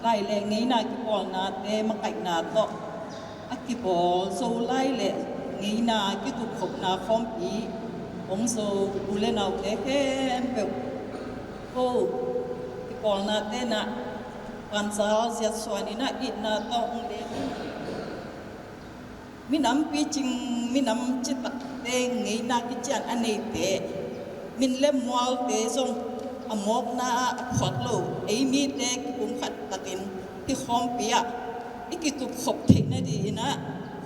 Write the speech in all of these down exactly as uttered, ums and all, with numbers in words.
Lai le ngeina kipawlnate makaihna tawh a kibawl Zolai le ngeina kikupkhopna khawmpi hong zo u le naute khempeuh, ko kipawlnate nah vanzal ziatsuan in ah itna tawh hong leng. Minam picing, minam citakte, ngeina kician a neite, min le mualte zong a mawkna ah a phuak lo ei mite kipumkhat takin hih khawmpi ah i kikupkhop theih nadingin ah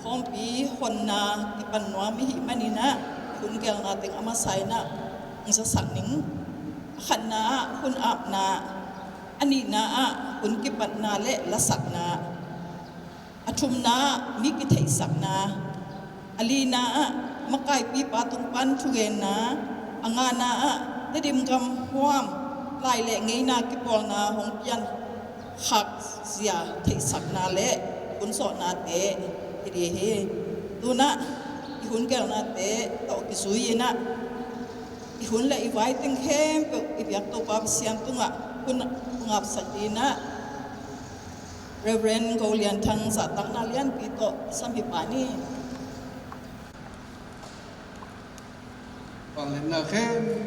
khawmpi honna kipan nuam i hih manin ah hun gelna teng a masa in ah hong zasak ning. A khatna ah hun apna, a nihna ah hun kipatna le lasakna, a thumna ah mi kitheihsakna, a lina ah makaipipa tung pan thugenna, a ngana ah Tedim gam huam lai le ngeina kipawlna hong pian khakzia theihsakna le hun zawhnate hi ding hi. Tu-in ah i hun gelnate tawh kizui in ah i hun le i vai teng khempeuh i biak Topa Pasian tungah hun hong apsak dingin ah Reverend Go Lian Thang zahtakna lianpi tawh sam hi pah ni. Vangliatna khempeuh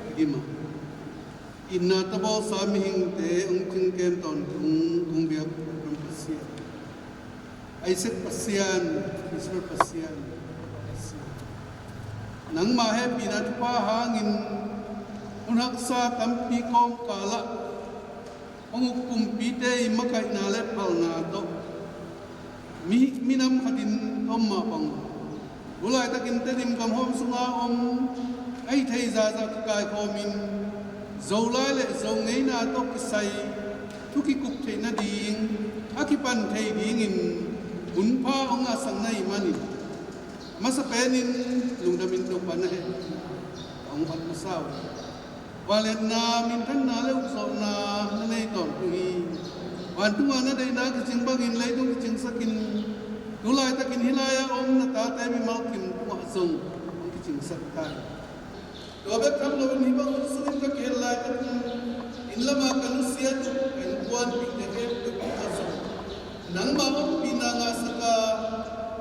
i gim a, itna tabawlsa mihingte hong cingkem tawntung kong biak Abraham Pasian, Isaac Pasian, Israel Pasian, nangma hehpihna thupha hangin hun haksa tampi kawmkal ah hong uk kumpite i makaihna le phalna tawh mi, minam khatin om mah bang, tu laitakin Tedim gam huam sunga om a hih thei zahzah kikaikhawmin Zolai le Zo ngeina tawh kisai thu kikup theih nading a kipan thei dingin hunpha hong ngahsak na hih manin a masa penin lungdamin Topa na hehpihna hong phat masa uh. Vangliatna, minthanna le ukzawhna na nei tawntung hi. Vantunga na deihna kicing bangin leitung kicingsakin tu laitakin hih lai-ah om na tate mimal kim tungah zong hong kicingsak ta hi. Tua bek tham loin hih bang hun sungin ka kihel laitakin inn lamah ka nusiat uh, ka innkuanpihte khempeuh tungah zong nangma ompihna ngahsak a,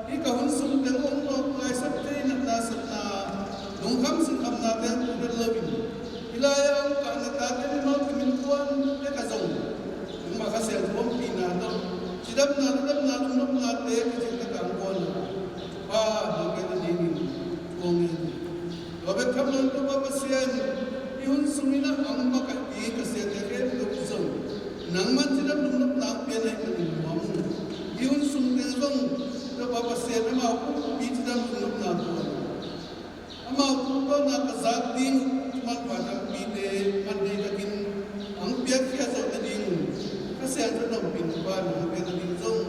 hih ka hun sung teng hong nawk ngaisak thei natna, satna, lungkham sinkhamnate hong pia loin, hih lai-ah hong kah na tate mimal kim innkuante ka zong nangma Kha Siangtho ompihna tawh cidamna, ludamna, lungnopnate ka cih tak a hong guan a, Pa, na piak nadingin thu hong ngen hi. Tua bek tham loin Topa Pasian, hih hun sungin ah hong makaih ding ka siate khempeuh zong nangman cidam lungnopna hong pia na hih manin nuam ung. Hih hun sung teng zong Topa Pasian, amau pumpi cidam lungnopna tawh, amau tungtawna ka zak ding uh manpha tampite man deih takin hong piakkhia zawh nadingun Kha Siangtho na ompihna Pa, na hong piak nading zong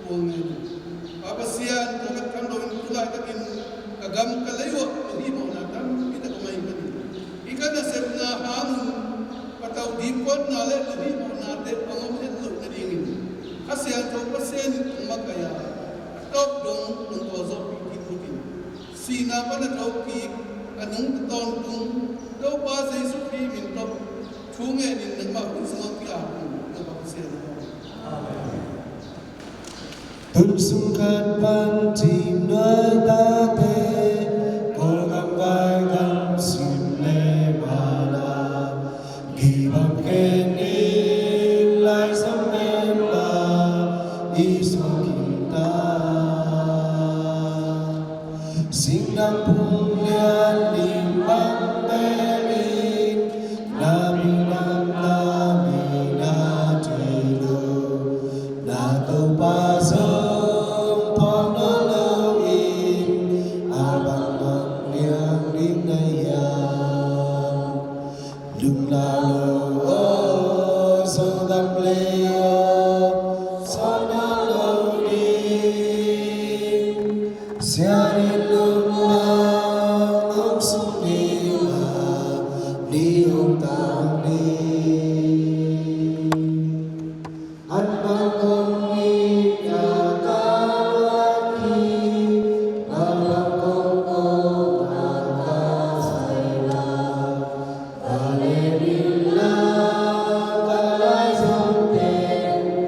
kong ngen hi. Pa Pasian, tua bek tham loin tu laitakin ka gam ka lei uah lunghihmawhna tampi tak om ahih manin hih ka nasepna hangun patau dipkuatna le lunghihmawhnate hong om het loh nadingin Kha Siangtho Pasian in hong makaih a, a tawp dong hong kawlzawhpih kik bek in, sihna pan a thokik a nungta tawntung Topa Jesuh Khrih min tawh thu ngenin nangmah hun sungah ki-ap ung, Topa Pasian aw. Amen. Tun sung khat pan Tedim nuai tate, Kawlgam vai gam sim le mala, gibang khen in Lai Siangtho member i suak khin ta. Singdang phung lian lim bang belin, na minam na mi na thei lo, na Topa zong phawk nawn lo in, a bang mah liang ding na hiam? Lungla lo aw, Zogam le aw, sawt nawn lo ding. Sianin lungmuang hong sung ding a, ni hong tang ding. An bang kong it a ka luak hi, bang bang kong kawm a ka sai la, ka lem in la, ka lai zong teng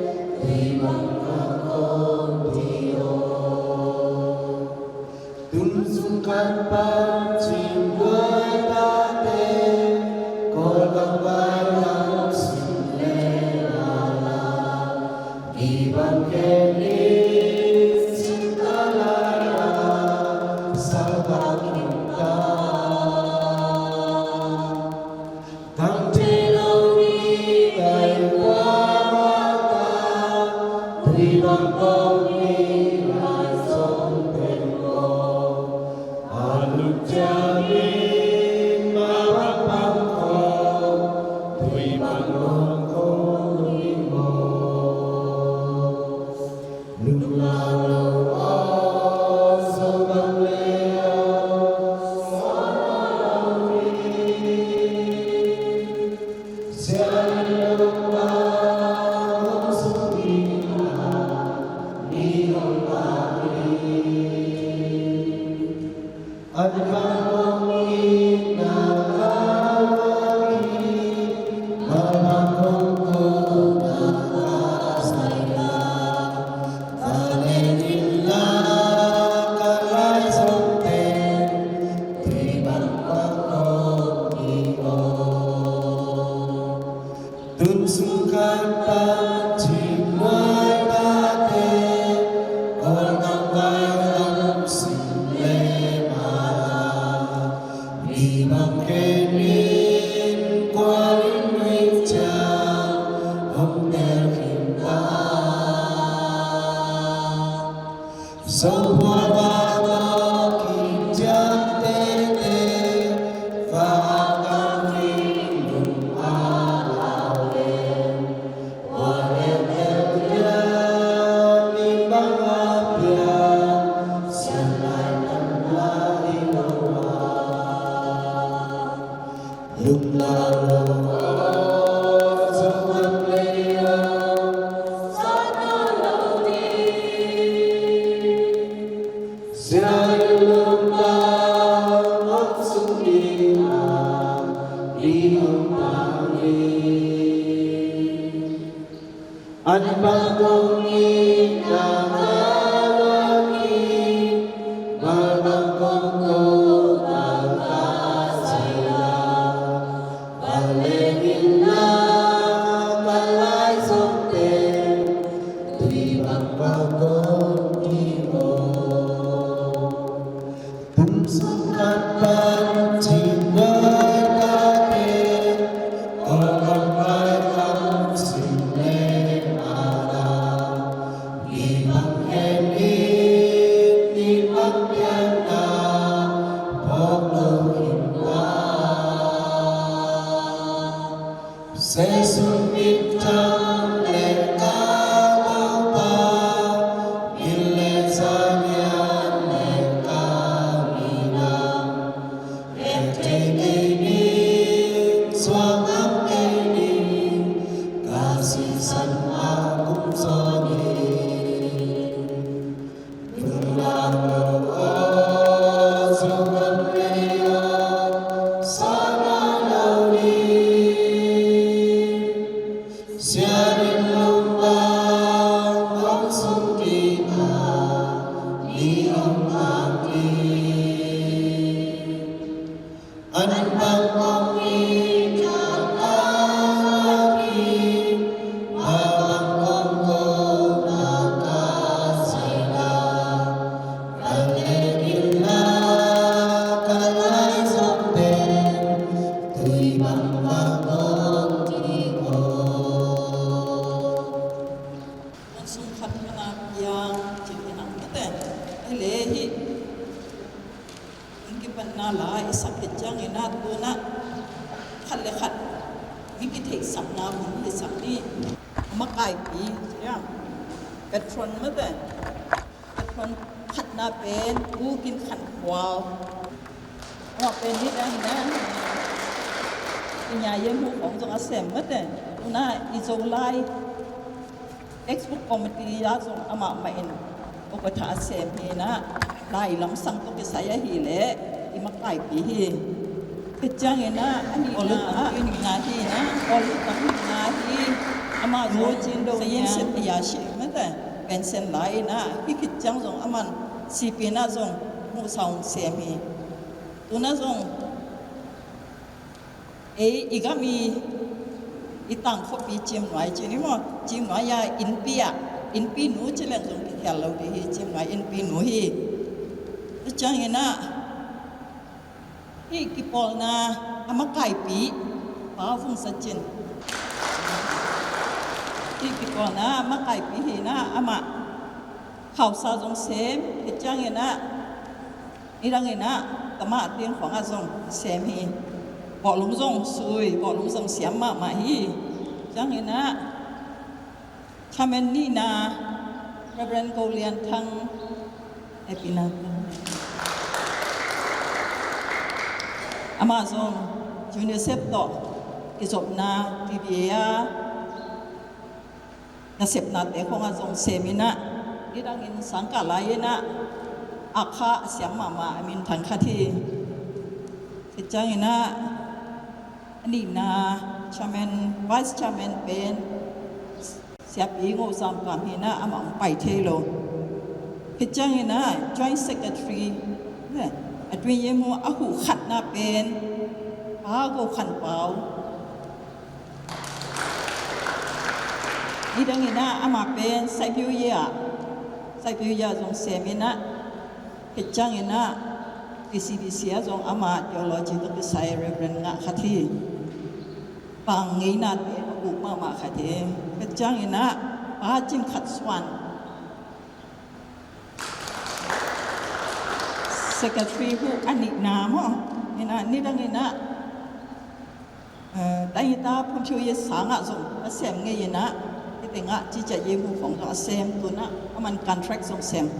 Tun sung khat pan cih nuai tate, Kawl gam vai lam sim le mala, mi bang kei min kualin nuih ciang hong tel khin ta. Sawlhua bang a kim ciang tete, fa a kam ring lung a lau le, kua le tel dia, ni bang a pia, sian lai tam lai lo a. An bang kong it na ka lak hi, bang bang kong ko na ka sai la. Bang leng in la ka lai zong pen, tui bang bang kong ki mo. Kum sung khat pan cih nuai tate, Kawl gam vai lam sim le mala, ni bang kei min, ni bang pian na, phawk lo khin ta. Seisung bintang le ka Topa, min le za nian le ka minam, et thei kei ning, suak ngam kei ning, ka sisan a kum zaw ning. An bang kong it na ka lak hi, bang bang kong ko na ka sai la. Bang leng in la ka lai zong pen, tui bang bang kong ki ko. Kum sung khat pan a piang cih hi nang mate. Ai le hi. Hong kipatna la i sak khit ciangin ah, tu-in ah khat le khat mi kitheihsakna hun hi sak ni. Makaipi, ya. Patron mate. Patron khatna pen Pu Kin Khan Khual. Amah pen ni dan na. I nya yem hu khong zong a sem mate. Tu-in ah i Zolai Textbook Committee ah zong amah mah in ukatha a sem hi-in ah, lai lamsang tawh kisai ahih leh i makaipi hi. Khit ciangin ah, a nihna ah, a nihna hi-in ah, Olympic a nihna hi. Amah zong Saying Set Ayasi mate, pension la-in ah, hih khit ciang zong aman C P in ah zong muhsa hong sem hi. Tu-in ah zong ei, i gam i, i tangkhuapi Ciimnuai ci ni maw, Ciimnuai a innpi ah, innpi nu ci leng zong kikhial lo ding hi, Ciimnuai innpi nu hi. Tua ciangin ah, hih kipawlna a makaipi, Pa Vung Za Cin. Hih kipawlna a makaipi hi-in ah, amah Khausa zong sem, khit ciangin ah, nidangin ah, tamah tiang khuangah zong sem hi. Bawlung zong sui, bawlung zong siam mahmah hi. Ciangin ah, chairman nihna, Reverend Go Lian Thang, hehpihna. Amah zong UNICEF tawh kizopna T B A a nasepnate khawngah zong sem in ah, nidangin sangkah lai in ah, a kha a siam mahmah a minthang khat hi. Khit ciangin ah, a nihna chairman, vice chairman pen Siapi Ngo Zam Kam hi in ah, amah hong pai thei lo. Khit ciangin ah, joint secretary, a tuin yemu a huh khatna pen Pa Go Khan Pau. Nidangin ah, amah pen Saipiu Ye ah, Saipiu Ye ah zong sem in ah, khit ciangin ah, P C B C ah zong amah theology tawh kisai Reverend ngah khat hi. Pang ngeinate a buk mahmah khat hi. Khit ciangin ah, Pa Cin Khat Suan, secretary huh a nihna maw. In ah, nidangin ah, eh, Taita Phun Phiu Ye Sang ah zong a sem ngei in ah, hih tengah Cicia Ye Mu khawng zong a sem, tu in ah aman contract zong sem.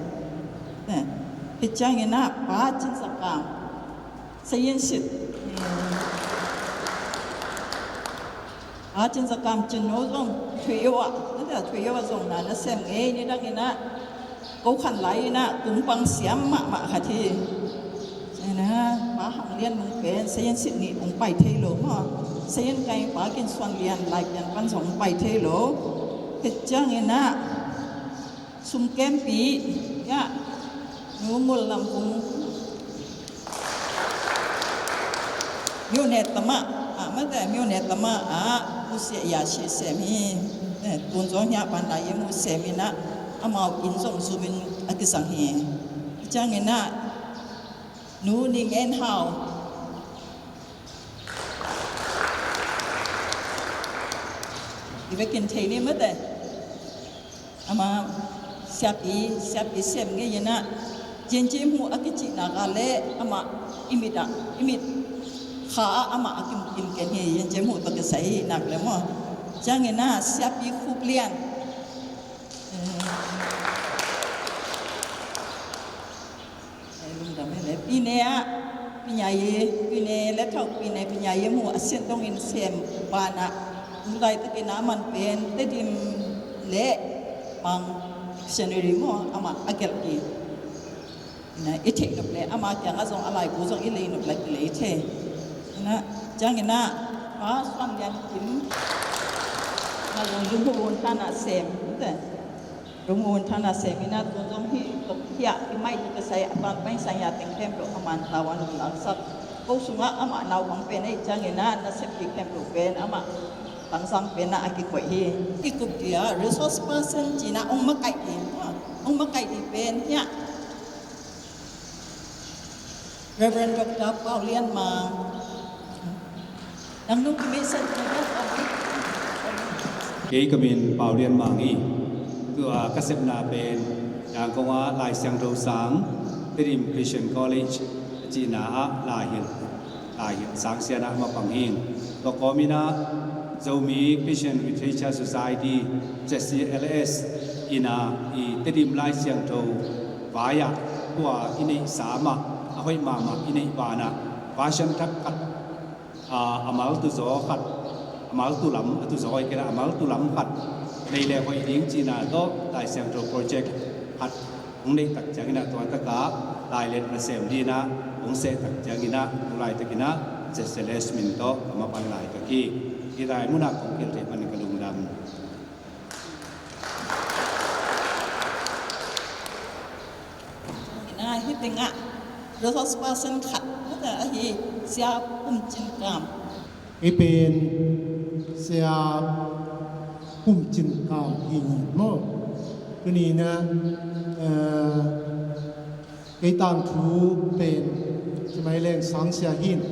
Eh, khit ciangin ah Pa Cin Za Kam, Sayin Sit. Eh, Pa Cin Za Kam Cin No zong Thuio ah, na tia Thuio ah zong na na sem ngei, nidangin ah, ko khan lai in ah, kum pang siam mahmah khat hi. Cina, Pa Hang Lian Mung pen, Sayin Sit nih hong pai thei lo maw. Sayin Kai Pa Kin Suan Lian, Lai Pian pan zong hong pai thei lo. Khit ciangin ah, Sum Kempi, ya, Nu Ngul Lam Vung, Myo Ne Tama, ah, mate, Myo Ne Tama, ah, Musia Ya Si sem hi. Eh, tun zong hiah pan lai Ye Mu sem in ah, amau inn zong zum in a kizang hi. Ciangin ah, Nu Ning En Hau. I vekin thei ni mate. Ama siapi, siapi sem ngei in ah, Yen Cim Hu a kicihna ka le, ama i mit ah, i mit kha ah ama a kim, kim ken hi, Yen Cim Hu tawh kisai hi nak le maw. Ciangin ah, siapi Khup Lian. Eh, lungdam hi le. Pine ah, Pinyaye, Pine le Thau Pine, Pinyaye Mu a sian dongin sem banah, tu laitakin a man pen Tedim le Mang dictionary maw, amah a gelh hi. Na, i theih nop le, ama kiangah zong a laibu zong i lei nop le, i lei thei. Na, ciangin ah, Pa Suan Lian Kim, na zong Lunghu Hun Than ah sem, te. Lunghu Hun Than ah sem in ah, tun zong hih, hiah, i maih tawh kisai, a pan pain sang hiah teng khempeuh a man tau a nung laksak. Ko sungah amah naupang pen ahih ciangin ah, nasep kik khempeuh pen amah tangzang pen ah a kikoih hi. I kup dia resource person ci-in ah hong makaih ding, hong makaih ding pen hiah Reverend Doctor Pau Lian Mang. Nang nung ki message na bel om. Kei ka min Pau Lian Mang hi. Tua ka sepna pen Yangon ah Lai Siangtho sang, Tedim Christian College a cihna ah lai hilh, lai hilh sang sian ah mapang hi. Tua kawmin ah Zomi Christian Literature Society, Z C L S, in ah i Tedim Lai Siangtho vai ah tua i neihsa mah, a hoih mahmah i neih banah, version thak khat, a, a mal tu zaw khat, a mal tu lam, a tu zaw kei la, a mal tu lam khat nei le hoih ding cihna tawh Lai Siangtho project khat hong neih tak ciangin ah, tua takah lailet nasem dingin ah hong seh tak ciangin ah, tu laitakin ah Z C L S min tawh ka mapan laitak hi. Hih lai munah kong kil theih manin ka lungdam. Ina, hih tengah resource person khat, mate, ahi Sia Pum Cin Kam. Hih pen Sia Pum Cin Kam hi maw. Tuni-in ah, eh, kei tangthu pen Cimai Leng Sang Sia hi-in,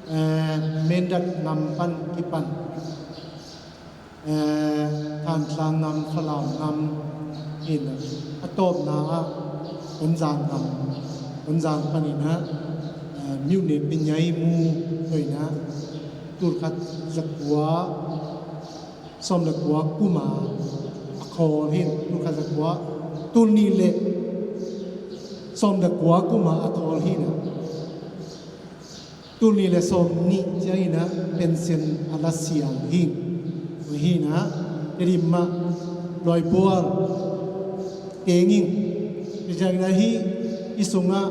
eh, Mindat ngam pan kipan, eh, Thantlang ngam, Falam ngam, Hi in ah, a tawpna ah Tonzang gam, Tonzang panin ah, eh, myone pinyai mu tawh in ah, tulkhat zakua sawm le kua kum a a khawl hi in, tulkhat zakua, tulnih le sawm le kua kum a a khawl hi in ah, tulnih le sawmnih ciangin ah pension a la siang hi. Tua hi in ah, Tedim ah Lawibual teng in, tua ciangin ah hih i sungah,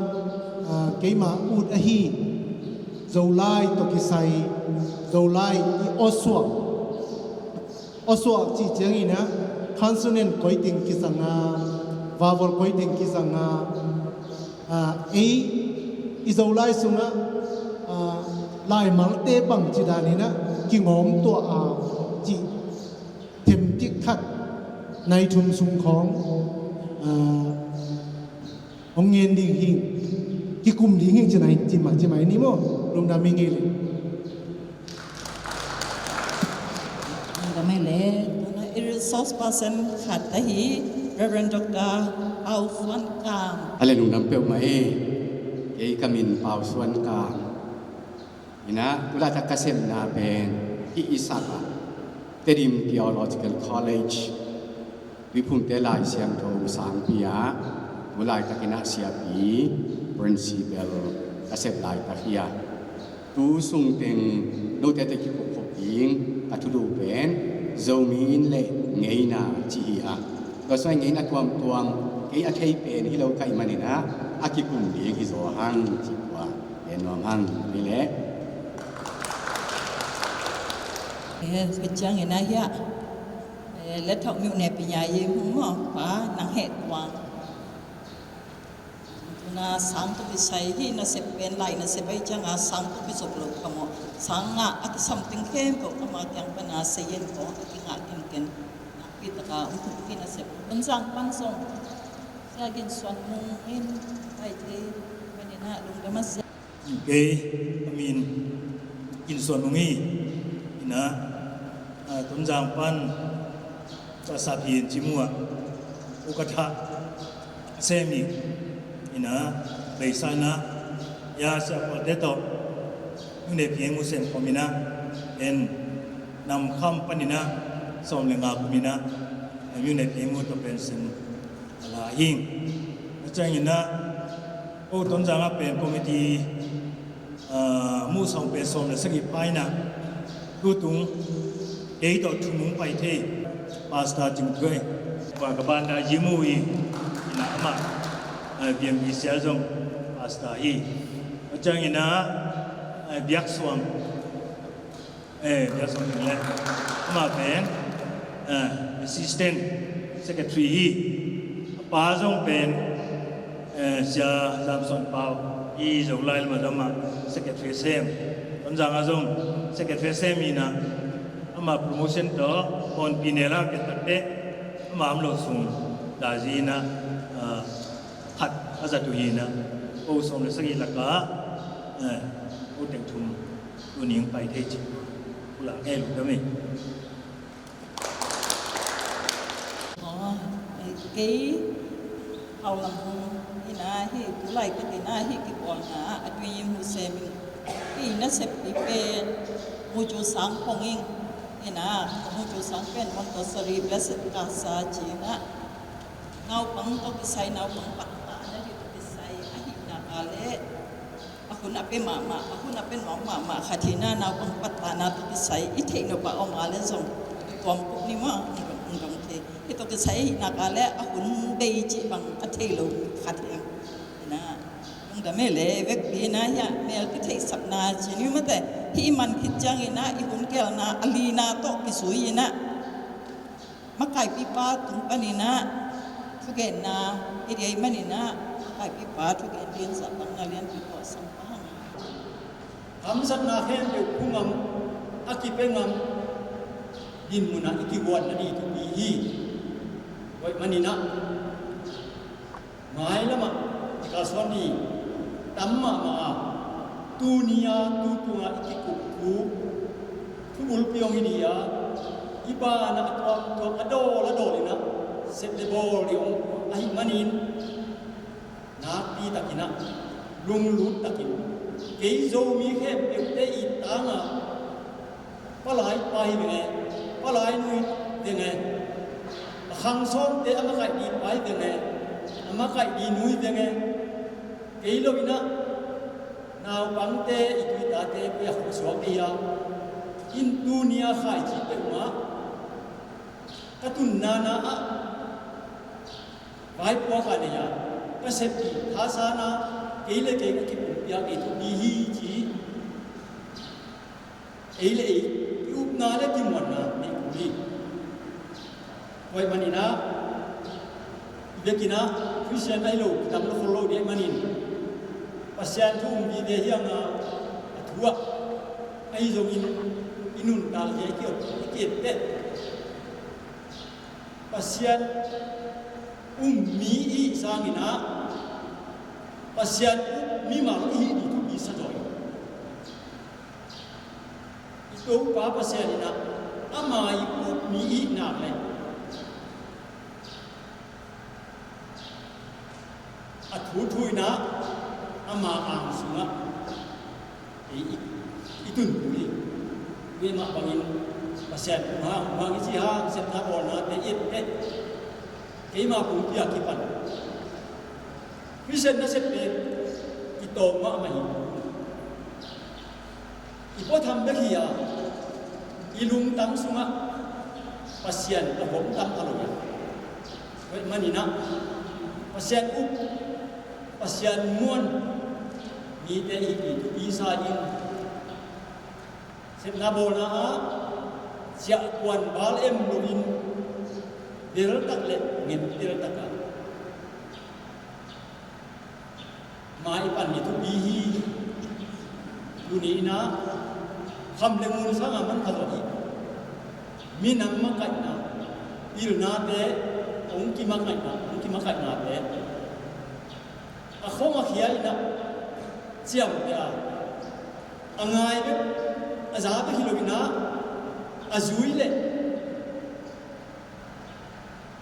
ah, keima ut ahi Zolai tawh kisai, Zolai i awsuak, awsuak cih ciangin ah consonant koi teng kizang a, vowel koi teng kizang a, ah, ei i Zolai sungah, ah, laimalte bangci danin ah kingawm tuah a cih themkik khat, nai thum sung khawng, ah, hong ngen ding hi, kikum ding hi ci mai, ci mai, ci mai ni maw, lungdam ing ei le. Lungdam ei le, tuna i resource person khat ahi Reverend Doctor Pau Suan Kam. A le lungdam peuhmah ei, kei ka min Pau Suan Kam. Inah, tulaitak ka sepna pen hih i sak ah Tedim Theological College Tuiphumte Lai Siangtho sangpi ah, tulaitakin ah siapi, principal ka sep laitak hi a, tu sungteng note tawh kikupkhop ding ka thulu pen Zomi inn le ngeina cih hi a, tua sungah ngeina tuamtuam kei a thei pen hi lo ka hih manin ah, a kikum ding hi zaw hang cih tua gen nuam hang. Ni le. Eh, ka ciangin ah hiah, eh, Letthok myone pinyai mu maw, Pa, nang heh tuang. Tuna sang tawh kisai hih nasep pen lai nasep ahih ciangin sang tawh kizop lo ka maw. Sang ngah a kisam teng khempeuh ama kiang pana sayin kong a kingah kenken. Nakpi taka um thuk hih nasep. Tonzang pan zong Sia Gin Suan Mung in pai thei manin ah lungdam a sia. Kei ka min Gin Suan Mung hi. Inah, ah, Tonzang pan ka sap hi in ci mu ah, ukatha ka sem hi. Inah, beisa inah, ya sia palte tawh myone pinyai mu sem khawm inah, en namkham pan inah sawm le nga kum inah myone pinyai mu tawh pension a la hi. A ciangin ah, ko Tonzang ah pen committee, ah, muhsawng pen sawm le sagih pha inah, tutung kei tawh thum hong pai thei Pastor Cing Thuai, pa ka banda Yimu hi. Inah amah, ah, B M B C ah zong pastor hi. A ciangin ah, ah, Biak Suang, eh, Biak Suang Thang le, amah pen, eh, assistant secretary hi. A pa zong pen, eh, Sia Zam Suan Pau hi. Zolai lam ah zong amah secretary sem, Tonzang ah zong secretary sem inah, amah promotion tawh Honpi ne la ke takte, amah om lo sung dazi inah, eh, khat a zat uh hi inah, ko sawm le sagih lakah, eh, ko teng thum tuni hong pai thei cih pulak ngei lungdam ei. Aw, kei Hau Lam Hung inah, hih tulaitakin ah hih kipawlna ah a tui in mu sem ing. Hih nasep pi pen Mucu Sang Pong ing. Inah Mucu Sang pen Montessori Blessed Casa ci inah, naupang tawh kisai, naupang pattahna tawh kisai ahih nak leh, a hun a pia mahmah, a hun a pia nuam mahmah khat hi inah, naupang pattahna tawh kisai i theih nop a om a leh zong tuamtuam kop ni maw, hong dong, hong dong thei. Hih tawh kisai ahih nak leh a hun bei cih bang a thei lo khat hi. Inah, lungdam ei le, vekpi inah hiah mel kitheihsakna ci ni mate, hih i man khit ciangin ah i hun gelna a lina tawh kizui inah, makaipipa tung panin ah thugenna i deih manin ah, makaipipa thugen ding zahtakna lianpi tawh sam pah hang. Hamsatna khempeuh phu ngam, a kipia ngam dinmun ah i kihuatna ding thupi hi. Tua ahih manin ah, mailam ah i kalsuan ding tam mahmah a, tuni a, tu tung a i kikup thu, thu bulpi hong hi ding a, i ban ah a tuamtuam, a dawl a dawl inah, Sep le bawl ding om ahih manin, nakpi takin ah, lunglut takin, kei Zomi khempeuhte i tangah palai pa hi veng e, palai nu hi veng e, a khang sawmte a makaih ding pa hi veng e, a makaih ding nu hi veng e, kei lo in ah, naupangte, i tuitate pia khawh suak ei a, in tuni a khaici peuhmah ka tunna na ah vaipua kha nei a, ka sep i thasan a, kei le kei ka kipumpiak ei thupi hi ci. Ei le ei i upna le kimuanna nei kul hi. Tua ahih manin ah, i vekin ah Khristian ahi lo kidam lo khol lo ding ahih manin, Pasian thu um vive hi hang a, a thu ah ahi zongin i nuntakzia i ki-ot, i ki-etteh, Pasian um mi i hih sangin ah, Pasian up mimal i hih ding thupi sa zaw hi. I Topa Pasian in ah, ama i up mi i hih nak leh, a thuthu in ah, ama ang sungah ei i, i tunpui hi. Tua mah bangin Pasian um hang, um hang i cih hang, sepna bawlnate i etteh, keima pumpi a kipan Khristian nasep pen kitawm mahmah hi. I puatham bek hi a, i lungtang sungah Pasian a vom tam a lo hi. Tua ahih manin ah, Pasian up, Pasian muan mite i, i thupi sa in, sepna bawlna ah ciahkuan bal em loin, beltak le ngenteltak a, mai pan ni thupi hi. Tuni in ah, kham le ngun sangin man kha zaw hi. Minam makaihna, pilnate, hong kimakaihna, hong kimakaihnate, a khong a khia in ah ciamteh a, a ngai bek, a za bek hi lo in ah, a zui le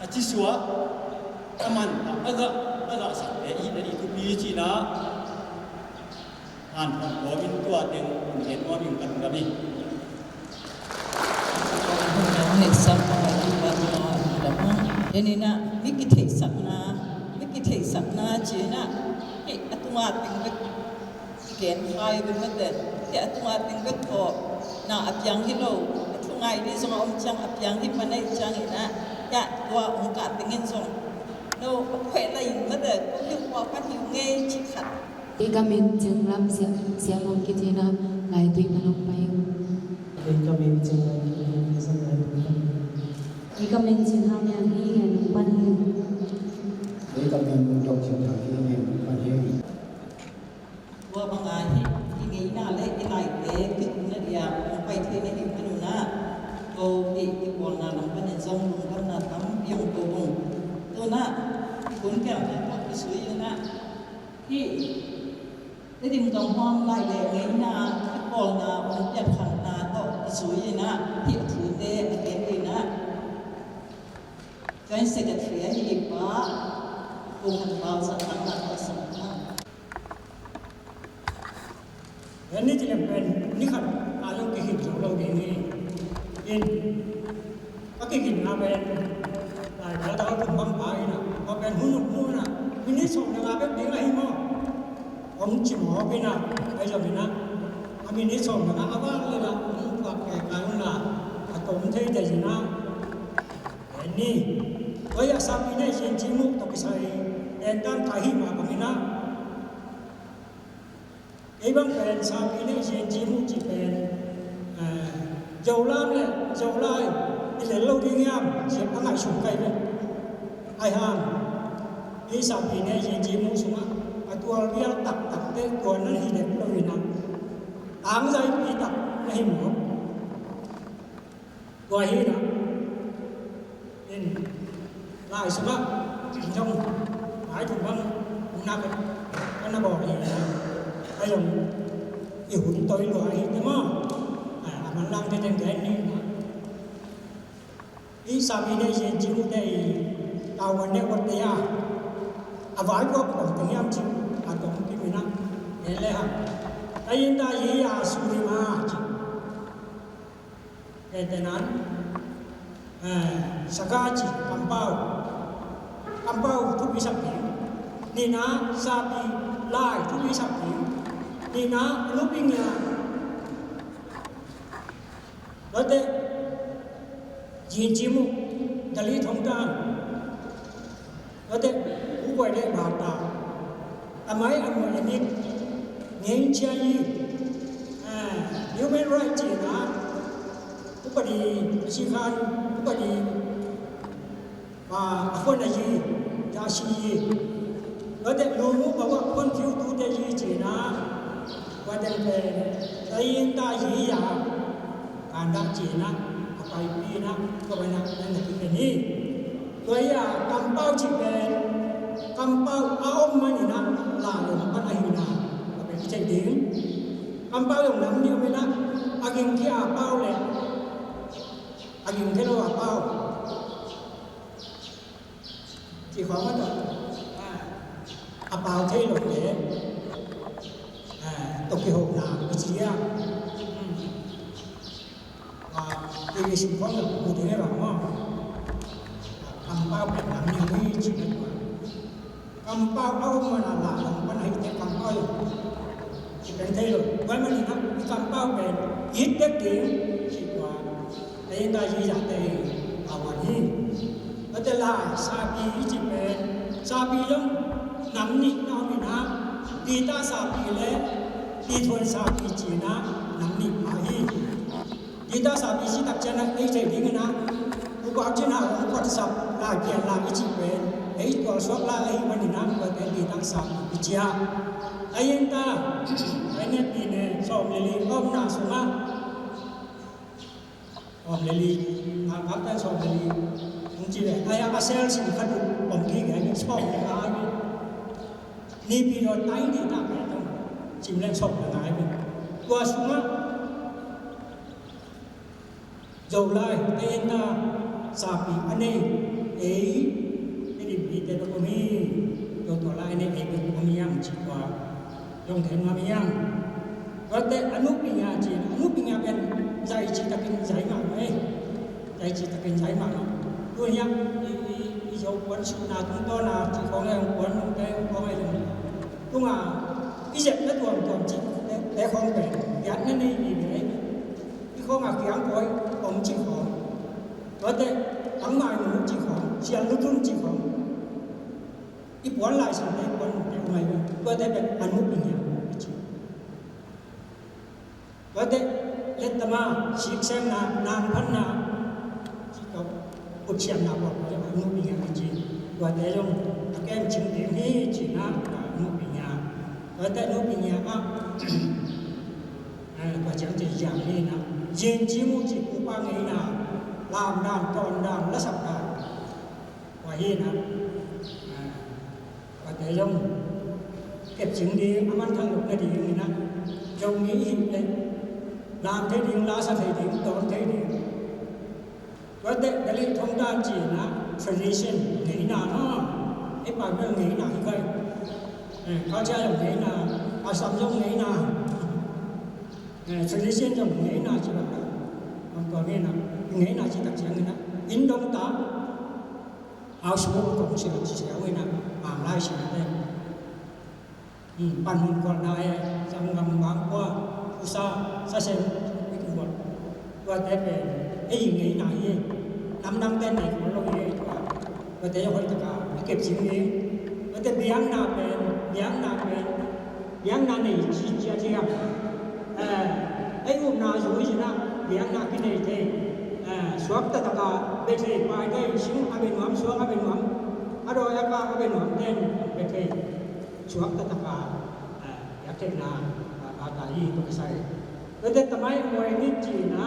a cisuah, a man, a gah, a gahsakte i hihna ding thupi ci-in ah, hanthawng kawmin tua teng hong gen nuam ing ka lungdam hi. Hong hehsak a, a lungdam hi. En in ah, mi kitheihsakna, mi kitheihsakna ci-in ah, hih a tunga teng bek i gen khai bek mate, hih a tunga teng bek tawh na a piang hi lo, a thu ngai ding zong a om ciang a piang hi pan ahih ciangin ah, hih tua hong kah teng in zong no a khueh lai in mate, ko hi kua pan hi ngei cih khat. Kei ka min Cing Lam, Sia, Sia Mung kici-in ah, Laitui pan hong pai ing. Kei ka min Cing Lam, Laitui pan. Kei ka min Cin Hang Niang hi, Ngeilung pan hi. Kei ka min Mung Dong Cin Thang hi, Ngeilung pan hi. Tua bang a hih i ngeina le i laite kikumna dia hong pai thei na hih manun ah, ko hih i bawlna lam panin zong lungdamna tampi hong ko ung. Tu-in ah i hun kiangtan tawh kisui in ah, hih Tedim Kanghuam lai le ngeina i bawlna hong piatkhanna tawh kisui in ah, hih thute a gen in ah, Joint Secretary ahi pa Kong Han Pau zahtakna tawh sam in ah. Tua ni ci leng pen ni khat a zong kikhin zo lo ding hi. In, a kikhinna pen, ai, Dr. Thum Bang pa in ah, tua pen hun ut mu in ah, minute sawm le nga bek ding ahi maw? Hong ci mawk in ah, ahi zongin ah, a minute sawm le nga a vang leh lah, hong puak kei kai un la, a tom thei thei in ah. En ni, tua hi a Sapi Nei Zin Ci Muh tawh kisai, en tan kai hi mah bangin ah, ei bang pen Sapi Nei Zin Ci Muh cih pen, eh, Zolam le Zolai i lel lo ding hiam ci a ngaihsut kai ve. Ahi hang, ei Sapi Nei Zin Ci Muh sungah a tualbial taktakte tua na hi dek lo in ah, tangzaipi tak na hi mawk. Tua hi in ah, in, lai sungah in zong, lai thum bang, na ka, ka na bawl hi in ah, ka zong i hun toi lua hi te maw? A, a manlang te teng gen ni in ah. I Sapi Nei Zin Ci Muh te i Tau wan ne wat te ya. A vai ko pang te hiam ci. A tong ki mina. Ele ha. Tayin ta yi ya su ni ma ci. Ete nan. Eh, saka ci kampau. Kampau thupi sak ding. Nina sapi lai thupi sak ding. Nina luping ya. Lote, Jin Jimu, Dali Thongtan. Lote, Ukwai de Bata. Amai amai amit, Ngeng Chia Yi. Ah, human rights cina. Upadi, Sikan, upadi. Ba, a khuan a yi, ya si yi. Lote lu mu ba wa khuan phiu tu te yi cina. Wa den pen, ta yin ta yi ya. Kan da cina, a pai pi na, ko ba na, na na ki pen yi. Tua ya, kampau ci pen, kampau a om man ina, la lom pan a hi na, ka pen ki cai ding. Kampau yong nam ni om ina, a ging ki a pau le, a ging ki lo a pau. Ci khong a tawh a pau thei lo te tawh kihona i ci a. Ti i sim khong lo ku ding e bang maw. Kampau pen nam ni hui ci na tua. Kampau a om man a la ong pan a hi te kampau lo. Ci pen thei lo. Bai man i nam i kampau pen it tek ding ci tua. Te in ta yi ya te a wan hi. Lote lai sapi i ci pen sapi zong nam nih na om ina. Dita sapi le dithuan sapi cina nam nih mah hi. Dita sapi ci tak ciang na ei thei ding ina. Upa cina hong kuat sap lai pian lai i ci pen ei tual suak lai ahi man ina. Lote dita sapi i ci a. Ai in ta ai ne pi ne sawm le li om na sung a. Om le li, a, a, a, sawm le li. Hong ci le, ai, a, a sel sin khat uh, om ki ngai, sawm le ngai. Ni pi lo tai ni ta pe tong. Sim le sawm le ngai. Tua sung a. Zolai, te na, sapi a nei, ei, ei di pi te to ko mi. Zo tua lai nei, ei, ko mi yang ci tua. Zong khen ma miang. Tua te a nupi nya ci, a nupi nya pen zai ci takin zai mah mah ei. Zai ci takin zai mah mah. Tu nya i, i, i zo kuan sukna tungtawn a ci khong e, kuan nong te khong e zong. Tung a i zep na tuamtuam ci te, te khong pen piat na nei ni ve. I khong a kiang koi om ci khong. Tua te tang mai nu ci khong, sial nu tun ci khong. I puan lai sang te, i puan te, mai, tua te pen a nupi nya, i ci. Tua te, let tama, sik sem na, nang phan na, ci to, put siam na, put, a nupi nya, i ci. Tua te zong, a kem cing ding hi, ci na, a nupi nya. Tua te, a nupi nya, a, a, tua ciang ci, ciang hi na. Yin ci mu ci, kupa ngei na, lam dan, ton dan, la sak dan. Tua hi na, a, tua te zong kep cing ding, a man thang luk na ding hi na, zong mi hi le, lam thei ding, la sa thei ding, ton thei ding. Tua te, Dali Thongtan ci na, tradition, ngeina no, ei pa bel ngeina hi kai. Eh, culture zong ngeina, Assam zong ngeina. Eh, tradition zong ngeina ci bang na. Bang tua ngeina, ngeina ci tak ciang ngeina. Inn dong ta, Household kong sia, sia wei na, mang lai sia te. Hmm, pan hun kual na e, sam ngam mang kua, usa, sa sen, wik kual. Tua te pen, ei ngei na hi, nam nam te nei kual lo hi, tua. Tua te hoi taka, a kep sing hi. Tua te biang na pen, biang na pen, biang na nei ci cia cia. Eh, ei upna zui zina, biang na kinei thei. Eh, suak taktak a bei thei, pai thei, sing a bei nuam, suang a bei nuam, a dawi a kang a bei nuam ten bei thei. Suak taktak a, eh, biak theihna, a, a, a, hi tua kisai. Tua te tamai muai ni cina,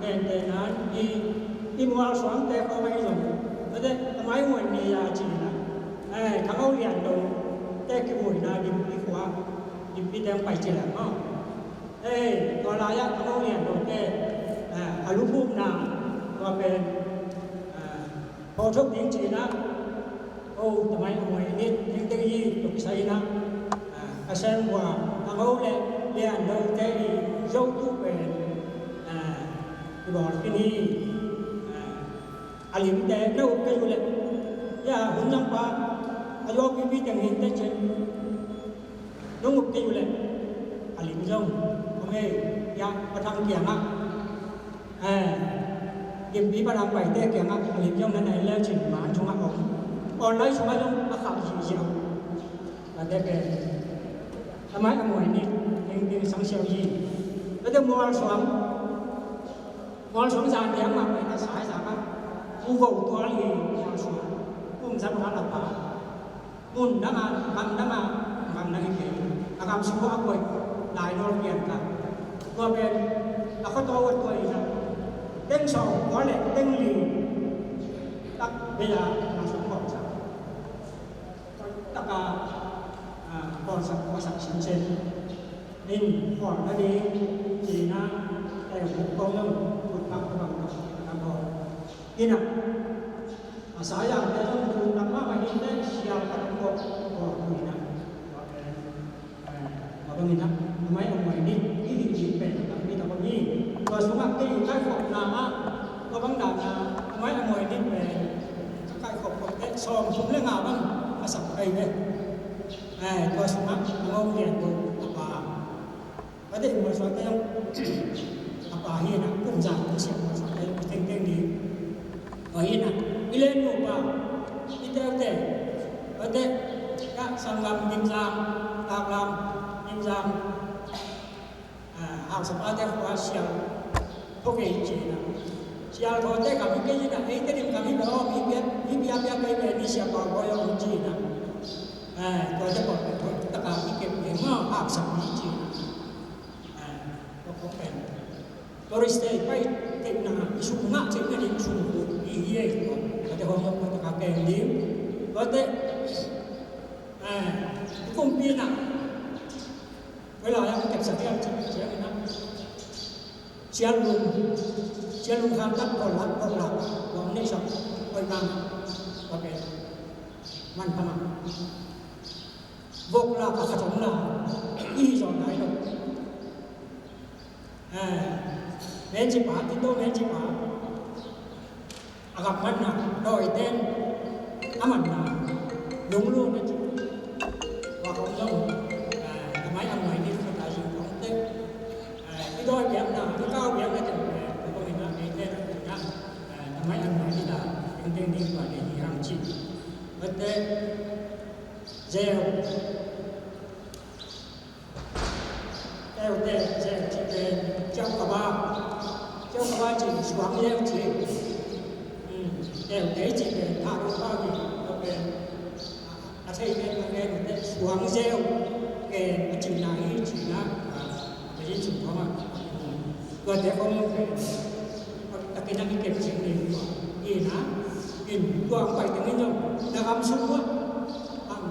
pen te nan i, i mual suang te khawng ahi zong. Tua te tamai muai ni a cina. Eh, khangau lian lo te kibuaina dimpi khua, dimpi te hong pai ci leng maw. Eh, tua lai-ah khangau lian lo te, eh, a luphumna, tua pen, eh, phawk thok ding cina, Ko tamai a muai nit tengteng hi. Tua kisai in ah, ah, ka sem bua a ko le lian lote i zo tu pen, ah, i bawl khin hi. Ah, a limte na up kei uh leh, ya hun zang pa a zuau pipi teng hi te cin. Nong up kei uh leh a lim zong om ei, ya, Pa Thang kiangah, eh, gimpi Pa Thang paite kiangah a lim zong na nei leu cin, man sungah om. Online sungah zong a kham ziahziah uh. Tua te pen tamai a muai nit tengteng sang siau hi. Tua te mual suang, mual suang zan liang mah pen a sai zan mah u vo tual hi. Mual suang kum zan mah a pa mun dang a, gam dang a, gam dang i kei, a gam sung a koih lai nawl pian ka. Tua pen a khuataw a tua in ah teng sawm kua le teng li tak bei a na sung bawlsak. Taka, ah, bawlsak, bawlsak sinsen in khual na ding ci-in ah, teng kong lo, kut pak ka bang ka, ka bawl. In ah, a sa yangte zong lungdam mahmah hi. Te sial khat hong bawk, bawk hi na. Tua bangin ah, a mai a muai nit i hih ding pen a tampi tak om hi. Tua sungah kei kaikhopna ah, tua bang dan ah, a mai a muai nit pen ka kaikhop khop teh sawmthum le nga bang a sak pai ve. Eh, tua sungah a ngawng lian ko a pa. Tua teh mualsuate zong a pa hi na, kum za kum siam mualsuate zong tengteng ding. Tua hi na, i len nupa, i teute, tua teh ka sanggam Gimzang, Taklam, Gimzang, ah, hausapate khua sial tho kei ci na. Sial tho te kam hi kei na, eite dim kam hi lo, mi pia, mi pia pia kei ve, ni sial pau koi om ci na. Eh, tua te pau pe tho, taka i kep ne ma, hausap ni ci na. Ah, tua khong pen tourist te pai theihna, i sum ngah theihna ding sum ko i hi ei tua. Tua te hong tua taka pen ding. Tua te, ah, i kumpi na. Tua la yang kep sa kiam sa kiam na. Sial lum, sial lum khan tat ko la, ko la. Tua nei sa, tua i kang. Tua pen man kama. Vok la ka khat om la, i hi zaw nai lo. Eh, menci pa, Indo menci pa. A gap man na, dawi ten, a man na, lunglu na ci. Wa kong zong, eh, a mai a muai ni khat a zing kong te. Eh, i dawi biak na, i kau biak na te, eh, kong ina, eh, te na, eh, a mai a muai ni da, teng teng ni kua ni hi hang ci. Mate, Zeu. Teute, Zeu ci pen, Zeu kaba. Zeu kaba ci, suang Zeu ci. Hmm, Teute ci pen, tha kaba ci, tua pen. A thei pen, a pen, suang Zeu. Ken, a ci na hi, ci na. A, a ci sung kong a. Tua te kong pen. A, a ken a ki ken sing ni tua. Ina, in, tua pai teng in, na gam sung wa. Ang,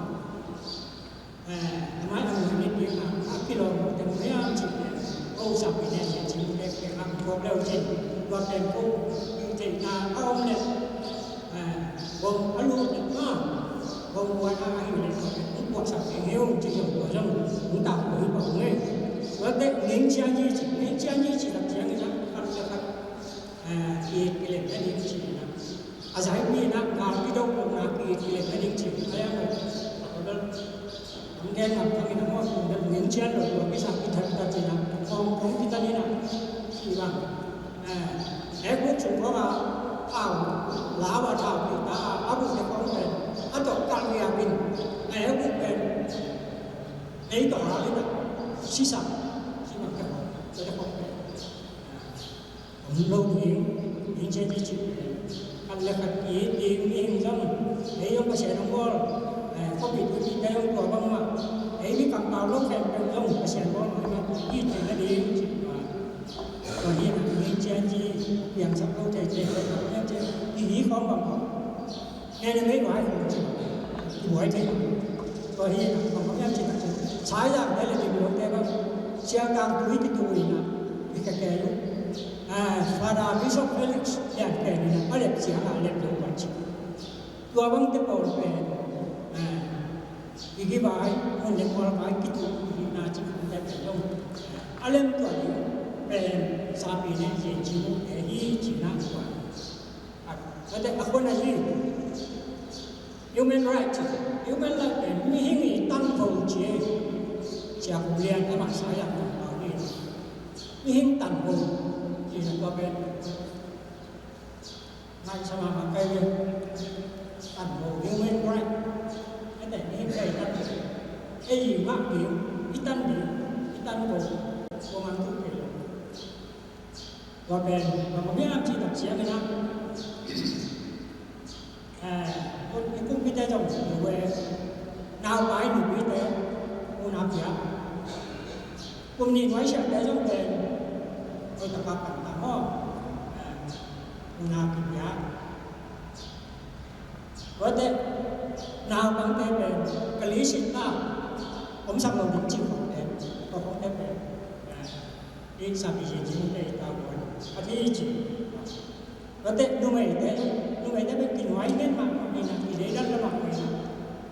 Eh, a mai a muai nit ding a, a kilawm teng maiam cih pen, ko sam pi nen pen cih pen pen a khuak leu cin, tua pen ko i theihna a om leh, eh, bawng a lut leh ma, bawng muan a ahi leh tua pen hong puaksak ding hi ung cih zong tua zong hong tangko hi pah ung ei. Tua teh ning ciang hi cih, ning ciang hi cih tak ciang hi tak, khat le khat, eh, ki, kilem na ding cih na. A zaipi in ah gal kidop lohna ki, kilem na ding cih a liang lo. Ang gen ngam thang in ah maw, tung deuh ning cian lo, tua kisa kithat tat in ah, khawng khawng kithat in ah, ci bang. Eh, ekbuk sung khawng ah, thau, lau ah thau kihta, a buk te khawng pen a tawh kal riak in, a ekbuk pen ei tawh hal in ah, sisa, ci bang te khawng, te khawng pen. Om lo ding, ding cian ci cih pen. Khat le khat ki it ding, mihing zong. Ei zong Pasian hong bawl. Eh, khuapi tuipi te zong tua bang mah. Ei mi kampau lo khempeuh zong Pasian bawl mah, mah it theihna ding cih mah. Tua hi a, ding cian ci, piangsak lo thei thei, thei thei, thei thei. Hi hi khawng bang khawng. Ngen in ei buai kong ci, i buai thei. Tua hi a, kong kong yan ci tak ci. Sai zang te le dim lo te bang. Siangtang tui kitu in a, i ka kei lu. Ah, Father Bishop Felix Lian Pen in a, a lep siang a lep lo buai ci. Tua bangte pawl pen, eh, i kivai, mun le mual vai kitu i hihna cih khawngte pen zong, a lem tua ding pen Sapi ne Yen Cing Muk te hi cihna tua. Tua te a khuan ahi, human right, human right pen mihing i tanvo ci e. Sia Khup Lian amah sa yam pau hi. Mihing tanvo cihna tua pen ngaihsa mahmah kei ve. Tanvo, human right. Ate mihing pen i tanvo. Ei i ngah ding, i tan ding, i tanvo. Kua mang tu kei lo. Tua pen bang a miam cih tak ciangin ah, eh, kun, i kumpite zong hi ve. Naupai nupite una pia. Kum nih nuai siate zong pen hoih taka pan ta maw. Eh, una kipia. Tuate naupangte pen ka lisit ta, omsak lo ding cih khawngte, tua khawngte pen, eh, i Sapi Yen Cing Muk te i tavuan a thi ci. Tuate numeite, numeite pen kinuai ngen mahmah hi na, i deidan lamah hi na.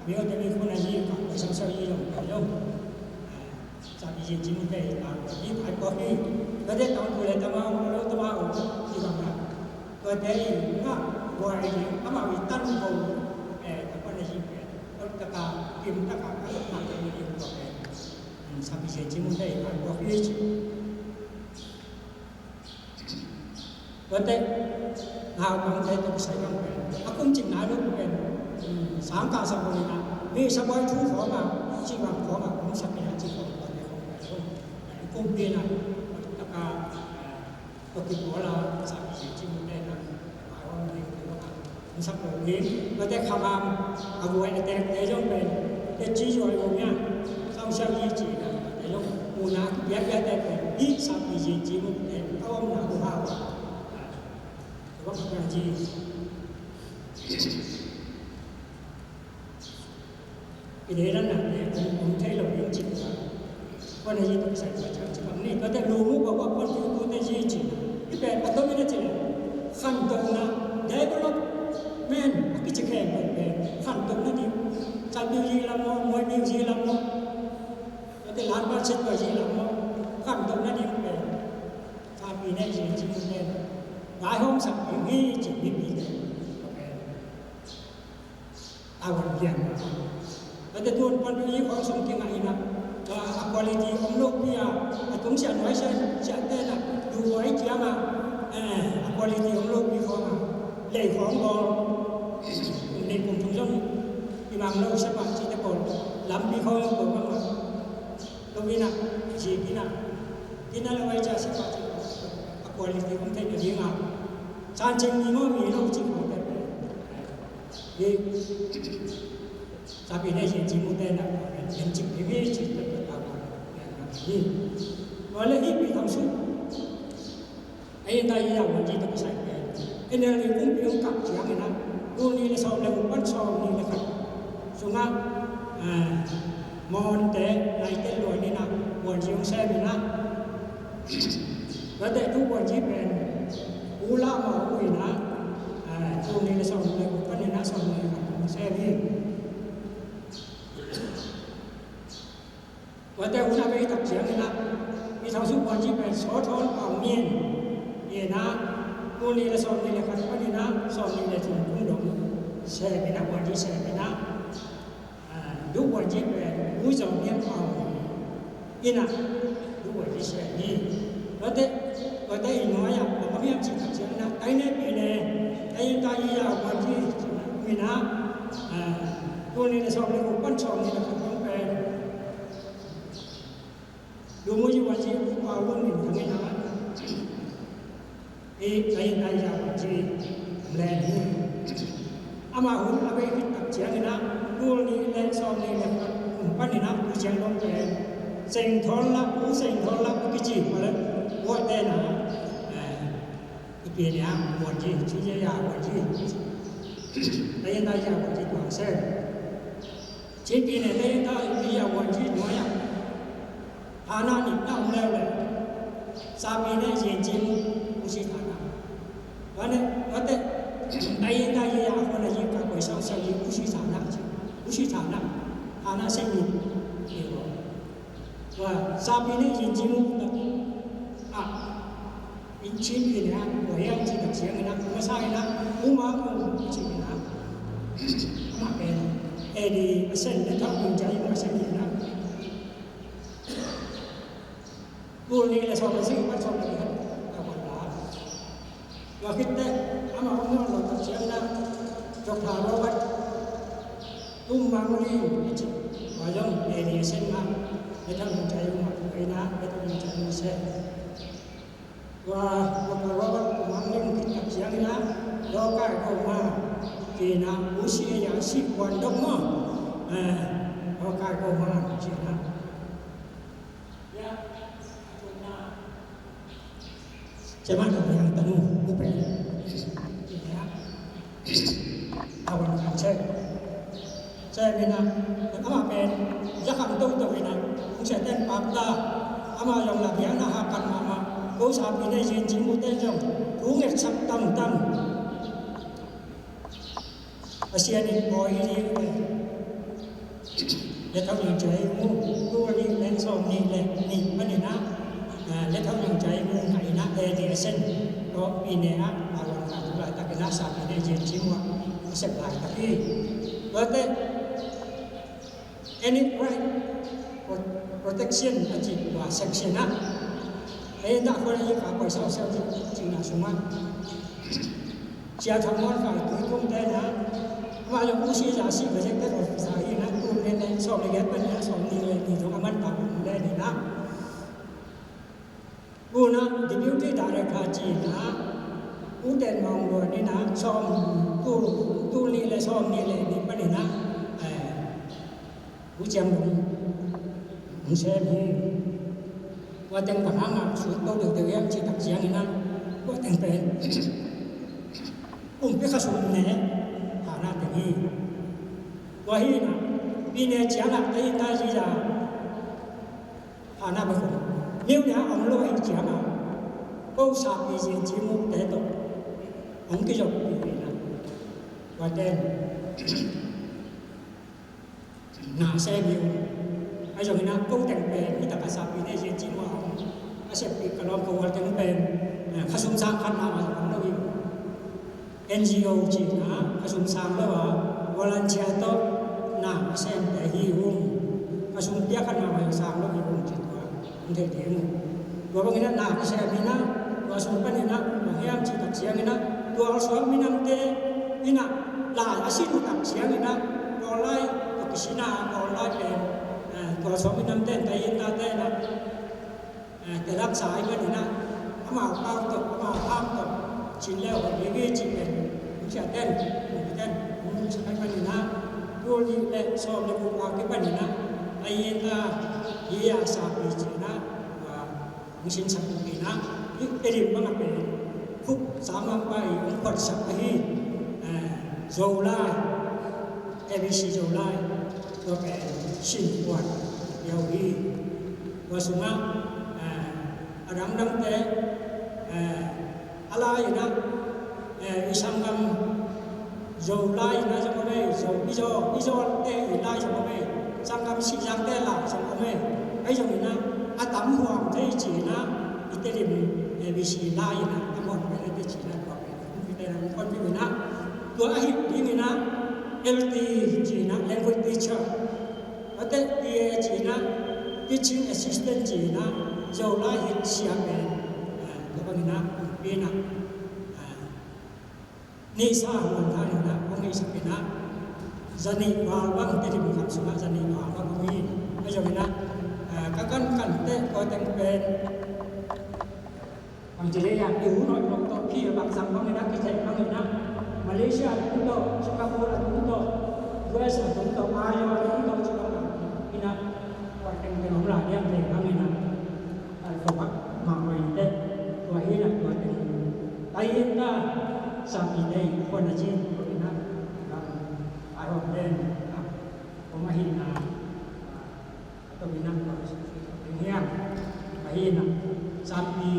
Miote mi khun a hi ka, ka sang sang hi lo ka lo. Sapi Yen Cing Muk te i tavuan hi, pai pawh hi. Tuate tangthu le tamau, lo tamau, i bang na. Tuate i ngah guai ding, amau i tanvo, eh, ka pan a hi pen. Tua taka, kim taka, ka ngah ding hi tua pen. Sapi Yen Cing Muk te i pai pawh hi ci. Tuate naupangte tawh kisai bang pen a kum cing nai lo pen, um, sangkah sa bawlin ah, mi sabuai thu khawng ah, cih bang khawng ah, kong sak in ah, cih khawng tuate khawng pen lo. I kumpi in ah, taka, eh, tua kipawl ah, Sapi Yen Cing Muk te in ah, a pai hong ding, tua bang ah, kong sak lo ding, tuate khamam, a guai a tekte zong pen, te ci zuai lo nia, sau siau yi ci na, te zong, muna, biakbiakte pen, i Sapi Yen Cing Muk te, a omna uh hau. Tua bang a ci. I deidan ah te, om, om thei lo ding ci tua. Kua na yi tua kisai tua ciang ci bang ni, tua te lu mu kua kua kuan tu tu te yi ci. I pen a tua mi na ci le. Khantohna, development, a kici khempeuh pen khantohna ding. Chan biu yi lam maw, muai biu yi lam maw. Tua te lan ban set tua yi lam maw. Khantohna ding pen. Sapi ne Yen Cing Muk te. Vaihawmsak ding hi ci, mipi te. Tua pen. A van lian. Tate tun pan tu i khawng sung kingah in ah, a quality om lo pi a, a tung sian nuai sian sian te na, du huai ciang a, eh, a quality om lo pi khawng a, lei khawng bawl. Kum nih kum thum zong i mang lo siapa cite bawl, lampi khawng bawl bang a. Lo in ah, zik in ah, kin a lo ai cia siapa cite bawl, a quality om thei na ding a. San cing mi maw mi lo cing khawng te. Hi, Sapi ne Yen Cing Muk te na, Yen Cing Muk te ci ta ta ta hi. Tua le hi pi thang su. Ai ta ya wan ci ta sai pe. Ene le kum pi ung kap ciang ina. Tul ni le sawm le kum pan sawm ni le khat. Sunga, ah, Mon te, nai te luan ina. Wan ci ung se ina. Tua te tu wan ci pen. U la ma u ina. Ah, tul ni le sawm ni le guk pan ina sawm ni le guk pan se ni. Tua te u na bei tak ciang ina. I thau su wan ci pen so thon pau mien. Ina. Tul ni le sawm ni le khat pan ina sawm ni le thum kum dong. Se ina wan ci se ina. Ah, du wan ci pen, u zong niam au. Ina, du wan ci se ni. Tua te, tua te i nuai a, tua ka miam ci ka ciang na, tai ne pi ne, tai ta i a wan ci, mi na, ah, tul ni le sawm ni le guk pan sawm ni le khat pen. Lu mu yi wan ci u pa wun min thang ina. I, ai, ai, ya wan ci len hi. Ama hun a bei khit tak ciang ina, tul ni le sawm ni le khat kum pan ina, u ciang long pen. Seng thon la, u seng thon la, u kici pa le, ua te na. Eh, i pi nia, wan ci, ci ya, ya, wan ci. Ai, ai, ya wan ci tuang se. Cin pi ne te ta i a wan ci nuai a. Thana ni na um leu le. Sapi ne Yen Cing Muk u si thana. Wane, wate, ta i ta i a wan a i ka koi sang sa na seng ni. Tua sapi ne yin ci mu ta a in chin pi ne a tua hiam ci tak siang ina masa ina uma mu ci ina. Ama pen edi a sen ne tak mu jai mu a sen ina. Tul nih le sawm le sagih pan sawm le giat a kuan la. Tua khit teh amah hong nawn lo tak ciangin ah Doctor Robert Tum Mang Ling a ci. Tua zong A D S M ah Bethel Hong Cai Ung ah tua in ah Bethel Hong Cai Ung a sem. Tua Doctor Robert Tum Mang Ling khit tak ciangin ah Lawkai Ko Ma ci in ah U C A ah sih kuan dok maw. Eh, Lawkai Ko Ma ci in ah. Cema dong yang tanu upe. Awan kan cek. Cek mina ama pen jakam tau tau ina. Ung se ten pap ta ama yong la biang na hakan ama. Ko sa pi ne yin jing mu ten yong. Ung et sak tam tam. Pasian in pawi hi ding uh. Lethang Hong Cai Ung, tul nih le sawm nih le nih panin ah, ah, Lethang Hong Cai Ung ngaihna A D S M tawh pi ne ah, a wan khat tu laitakin ah sa pi ne yin ci mu ah a sep laitak hi. Tuate Any right pro-, protection a ci tua section ah. Ei dah khua i ka poi sau sau ci, ci na sung ah. Sia tham mon ka tui kum te na. Ma lo ku si za si ba zek te ko sa i na tu ne ne so le ge pa ni so ni le ni jong aman ta le ni na. Tuna Deputy Director ci na, U Ten Maung Lua ni na, sawm, tul, tul nih le sawm nih le nih panin ah, eh, U Ciang Lung, Hong Sem hi. Tua teng bang hang a sut to deuh deuh hiam ci tak ciangin ah, tua teng pen kumpi kha sum ne, hana teng hi. Tua hi na, pi ne ciang ah, tei ta ci za. Hana bek om. Niu nia om lo hi ciang a. Ko sa pi zin ci mu te to. Ong ki zok pi pi na. Tua ten. Na se niu. A zong ina ko teng pen. Ita ka sa pi ne zin ci mu a ong. A se pi ka lom ko wal teng pen. Ka sum sa khat na ma ong lo hi. N G O cihna a sum sang lo a, volunteer tawh na a semte hi ung. A sum piak khat mah sang lo hi ung cih tua hong thei ding uh. Tua bangin ah na kisem in ah, tua sum panin ah, bang hiam cih tak ciangin ah, tua suak minamte in ah, lai a sin uh tak ciangin ah, tua lai, tua kisina, tua lai pen, eh, tua suak minamte in, tai in tate in ah, Eh, te laksa ai panin ah, amau pau tawh, amau pau tawh, cin le hong hi hi cih pen, hong sia ten, hong hi ten, hong sia ai panin ah, tul nih le sawm le guk a kipanin ah, a yin ta, hi a sa pi cin ah, tua, hong sin sak pi na, hi Tedim bang a pen, khuk sa ngam pai, hong khuat sak ahi, eh, Zolai, A B C Zolai, tua pen, sin khuat, yau hi, tua sungah, eh, a dangdangte, eh, a lai-in ah, eh, i sanggam Zo lai-in ah zong om ei, Zo, Mizo, Mizote i lai zong om ei, sanggam Sihzangte lai zong om ei, ahi zongin ah, a tam huam thei ci-in ah, i Tedim A B C lai-in ah, tam huam thei ci-in ah, tua pen, kum kite na, kum kon pi-in ah, tua ahi dingin ah, L T ci-in ah, language teacher, Ate P A ci-in ah, teaching assistant ci-in ah, Zolai hi sia pen, ah, tua bangin ah, pen ah, ah, nisa huan thanin ah, hong nisa pen ah, zanih val bang Tedim kham sungah zanih val bang hong hi. Ahi zongin ah, ah, ka kan kan te tua teng pen, Bang ci leh a, i hun hoih nop tawh, khi a bang sang bangin a, kitheh bangin a, Malaysia a tung tawh, Singapore a tung tawh, U S a tung tawh, Ireland a tung tawh, ci bangin a, tua teng teng hong la diam teng bangin a, a, tua bang, mah hoih teh, tua hi na tua teng, tai in ta, sa pi tei, kuan a ci, tua hi na, a, ai hong teng, a, tua mah hi na, a, Tua hi na, tua hi na, tua hi na, sa pi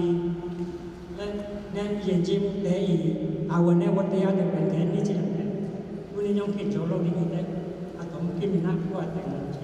le ne yen ci mu te i, a wan ne wan te ya te pen te ni ci le pen. Tuni nyong kin zo lo ni te, a tom kin na, tua te mo ci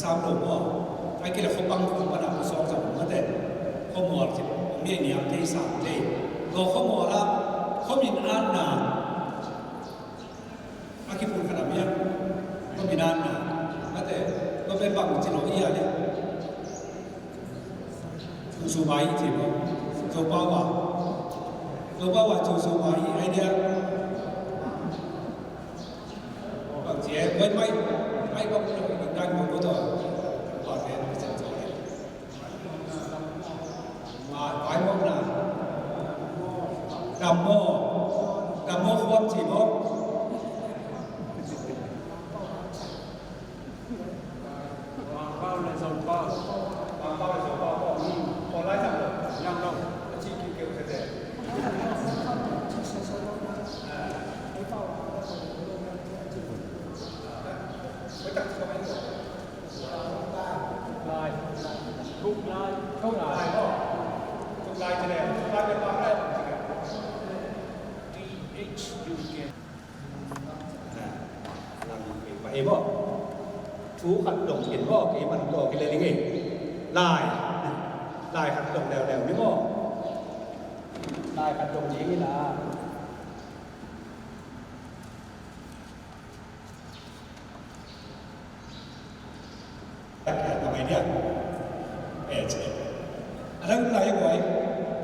Sam lo maw? Ai kei le khuapang khuapang a khuasawng zong mate. Khuamual ci, hong niam thei sam thei. Tua khuamual ah khuamin anna a kiphut khat a miang. Khuamin anna mate. Tua pen bang ci lo i a le. Cu su mai ci lo. Zo pau a. Zo pau a cu su mai ai dia. Bang ci e, wai mai, mai bang ci lo, bang dan bang ci lo. Bang ci e, bang ci lo. Mai, mai bang na. Dam maw, dam maw khuam ci maw. Mangpau le Zopau. Mangpau le Zopau. Pau lai sang lo. Yang lo. Ci ki keu kete. Ah. Lai. Tuk lai. Tuk lai. Tuk lai ci le. Tuk lai pen bang lai bang ci le. T H U K. Lang pen bang e maw. Thu khat dong pen maw. Kei man tawh kei le ling e. Lai. Lai khat dong leuleu ni maw. Lai khat dong ding hi na. Taktak a mai dia. Eh, cik. Ada guna ya boy.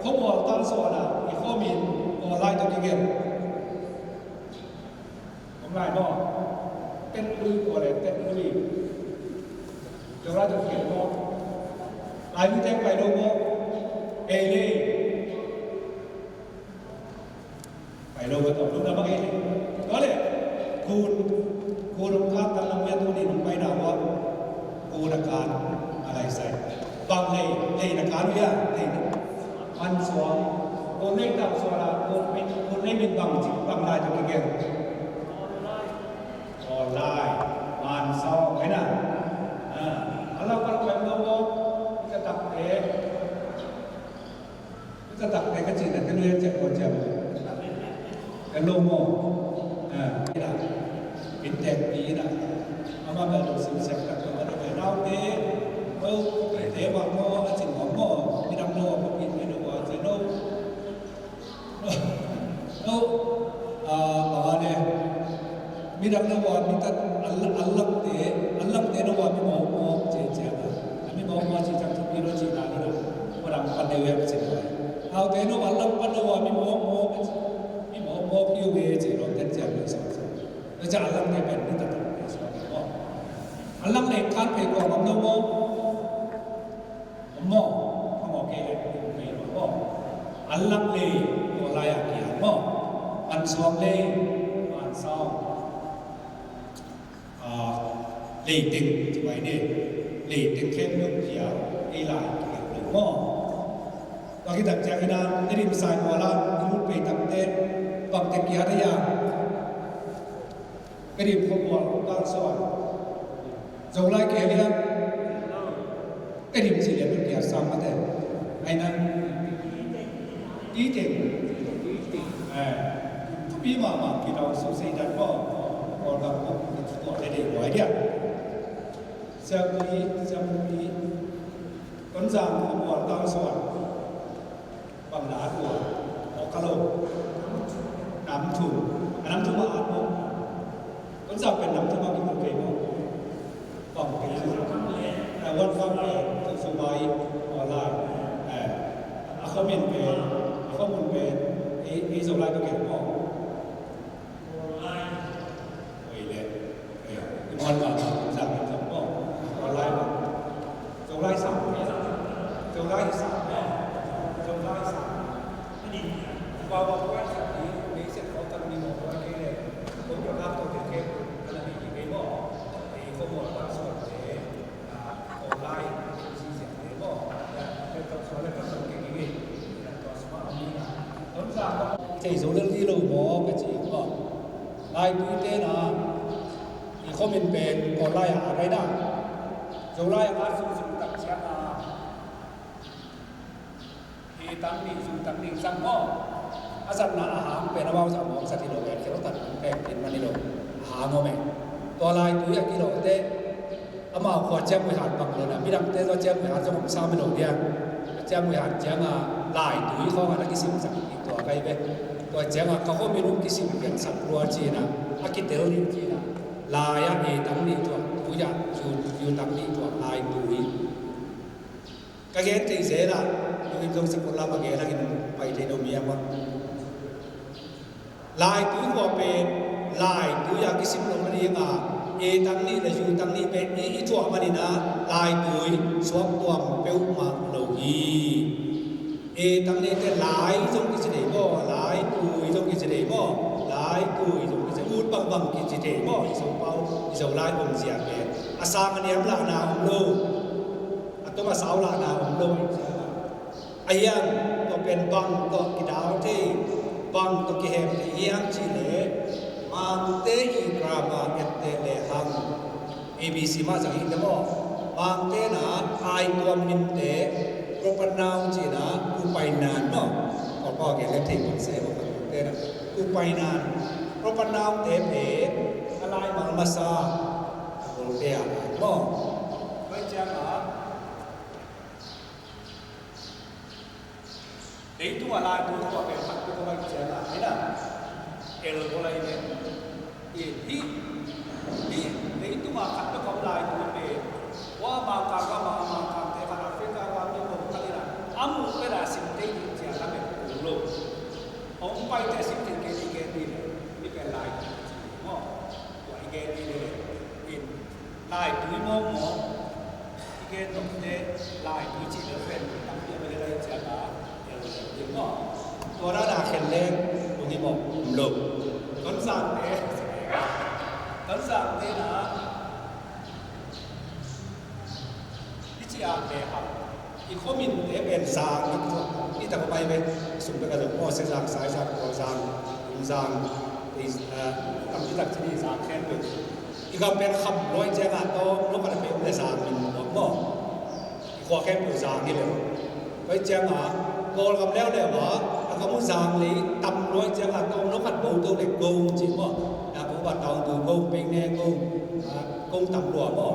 Khuamual tang suan a i khuamin Kawllai tawh kigen. Om lai maw. Tet lui kua le tet lui. Kawllai tawh kigen maw. Lai lui tek pai lo maw. Eh, le. Pai lo ka tawh lungdam a ngei le. Tua le, kun, kun hong khat tan lam mia tuni hong pai na ua. Kun a kan a lai sai. Bang lei, lei na kan uh hia, lei na. Man suang. Kun lei tang suang la, kun min, kun lei min bang cik, bang lai tawh kigen. Kawllai, man suang, hei na. Ah, a lau kan pai lo maw, ka tak te. Ka tak te ka cih na, ka nuai ciang kua ciang. Ka lo maw. Ah, ina. Inntek pi ina. Ama bel lo sim siak tak lo, ama bel lo te. Oh, te ma ko a cing maw maw. Midang lo ko pi, pi lo wa cing lo. Oh, ah, bang a le. Midang na ua mi tat, a la-, a lakte, a lakte na ua mi mawkmawk ci ciang a. A mi mawkmawk ci ciang thupi lo ci na lo na. Ua dang pan deuh hiam ci na. Aute na ua a lak pan na ua mi mawkmawk, mi mawkmawk hi ung e ci lo tet ciang lo sa sa. Na ciang a lakte pen mi tat tat lo sa sa. A lak le kan pe kua mam lo mawk. Maw, a maw kei le, kei le maw. A lak le, Kawllai a kiang maw. An suang le, an suang. Ah, leiteng, ci mai ne. Leiteng khempeuh kiang, ei lai kiang lo maw. Tua khit tak ciang ina, Tedim sai maw la, i lut pei tak te, bang te kiang te ya. Tedim khuamual kalsuan. Zolai kei lian. Tedim ci lian kiang sam mate. Ai na. Iteng. Eh. Thupi mahmah kidau su sei dan ko. Ko dang ko tua te dei ko ai dia. Siapi, siapi. Tonzang khuamual kalsuan. Bang na at ua, aw ka lo. Nam thum. A nam thum a at maw. Tonzang pen nam thum a kimu kei maw. Bang kei. A wan fam pen, tuk su mai, aw lai. Eh, a khuamin pen, a khuamun pen, ei, ei Zolai ka kei maw. Oi le. Eh, i muan ma, zang zang maw. Kawllai maw. Zolai sam. Zolai sam. Zolai sam. Ani, wa wa wa sa ni, ni se ko tan ni mo wa ke le. Ko ko ka to ke ke, ana ni ke mo. Eh, ko mo ta so te. Kawllai, Kawllai, Kawllai. Thei zo lel dih lo maw ka ci maw. Laitui te na i khuamin pen Kawllai ah a rai na. Zolai ah a sung sung tak ciang a. Hi tang nih, zu tang nih sang maw. A zatna a hang pen amau zah mawk zat hi lo, en khel tan pek in man hi lo. A hang om e. Tua laitui a kilawhte amau khua ciamui hat bang lo na, midangte tua ciamui hat zong om sam hi lo dia. A ciamui hat cianga laitui khawngah na kisim zak hi tua kai ve. Tua cianga ka hawmin hong kisim piangsak lua cina, a kitel nih cina. Lai-ah ei tang nih tuah, tui-ah zu, zu tang nih tuah, laitui. Ka gen thei zel a, nungin zong sakul lam a gen a, in pai thei lo mi a mah. Laitui khua pen, laitui a kisim lo na ding a, e tang nih le yu tang nih pen i, i tuah manin a, laitui suak tuam peuhmah lo hi. E tang nih te lai zong kici thei maw, laitui zong kici thei maw, laitui zong kici, ut bangbang kici thei maw, i Zopau, i Zolai om zia pen. A sang a niam lahna om lo. A tung a sau lahna om lo. A hiang tua pen bang tawh kidal thei, bang tawh kihem thei hiam cih leh, Mangte i grammar etteh lehang, A B C mah zang hi te maw. Bangte na ai tuam minte, proper noun cihna, kupainan maw. Kawlpau a gen le thei mawk se maw, bangte na kupainan, proper noun te pen a laimal masa a kolte a maw. Tua ciangah leitungah laitui tua pen khat tua kawmai ciangah hi na. El kawlai pen i hih, hih leitungah khat tua kawm laitui pen, wa Mangkang, wa Mangkangte khat, Africa, wa mi kawm khat hi na. A muh pen a sim thei ding ciang a pen kul lo. Hong paite sim thei kei ding gen ding le, hih pen laitui ci maw. Tua i gen ding le in laitui mawkmawk i gen nopte, laitui cih le pen tampi a mi le lai ciang a el ding maw. Tua dan a khen leng lung i mawk om lo. Tonzangte, Tonzangte na i ci a le ha. I khuaminte pen Zang, i tak a pai ve. Sum pek a zong Mawsia Zang, Sai Zang, Kawl Zang, Lum Zang, i, eh, tampi tak ci ni Zang khempeuh. I gam pen kham luai ciangah tawm lo khat a peuh le Zang min mawk maw. I khua khempeuh Zang hi le. Pai ciangah Kawlgam leuleu ah a gam uh Zang lei tam luai ciangah tawm lo khat bo to le Gong ci maw. Na ko ba tau tu Gong peng ne Gong, ah, Gong tam lua maw.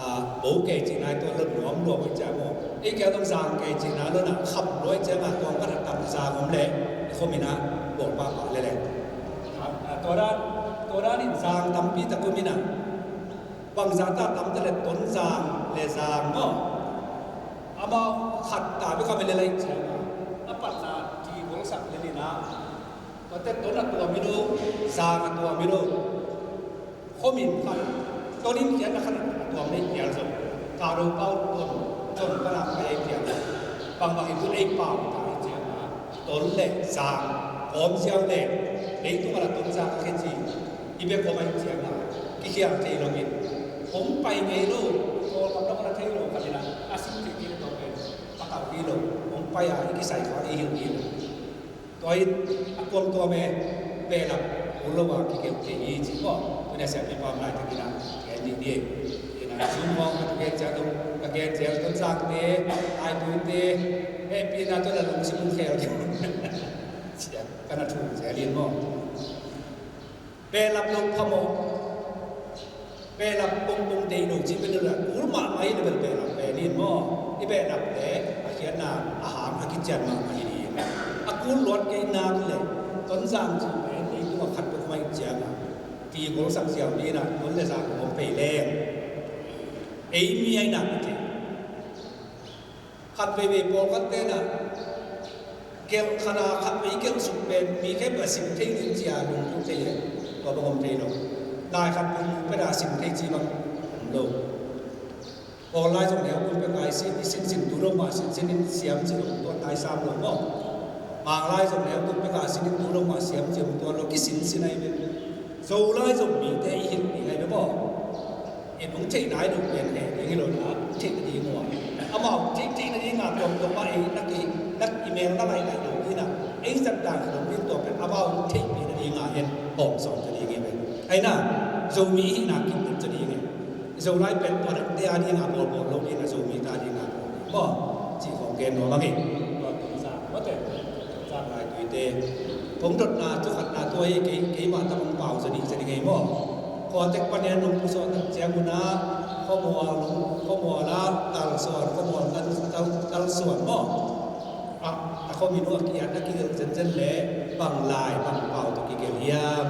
A, bo kei cihna i tuan lo nuam lua pai ciang maw. Ei kia tong Zang kei cihna lo na kham luai ciangah tuang kan a tam Zang om leh i khuamin ah buang pahpah leleh. A, tua dan, tua dan in Zang tampi tak om in ah. Bangzah ta tam ta le Tonzang le Zang maw. Amau khat ta bek a mi le lai ciangah a patna kigolsak lel in ah. Tuate Ton a tuam hi lo, Zang a tuam hi lo. Khuamin khat, Ton in kiat a khat a tuam nei pial zong. Kado pau Ton, Ton pana pai ei pial zong. Bangbang i tun ei pau ta i ciang a, Ton le Zang kawm ziau le, leitung a la Ton Zang a kheci, i bek kawm a i ciang a, kikhial thei lo in. Hong pai ngei lo, Kawlgam dong a la thei lo khat in a, a sim thei thei le Ton pen, patau hi lo, hong pai a i kisai kha i hilh hi lo. Tua in a kuam tua me, behlap kul lo a kigelh kei hi ci maw. Tuni a siampi pam laitakin a gen dih ni. Ina sum mawng ka gen ciang tung, ka gen ciang Tonzangte, laituite, hehpihna tawh la lungsim hong khel kei. Sia, ka na thu zel in maw. Behlap lo phamawh. Behlap pongpong deih lo cih pen lo la kul mahmah hi le bel behlap pen in maw. I behlap le a khiatna a hang a kician mahmah hi ding. A kul luat kei nak le Tonzang cih pen leitung a khat peuh mah ciang a kigolsak ziau ding in a Ton le Zang kawm pei leng ei mi a i nak kei. Khat veivei pawlkhatte na gelh khat a khat vei gelh suk pen mi khempeuh a sim thei ding ci a lungtup thei e. Tua bang om thei lo. Lai khat bang mu pet a sim thei ci bang om lo. Kawl lai zong neu kun pek a i sin, i sinsin tu lo mah sinsin in siam ci lo tua tai sam lo maw. Mang lai zong neu kun pek a sin in tu lo mah siam ci lo tua lo kisinsin a i ve. Zolai zong mite i hilh ding ahi ve maw. I hong theih nai loh pen heh ding hi lo na, hong theih nading uh a, amau hong theih theih nading a tuamtuam mah ei nak i, nak i mel na lailai lo ding a, ei zat dan hi lo ding tua pen amau hong theihpih nading a hen hawm sawm ta ding hi ve. Ahi na, Zomi i hihna kim pen ta ding hi. Zolai pen tua dangte a ding a bawlbawl lo ding a, Zomite a ding a bawl ding maw. Cih khawng gen nuam ang hi. Tua tung zang mawte. Zang laituite. Kong dotna thu khatna tua hi kei, keimah tak hong pau zanih zanih ngei maw. Khuatek panin hong pusuah tak ciang un ah, khuamual, khuamual ah, talsuan, khuamual tal, tal, talsuan maw. Ah, a khuamin uh a kiat a kigelh zenzen le, bang lai, bang pau tawh kigelh hiam.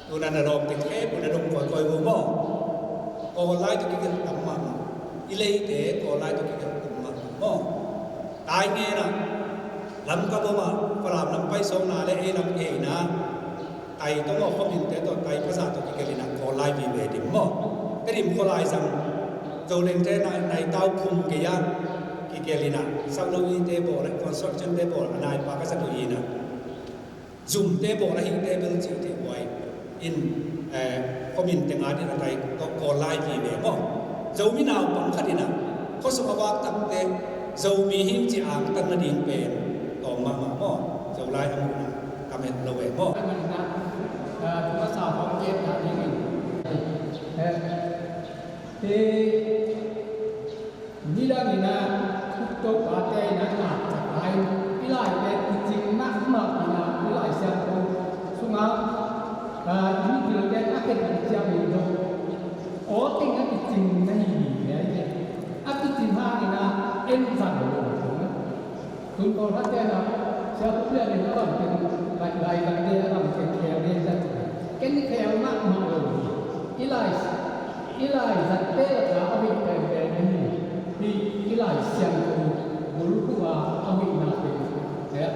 Tuna na lawmte khempeuh na dong kawikawi uh maw. Kawl lai tawh kigelh tam mahmah. I leite Kawl lai tawh kigelh tam mahmah maw. Tai ngen ah, lamkam om ah, Falam lam paisawkna le ei lam geina, tai tawh maw, khuaminte tawh, tai phaza tawh kigelh in ah Kawl lai vive dim maw. Tedim khualai zang, Zolengte nai, naitau phum gei ah kigelh in ah, Sauloite bawl, construction te bawl, a naipa ka zat uh hi in ah. Zumte bawl ahihte bel cihte buai in, eh, khuamin teng adin a tai tawh Kawl lai vive maw. Zomi naupang khat in ah khuasung a vak takte Zomi hi cih angtan nading pen tawm mahmah maw. Zolai a muhna tam het lo ve maw. Te nidang in ah, Topa te in ah, na tak lai, i lai te kicing mahmah in ah, i Lai Siangtho sungah, ah, i mipil te a khen ciang in dong, aw teng a kicing na hi hi, a kicing hang in ah, en zang lo. Tun pawlkhat te na, Sia Khup Lian in a bang teng, lai, lai bang te a bang teng khel den ta. Ken khel mahmah lo hi. I lai, i lai zat te la ka a hoih pen pen hi. Hi, i Lai Siangtho bulphuh a, a hoihna teng. Eh,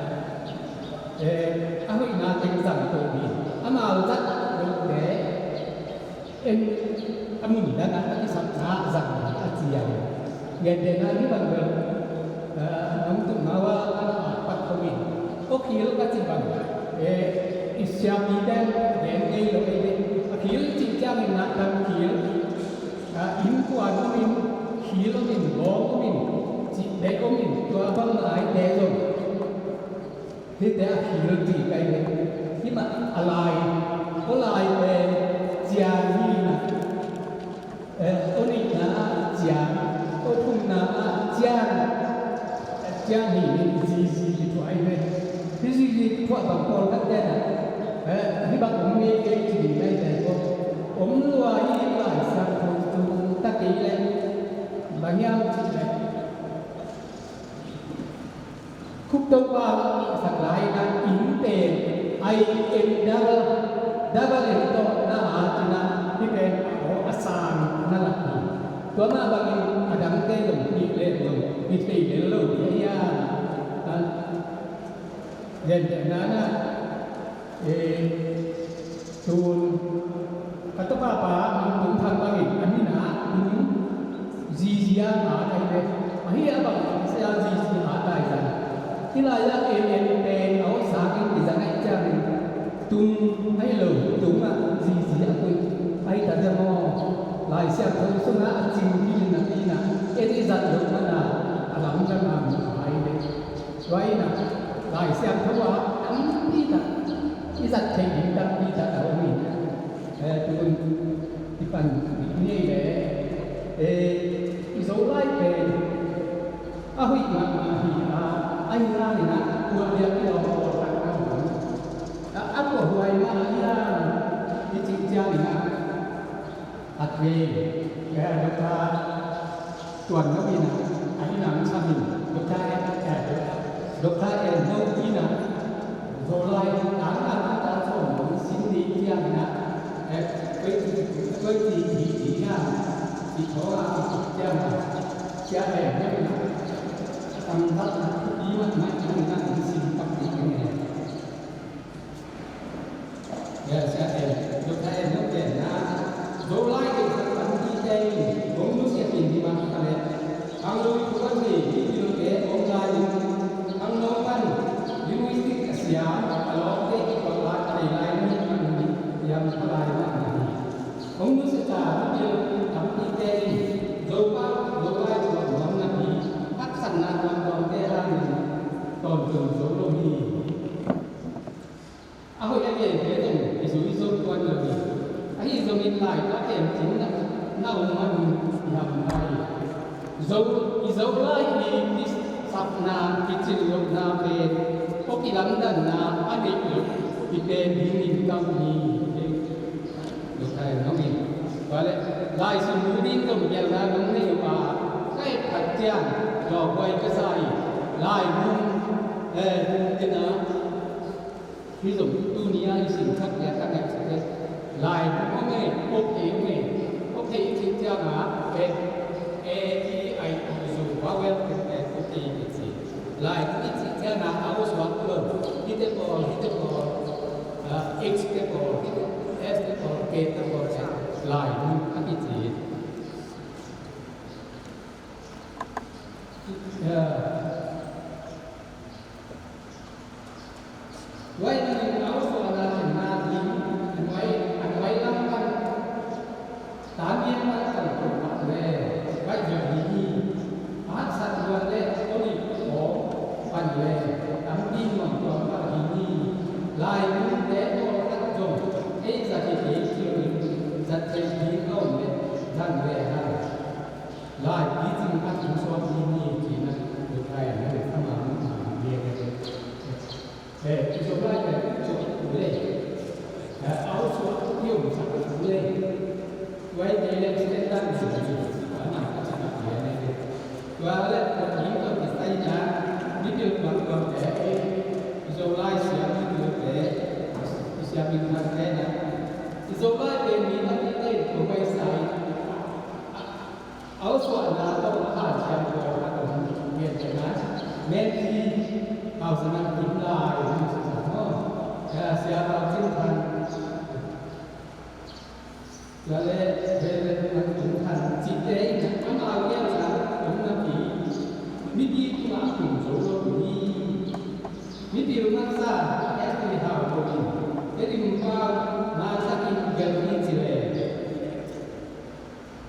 eh, a hoihna teng zang to hi. Amau zat lo te. En a mun dang a kisapna zang a ci a hi. Gentehna hi bang bel, ah, nong tuh ma wa a pat ko in. Ko khil ka ci bang, eh, i siapi den gen ngei lo ei le. A khil ci ciang in na dang khil, ah, innkuan om in, khil om in, gawng om in, cih bek om in, tua bang lai te zong. Hihte a khil ci kai ve. Hih mah a lai, aw lai pen ciang hi na. Eh, aw nihna ah ciang, aw thumna ah ciang, ciang hi in zizi kithuah hi ve. Hih zizi kithuah bang pawlkhat te na. Eh, hih bang om ngei kei ci ding kai ve ko. Om lua hi Lai Siangtho tung ta kei leh. Bang hiam cih leh. Khup Topa sak lai na inn pen I M double, double M tawh na a ci na hih pen aw a sang na lak hi. Tua mah bangin a dangte zong hih leh zong hih thei lel lo hi a. Gentehna na. Eh, tun ka tapa pa Mang Tung Thang bangin a mina Tung Zizi a ngai ve. Ahi a bang sia Zizi a ngai zan. Hih lai-ah M N pen a aw sangin i zang ahih ciangin Tung ahi lo, Tung ah Zizi a kuih. Ahi ta deuh maw? Lai Siangtho sungah a cing hi napi-in ah en i zat loh manin a lamdang a mu ngai ve. Tua in ah, Lai Siangtho ah tampi tak, i zat theih ding tampi tak a om in, eh, tun i pan ding hi leh, eh, i Zolai pen a hoih mahmah hi a, ahi hangin ah, tua biak i lawm pawlkhat a om. A, a tuahhuai mah ahi hang, i cih ciangin ah, Khat vei, eh, Doctor Tuan Lo in ah, a inn ah sam in, Doctor En, eh, Doctor En Lo in ah, Zolai tang a tang a sawm hong sin ding ciang in ah, eh, koici, koici hi ding hiam cih thawng a kici ciang ah, Sia En Lo in ah, a tamzat a thupi mahmah in ah hong sin pak ding hi. Sia En, Doctor En Lo in ah, Zolai deihsak tampite in hong nusiat in hi mah ta leh, khang lui thu a thei mipilte om lai in, khangno pan linguistic a siam a lawmte kituak lai a nei lai na hi mah hi, hiam a lai mah na hi. Hong nusiat a mipil tampite in Zopa, Zolai tuak nuam na hi, haksatna tuamtuamte hangin tawntung zo lo hi. A hoih a gente zong i zui zo tuan lo hi. Ahi zongin lai tua pen cin na, na om man i ham ngai. Zo, i Zolai i kisapna, kicin lohna pen, aw kilamdanna a neih loh i pen dingin kam hi. Lo thai nong in. Tua leh, lai sim mu ding zong gelna nong nei uh a, ka et khat ciang, lawmhuai ka sa hi. Lai mun, eh, mun tena, Hih zong tuni a i sin khat piak ka ngaihsut e. Lai mun om e, ok thei om e. Ok thei i cih ciangin a, e, e, i, ai, i zu vowel te, e, ok thei i ci. Lai mun i cih ciangin a, a aw suak lo. Hih te pawl, hih te pawl, a, H te pawl, hih te, S te pawl, K te pawl, lai mun a kici. Yeah. Tua ahih manin a aw suahna khenna ding a nuai, a nuai lam pan, tamian pan kan tawh pah le, baih zo ding hi. A haksat luat le olive khawng, Tua i te leh standard ni, tua na ka cih na tua ni. Tua leh tua ni tua kisai na, mipil tuamtuamte, i Zolai siam mipilte, i siam minthangte na, i Zolai pen mi tampi te tua pai sai. A, a suahna tawh a hanciam tua a tawh ngen te na, Menti Hau Zan Kim Lai, Siam Hau Cin Than. Tua leh Reverend Nang Tung Khan cihte in amau liansa om napi mipi tungah tung zo lo hi. Mipi tungah sa Anthony Hau ko in Tedim pau na takin gel hi ci leh,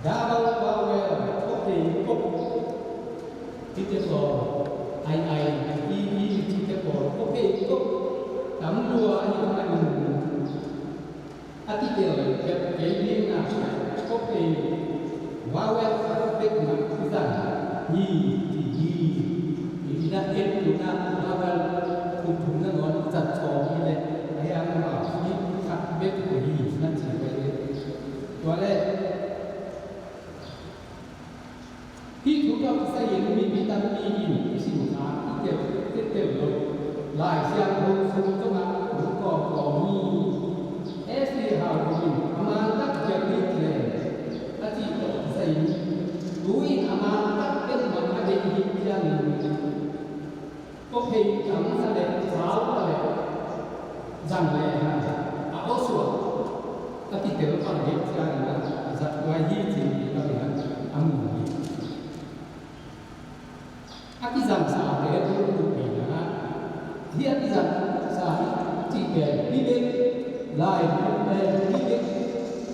Davau vowel, kop ei kop, cihte pawl, ai ai, i i cihte pawl, kop ei kop, tam lua ahi manin a kitel bek kei ding a, kop ei vowel a kop bek na i zang hi, hi hi. I na et tu na vowel thum thum nangawn zat sawm hi leh a hiang ma hi khat bek hi na ci ve. Tua leh hih thu tawh kisai in mipi tampi in i sin kha i tel, i tel lo. Lai Siangtho sung zongah thu kawmkawm hi. S. Hau in a man tak piak hi ci leh a cih tawh kisai in tu in a man tak piak mah a deih hi ciangin Kop hei tam sa le, sau sa le, zang le hang a awsuak a kitel pang dek ciangin a zat tuai hi cin i bangin a mu hi. A kizang sa le, a tul tul pi na hi a kizang sa hi cih pen hi bek lai pen hi bek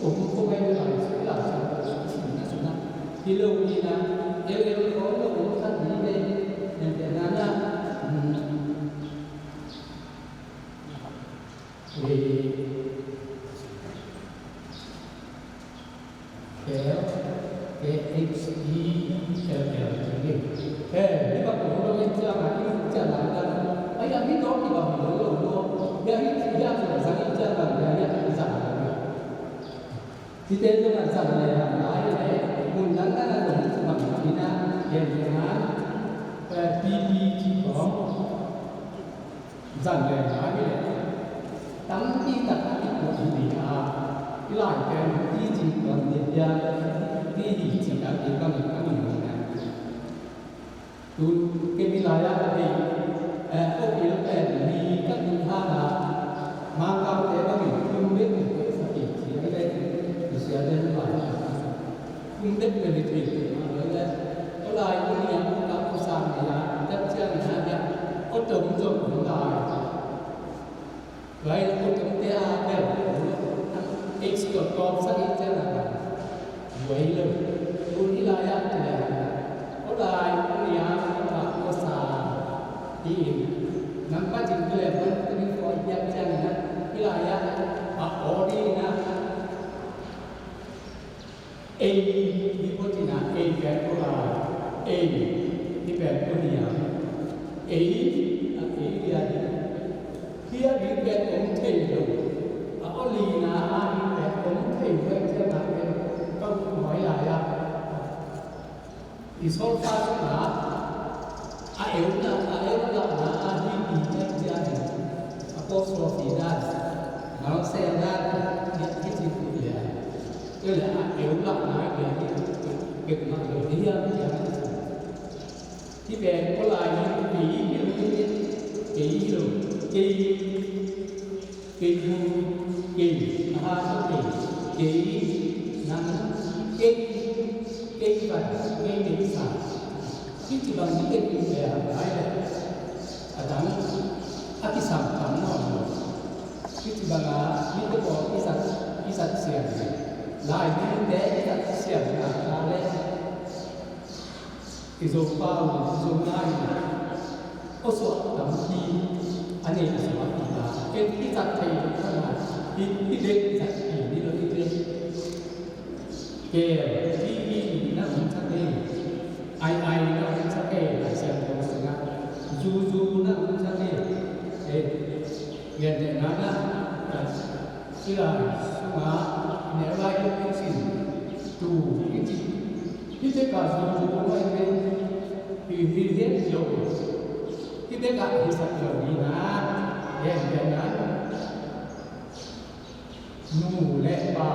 om ko pen lai lai sa hi na suna hi lo ni na el el ko lo om sa hi bek. Nen te na na K H E L L. He, hi bang ko lo in cia ma in cia la la. Ai ya hi do ki bang lo lo lo. Ya hi ya cia la in cia la ya ya cia la. Hi te lo na cia la ya la ya. Mun dan dan lo ni cia ma ni na. Gen gen na. P P T com. Zan le ngai hi leh tampi tak a kikuan hi a, i Lai pen i cing tuan ding hi a, i hi cing a, i bang a min hi na. Tun kei mi lai a ka thei, eh, ko pil pen mi ka tun ha na, ma kau te bangin tun bek mi ko sa ki ci a hi leh, i sia den lai a. Kum dek le ni tui tui ma lo le. Ko lai ko ni a ko ka ko sang ni a, dap cia ni a ya. Ko tom tom ko lai. Lai ko tom te a bel ko lo. Ex ko ko sa ni cia na ka. Wai lo. Ko ni lai a te a. Ko lai ko ni a ko ka ko sang. Ti. Nampak jing ko le man ko ni ko ya cia ni a. Ni lai a. A o ni na. Ei, hi ko cina, ei pen ko la, ei, hi pen ko nia. Ei, a ei lia hi. Hi a hi pen om thei lo. A o li na a hi pen om thei lo, cia na pen ka hoi la ya. I solfa sungah a euna, a euna na a hi pi cia cia hi. Apostrophe dan, vowel dan, cia hi ci ku cia. Cia le a euna na cia hi. Kek ma lo hi ya cia hi. Hi pen ko lai hi pi hi lo hi. Kei hi lo. Kei. Kei bu, kei, a ha sa kei, kei, nang, kei, kei van, kei nei sa. Hih ci bang hih kei bu le a lai le. A dang, a kisam tam nawn lo. Hih ci bang a, hih te ko i zat, i zat siam. Lai hih te i zat siam na ka le. I Zopau, i Zonai, a suah tampi a nei a suah hi ta. Ken i zat thei lo kha na, i, i bek i zat hi ni lo i bek. Kel, i, i, i na hong sa kei. Ai, ai, na hong sa kei, Lai Siangtho sungah. Zu, zu, na hong sa kei. Eh, ngen te na na, na, i Lai sungah. Neu lai i sin tu i ci. Hih bek a zong zong lai pen hi hi het lo. Hih bek a hisak lo hi na. Gen gen na. Nu le pa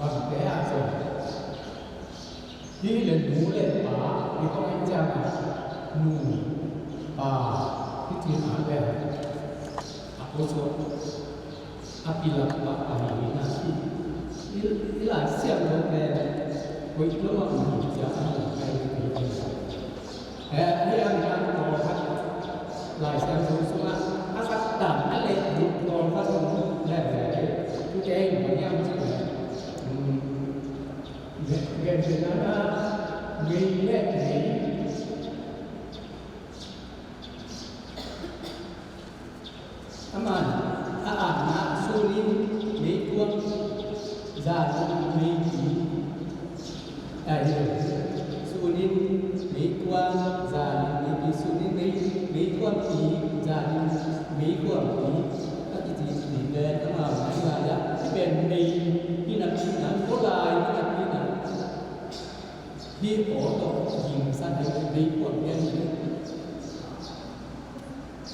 bangte a zong. Hih le nu le pa i kong en ciang a nu pa i ci na le a ko suak. A pilak pa ahi na si. I, i Lai Siangtho pen koih lo a mi cia a mi kai ni. Eh, hei a mi a ko khat Lai Siangtho sungah a khat dan a leh du ko khat sung le le. Tu te in ko niam ci le. Hmm. Gen, gen, gen na na. Gei le gei. Aman a atna sunin meikuang, zanin meipi. Ai, sunin meikuang, zanin meipi, sunin mei, meikuangpi, zanin meikuangpi. A kici pen amau nai lai a, hih pen mei hinapi na, ko lai hinapi na. Hih aw tawh gingsa thei meikuang pen hi.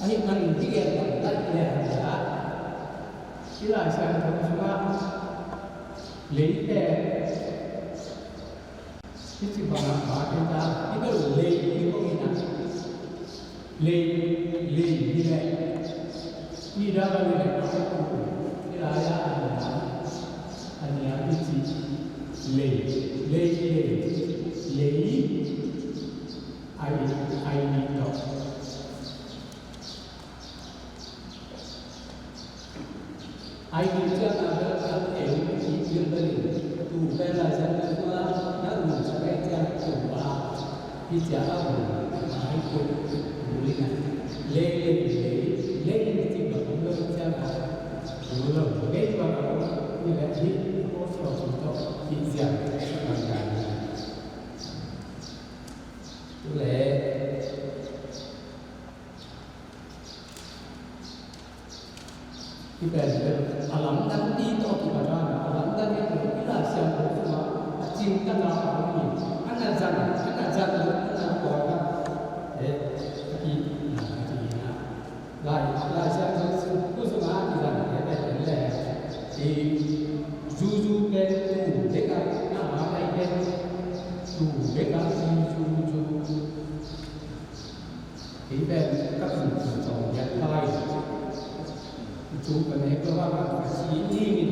Ahi man hih gen bang laih leh hang a, i Lai Siangtho sungah lei pen hih ci bangah mah kei ta, i bel lei hi kong hi na. Lei, lei hi leh i dang a lei leh a hong kum i lai a a nia, a nia i ci lei, lei, lei, lei. Ai, ai ni tawh. Ai ni ciang a bel a en i bil bel in tu pen Lai Siangtho sungah na um sa pen ciang tu a hi ciang a um a hi tu tu li na. Lei, lei, lei, lei ni ci bang lo ciang a tu lo lei bang a ni le hi ko so tu to hi ciang sa bang ka ni. Tu le. Hih pen a lamdang ding tawh kipat a, a lamdang ding tawh i Lai Siangtho sungah a cingtak a om hi. A na zang, a na zang lo, a na kawltak. Eh, a ki, a ki na. Lai, Lai Siangtho sung, sungah a kizang, eh, pen le. I zuzu pen tu bek a, a ma pai pen tu bek a, zuzu. Kei pen ka kum kum sawm giat lai. Kum ka nek lo a, ka si ning in,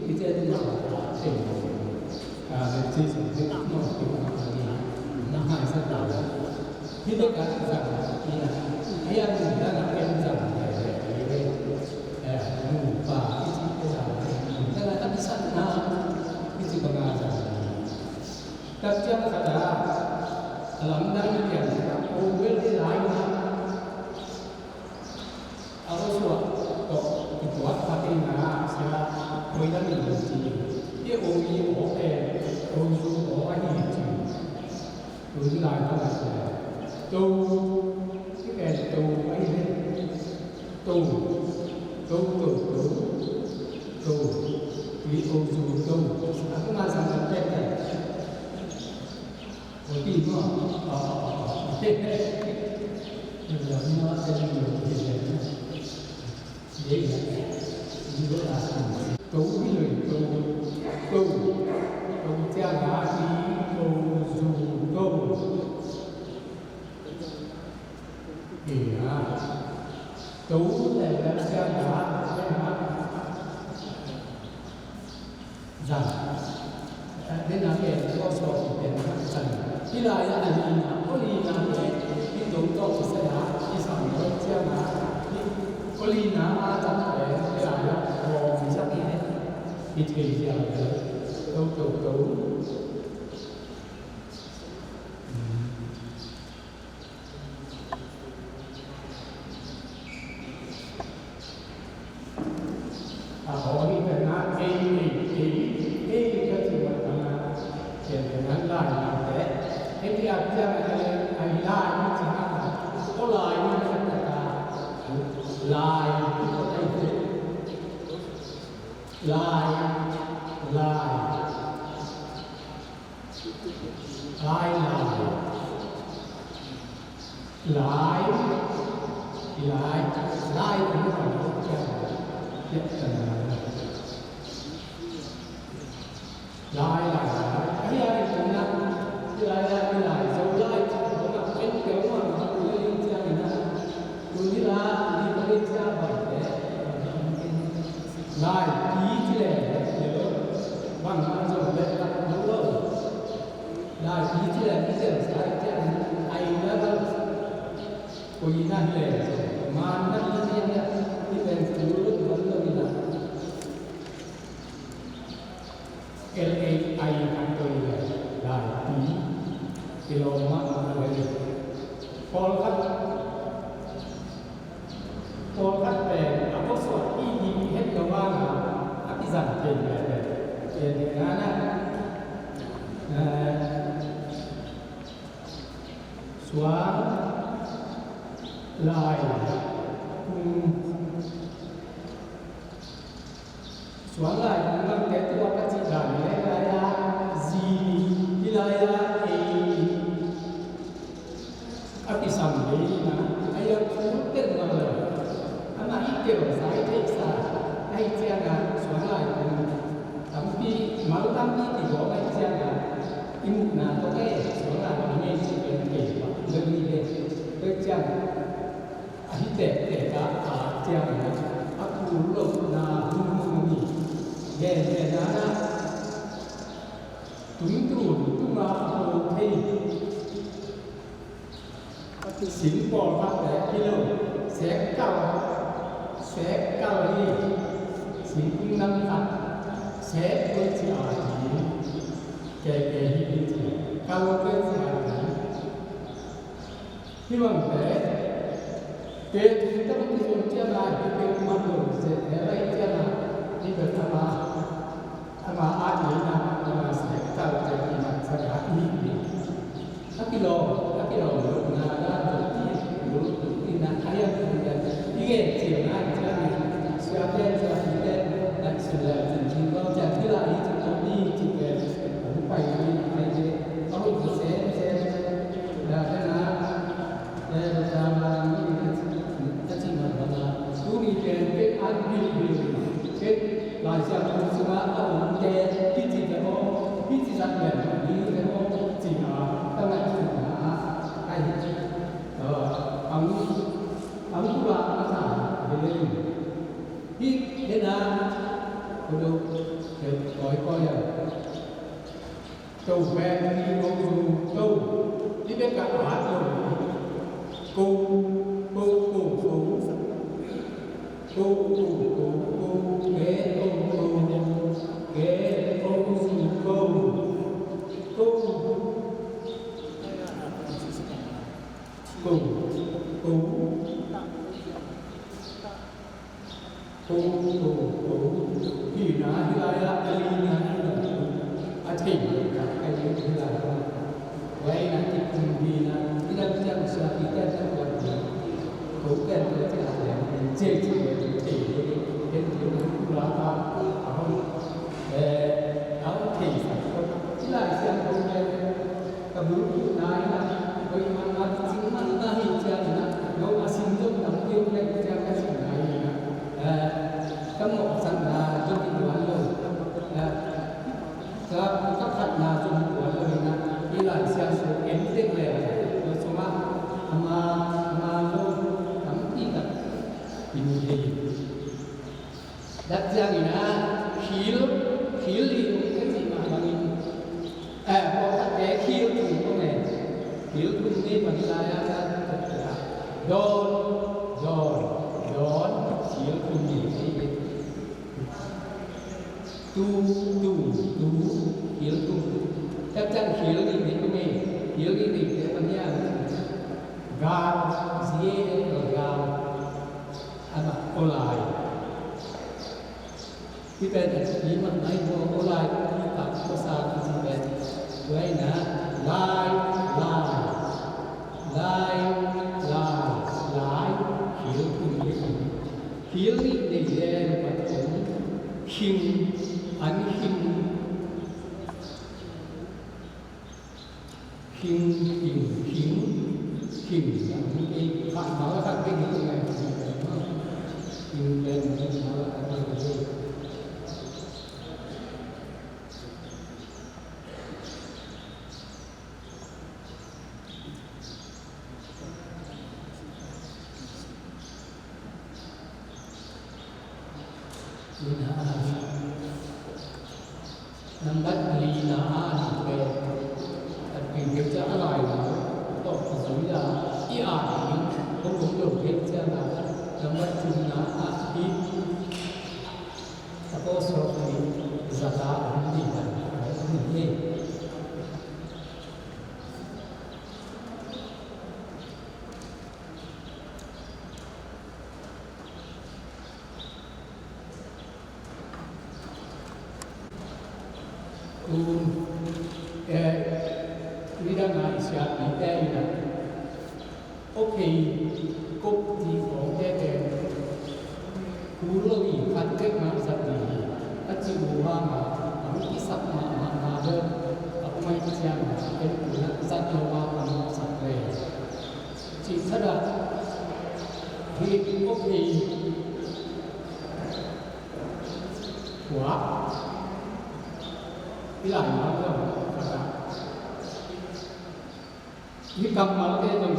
kei te tu ma ka thei lo. Ka nek si sawm giat no, kei ka ma ka ni. Na hai sa ta lo. Kei te ka zang, kei na. Kei a kum da na ken zang, kei te, kei te. Eh, nu pa, kei si kei zang, kei te na, kei sa na, kei si ba nga zang. Ka ciang khat a, a lamdang i pian khat a, o bel i lai na, a o suak tawh kituak khat i na, sia, koi lam in lo ci. I o i o pen, o zu o a hi ci. Tu i lai na la sia. Tu, i pen tu a hi le. Tou, tou, tou, tou, tou. Tui o zu tou. A kuma sang kan pek kan. O ti mo. A, a, a, a. Lam na kan lo ti le. Ye ya. Ni lo la. Tou hi lo tou. Tou. Tou cia la ti o zu tou. Ina, tou le le sia na, ina, zang. Ina ke ko so ina zang. Ila ya ina, ko ina ke, i tou to sia na, i sam ko sia na, i ko ina a zang ke, ila ya ko mi sa ke, i ke sia na, tou tou tou. A, aw, hih pen a, ei, ei, ei, ei ka cih mat bang a, pen pen a lai nate. Ei ki a, ki a, ei, ei lai ni cih a, aw lai ni cih a, lai ni cih a, lai. Lai. Lai, lai. Lai. Lai. Lai. Lai. Lai, lai, lai. Ahi, ahi, lai, lai, lai. Zo lai, zo lai. En keu ma, ma, tu lai, lai, lai. Tu lai, lai, lai, lai. Lai, pi ci le, le lo. Bang ma zo le, lo lo. Lai, pi ci le, pi ci le, sai ci le. Ai, la, la. Ko ina le. Ma, na, pi ci le, pi ci le, lo lo, lo lo, ina. L A I khat tawh i lai, lai pi kilawm mahmah hi. Pawlkhat, pawlkhat pen a puaksuak i hi het lo a, a kizang thei veve. Pen hi na na, eh, suang lai kung Suang lai kung lamte tua ka cih dan hi lai a, zi hi lai a, ei a kisam hi na, a yang thu tel ma lo. Ama i tel sa i theihsa, a hi ciang a suang lai kung tampi, mal tampi kigawm a hi ciang a, i muhna tawh e, suang lai kung e ci pen kei pa, lem hi le, tua ciang a hi tektek a, a ciangin a kul lohna hun hun ni. Gen gen a na tung tung tung a ko thei. Sing pawlkhat te hi lo. Sek kal, sek kal hi. Singkung nam khat sek kul ci a hi. Ke ke hi hi ci kal kul ci a hi. Hih bangte, Peter in tampi zong ciangin hih peuhmah lo seh, hih lai ciangin hih bel ama, ama a ina, ama seh, talte kimat sa ka hih hi. A kilawm, a kilawm lo na, na zong ti lo, ina, a yang, i gen ciang na, ciangin, siate, siate, na, sila, cin, cin, bang ciang, hih lai, cin, cin, cin, cin, hong pai, cin, cin, cin, a hoih, cin, cin, cin, na, na, na, Tou pen ni ko zu tou. Ni bek a at lo. Ko, ko, ko, ko. Ko, ko, ko, ko. Ke, ko, ko. Ke, ko, zu, ko. Ko. Ko, ko. Ko, ko, ko. Hih na, hih lai-ah a lina, hih lai-ah a thei lo ka, a lina hih lai-ah. Lai na kikum hih na, hih lai ciang suapite ciang kuan hih. Ko pen ko ciang a leng, cia cia thei lo, pen lo na kula a, a hong, eh, a hong thei sa ko. Hih lai ciang ko pen, ka bulphuhna in ah, hoih mahmah, cing mahmah hi ciangin ah, no a sin zong tampi om leh ciang ka cihna in ah, eh, ka mawhsakna zong hi tuan lo. Eh, ka, ka phatna zong hi tuan lo in ah, hih Lai Siangtho en teng le, tua sungah ama, ama zong tampi tak hi hi. Dap ciangin ah, khil, khil li ka cih mah bangin, eh, pawlkhatte khil thum om e. Khil thum nei bang lai-ah ka, dawn, dawn, dawn, khil thum nei, nei, nei. Tu, tu, tu, khil thum. Dap ciang khil li nei om e. Khil li nei te bang hiam? Gal, Z A L, gal. Ama, aw lai. Hih pen a ci mahmah hi maw, aw lai, hih pa, aw sa, kici pen. Tua hi na, lai, lai, lai, lai, lai, khil thum, khil thum. Khil nih nei leng pathum, Khing, an khing, khing, khing, khing, khing, khing, khing, khing, Nambat lina a ding pen, a ding pen ca a lai lo, tawh kizui a, i a ding, kong kong lo pen ca a, nambat thumna a i, apostrophe, zata a hong ding a, a hong ding a. Tun, eh, midang a i siamte in a, okay, kop ti khawng tete, kul lo i khat tek mah zat ding hi, a ci uh hang a, a hong kisap mahmah na bel, a hong mai ciang a, en kul a zat lo a, a hong sak le. Cih khat ah, hi, okay, thuak, i lai mah zong khat ah, hi kammalte zong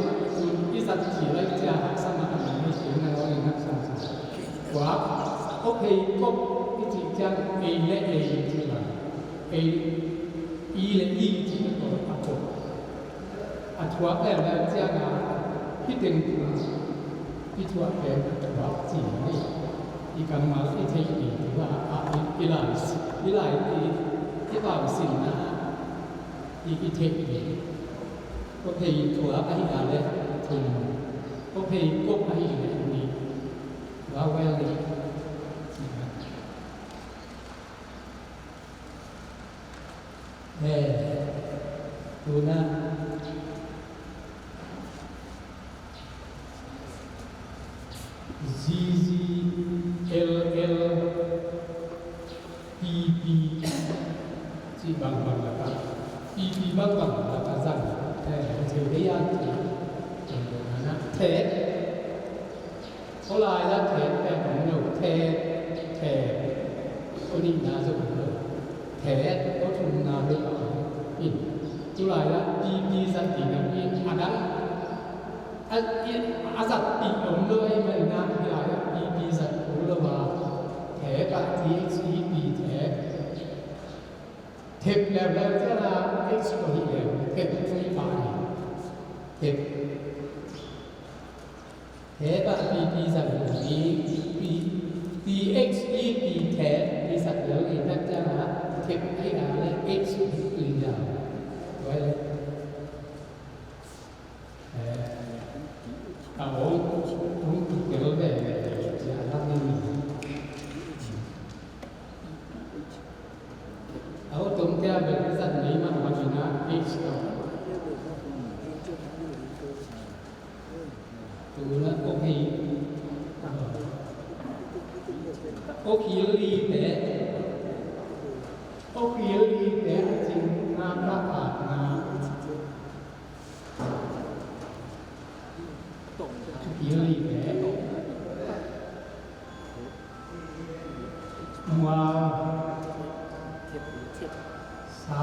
i zat cih lai ciang haksa mah a, hi cih na lo in haksa sa. Thuak, okay, kop i cih ciang ei le ei i cih lai. Ei, i le i i cih a kop. A thuak leuleu ciang a, hih teng tung i thuak pen a thuak ci hi. I kammal i theih ding tua a, i, i lai, i lai, i, i lai sinna i, i theih ding. Kua phei thuak ahih a le thum, kua phei kop ahih le nih. Vowel nih. He, tuna Z Z L L P P, ci bangbang laka, P P bangbang laka zang. He, he, he, he, he, he, he, he, he, Khua lai-ah thet pen om lo, thet, thet. Khua nihna zong om lo. Thet, khua thumna bek a om in. Tu lai-ah P P zat ding a om in. A dang a, i, a zatpih om lo ahih manin ah hih lai-ah P P zat kul lo a. Thet ah T H E P, thet. Thep leuleu ciang a H ko hi leu. Thep tui pah hi. Thep. He pa pi pi zang pi pi, pi H E pi, the pi zang lo i tak ciang a, thep ai a le H pi zang. Wai le. Eh, a ong, ong pi kel ve ve, ya la ni ni. A ong tom tia ve zang ni ma ma ni na H ko. Tuna okhil, okhil lite, okhil lite a cing na ka at na. Okhil lite. Mua. Sa.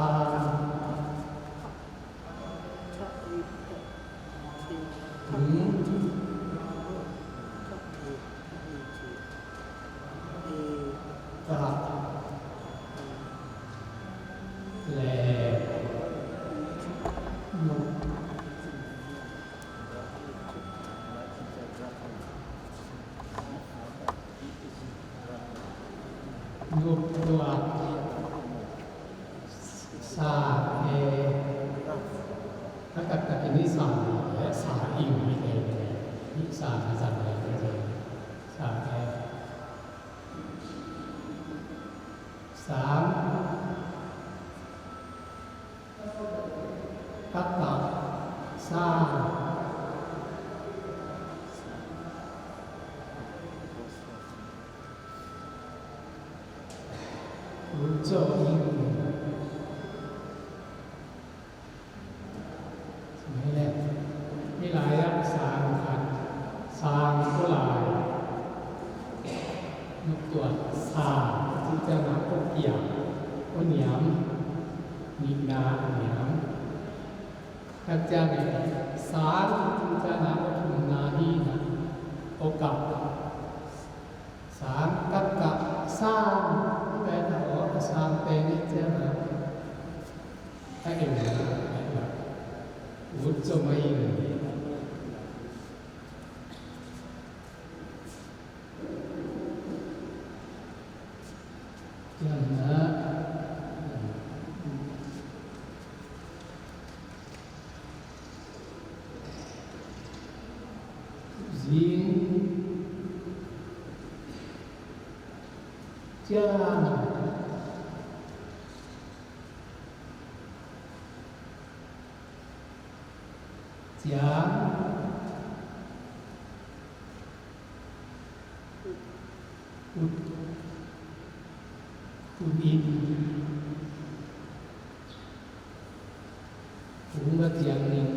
Sa, eh, ka, ka, ka, kini sa, eh, sa ing, eh, eh, sa, sa, sa, eh, sa, eh, sa, ka, ka, sa. Vun cawh ing. Hih lai-ah sang khat, sang kua lai, na tua sang cih ciangin kua kiang, kua niam, nihna a niam. Khat ciangin sang cih ciangin kua thumna hi na, kua kap. Sang, kap, kap, sang. Hih pen a aw a sang pen hi ciangin a en a, a en a, vut zaw mai in. Ciangin a, zing ciang ciang ut, ut in, ut va ciang in.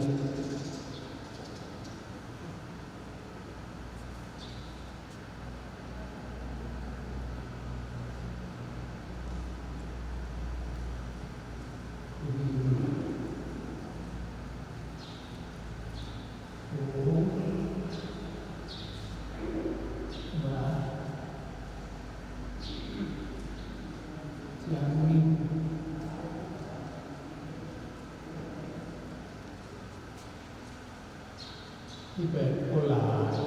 Hih pen kua lai,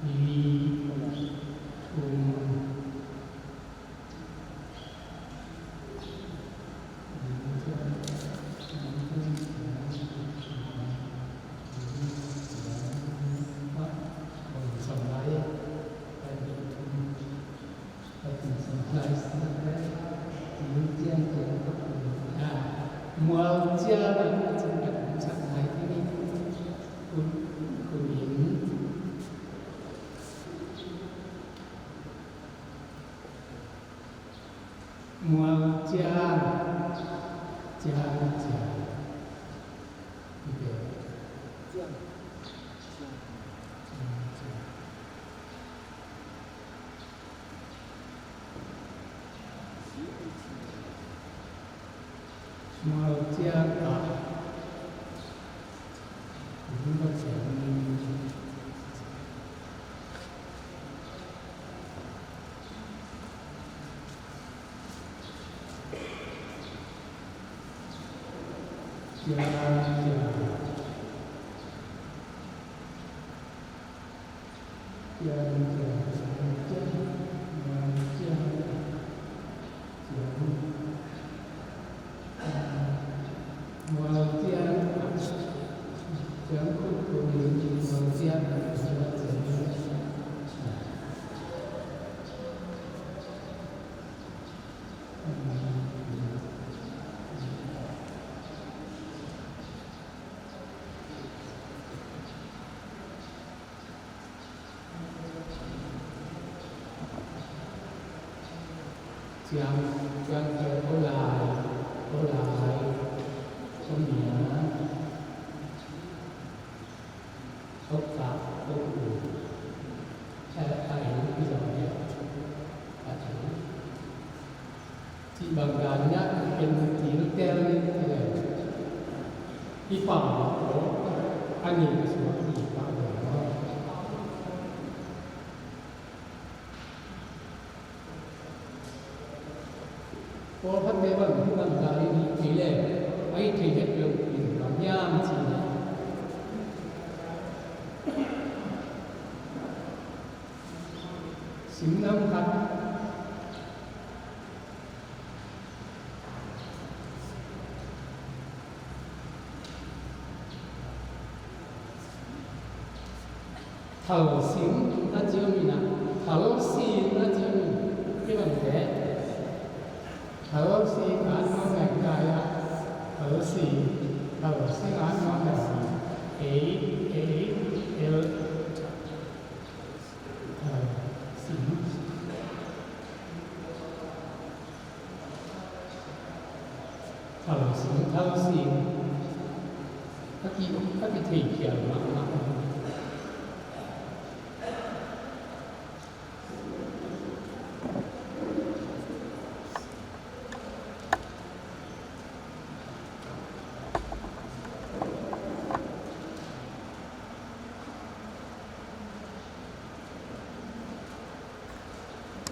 li, thum, mual ciang a cin ka sak mai ding hi. Kun, kun in. Mual ciang, ciang, ciang. Ciang, ciang. Mual ciang ah. Ciang, ciang. Ciang, ciang, ciang, kua lai, kua lai, kua niam, kua kap, kua u. Eh, a en, i zong en. A en. Cih bang dan in ah ken til tel ni ci leh, i pau ko a nih a suak i pau ko. Pawlkhatte bang hih bang dan in ci leh a it thei het lo in bang hiam cih leh, sim nam khat Thal sim a ci om in ah, thal sim a ci om in, hih bangte. Thal sim an nuam leng kai ah, thal sim, thal sim an nuam leng, ei, ei, el, thal sim. Thal sing, thal sing. A ki, a kithei khial mahmah.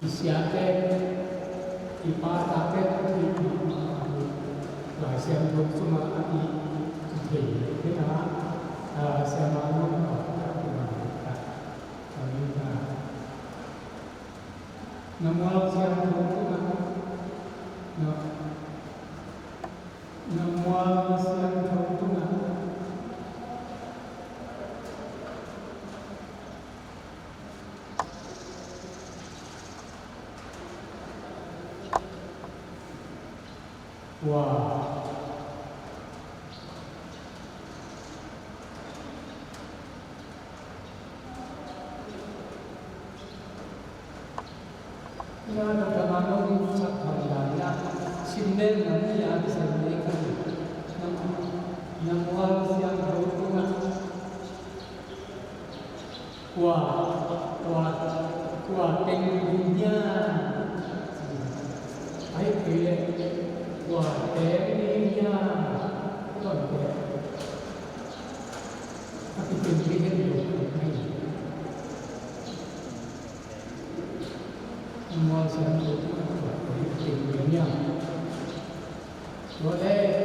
I siate, i pate, i, Lai Siangtho sungah a ki, kithei, kithei, a, siama nong, a, a, a, a, na mual siangtho tungah, na, na mual siangtho tungah. Wow. Ina na kama nong sak bang lai na, sim lel na mi a kisan lel kan. Nam, nam mual siangtho tungah. Kua, kua, kua teng ding hiam? Ahih kei leh kua teng ding hiam? Kua teng. A kiteng ding hiam? Mual siangtho kua teng ding hiam? Kua teng.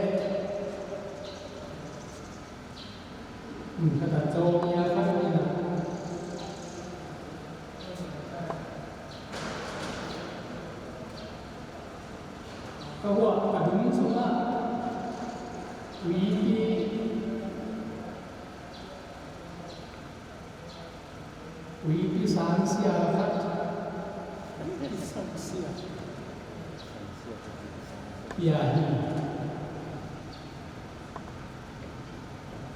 Ka ta cawm ia khat ni na. Ka huah ka dum sungah uipi, uipi sangsia khat. Sangsia. Pia hi.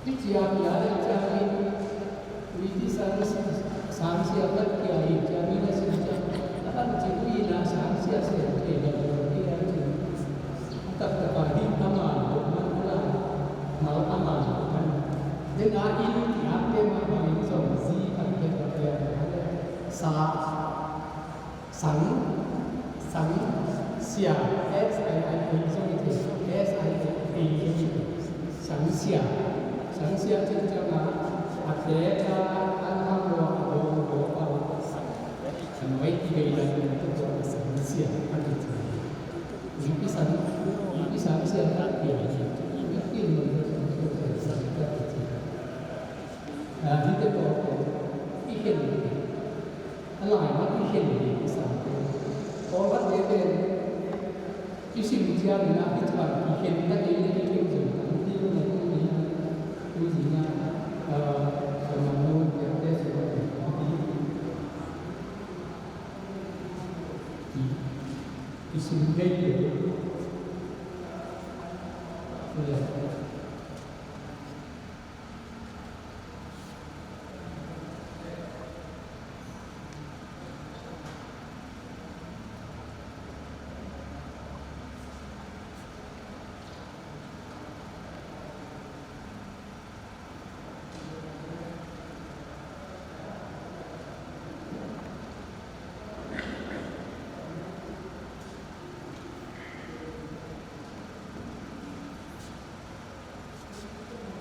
Hih cia pia le cia hi. Ui ti sang, sang sia khat pia hi cia mi na sin cia. A kan ci ui na sang sia sia pia hi cia pia hi. A tak tak a hi a man lo man la. Mal a man lo man. Then a in ti a pe ma ma in zong zi kan pe ka pia na le. Sa. Sang, sang sia, S I I A zong i thei, S I A zong i thei. Sang sia, sang sia cih ciangin a tek a, an ham lua, a bawng lua, a nuai i bei lai in tuk tua sang sia, a ti ci. Ui pi sang, ui pi sang sia, a ti a, ui pi sang sia, a ti ci. A, hihte tawh i khen, a lai mah i khen ding i sam te. Pawlkhatte pen i sim ciangin ah hih bang i khen na kei le i khen zong tam ding na tung ding. Tu zing ah, a, a man lo piakte sungah i, i, i sim kei le.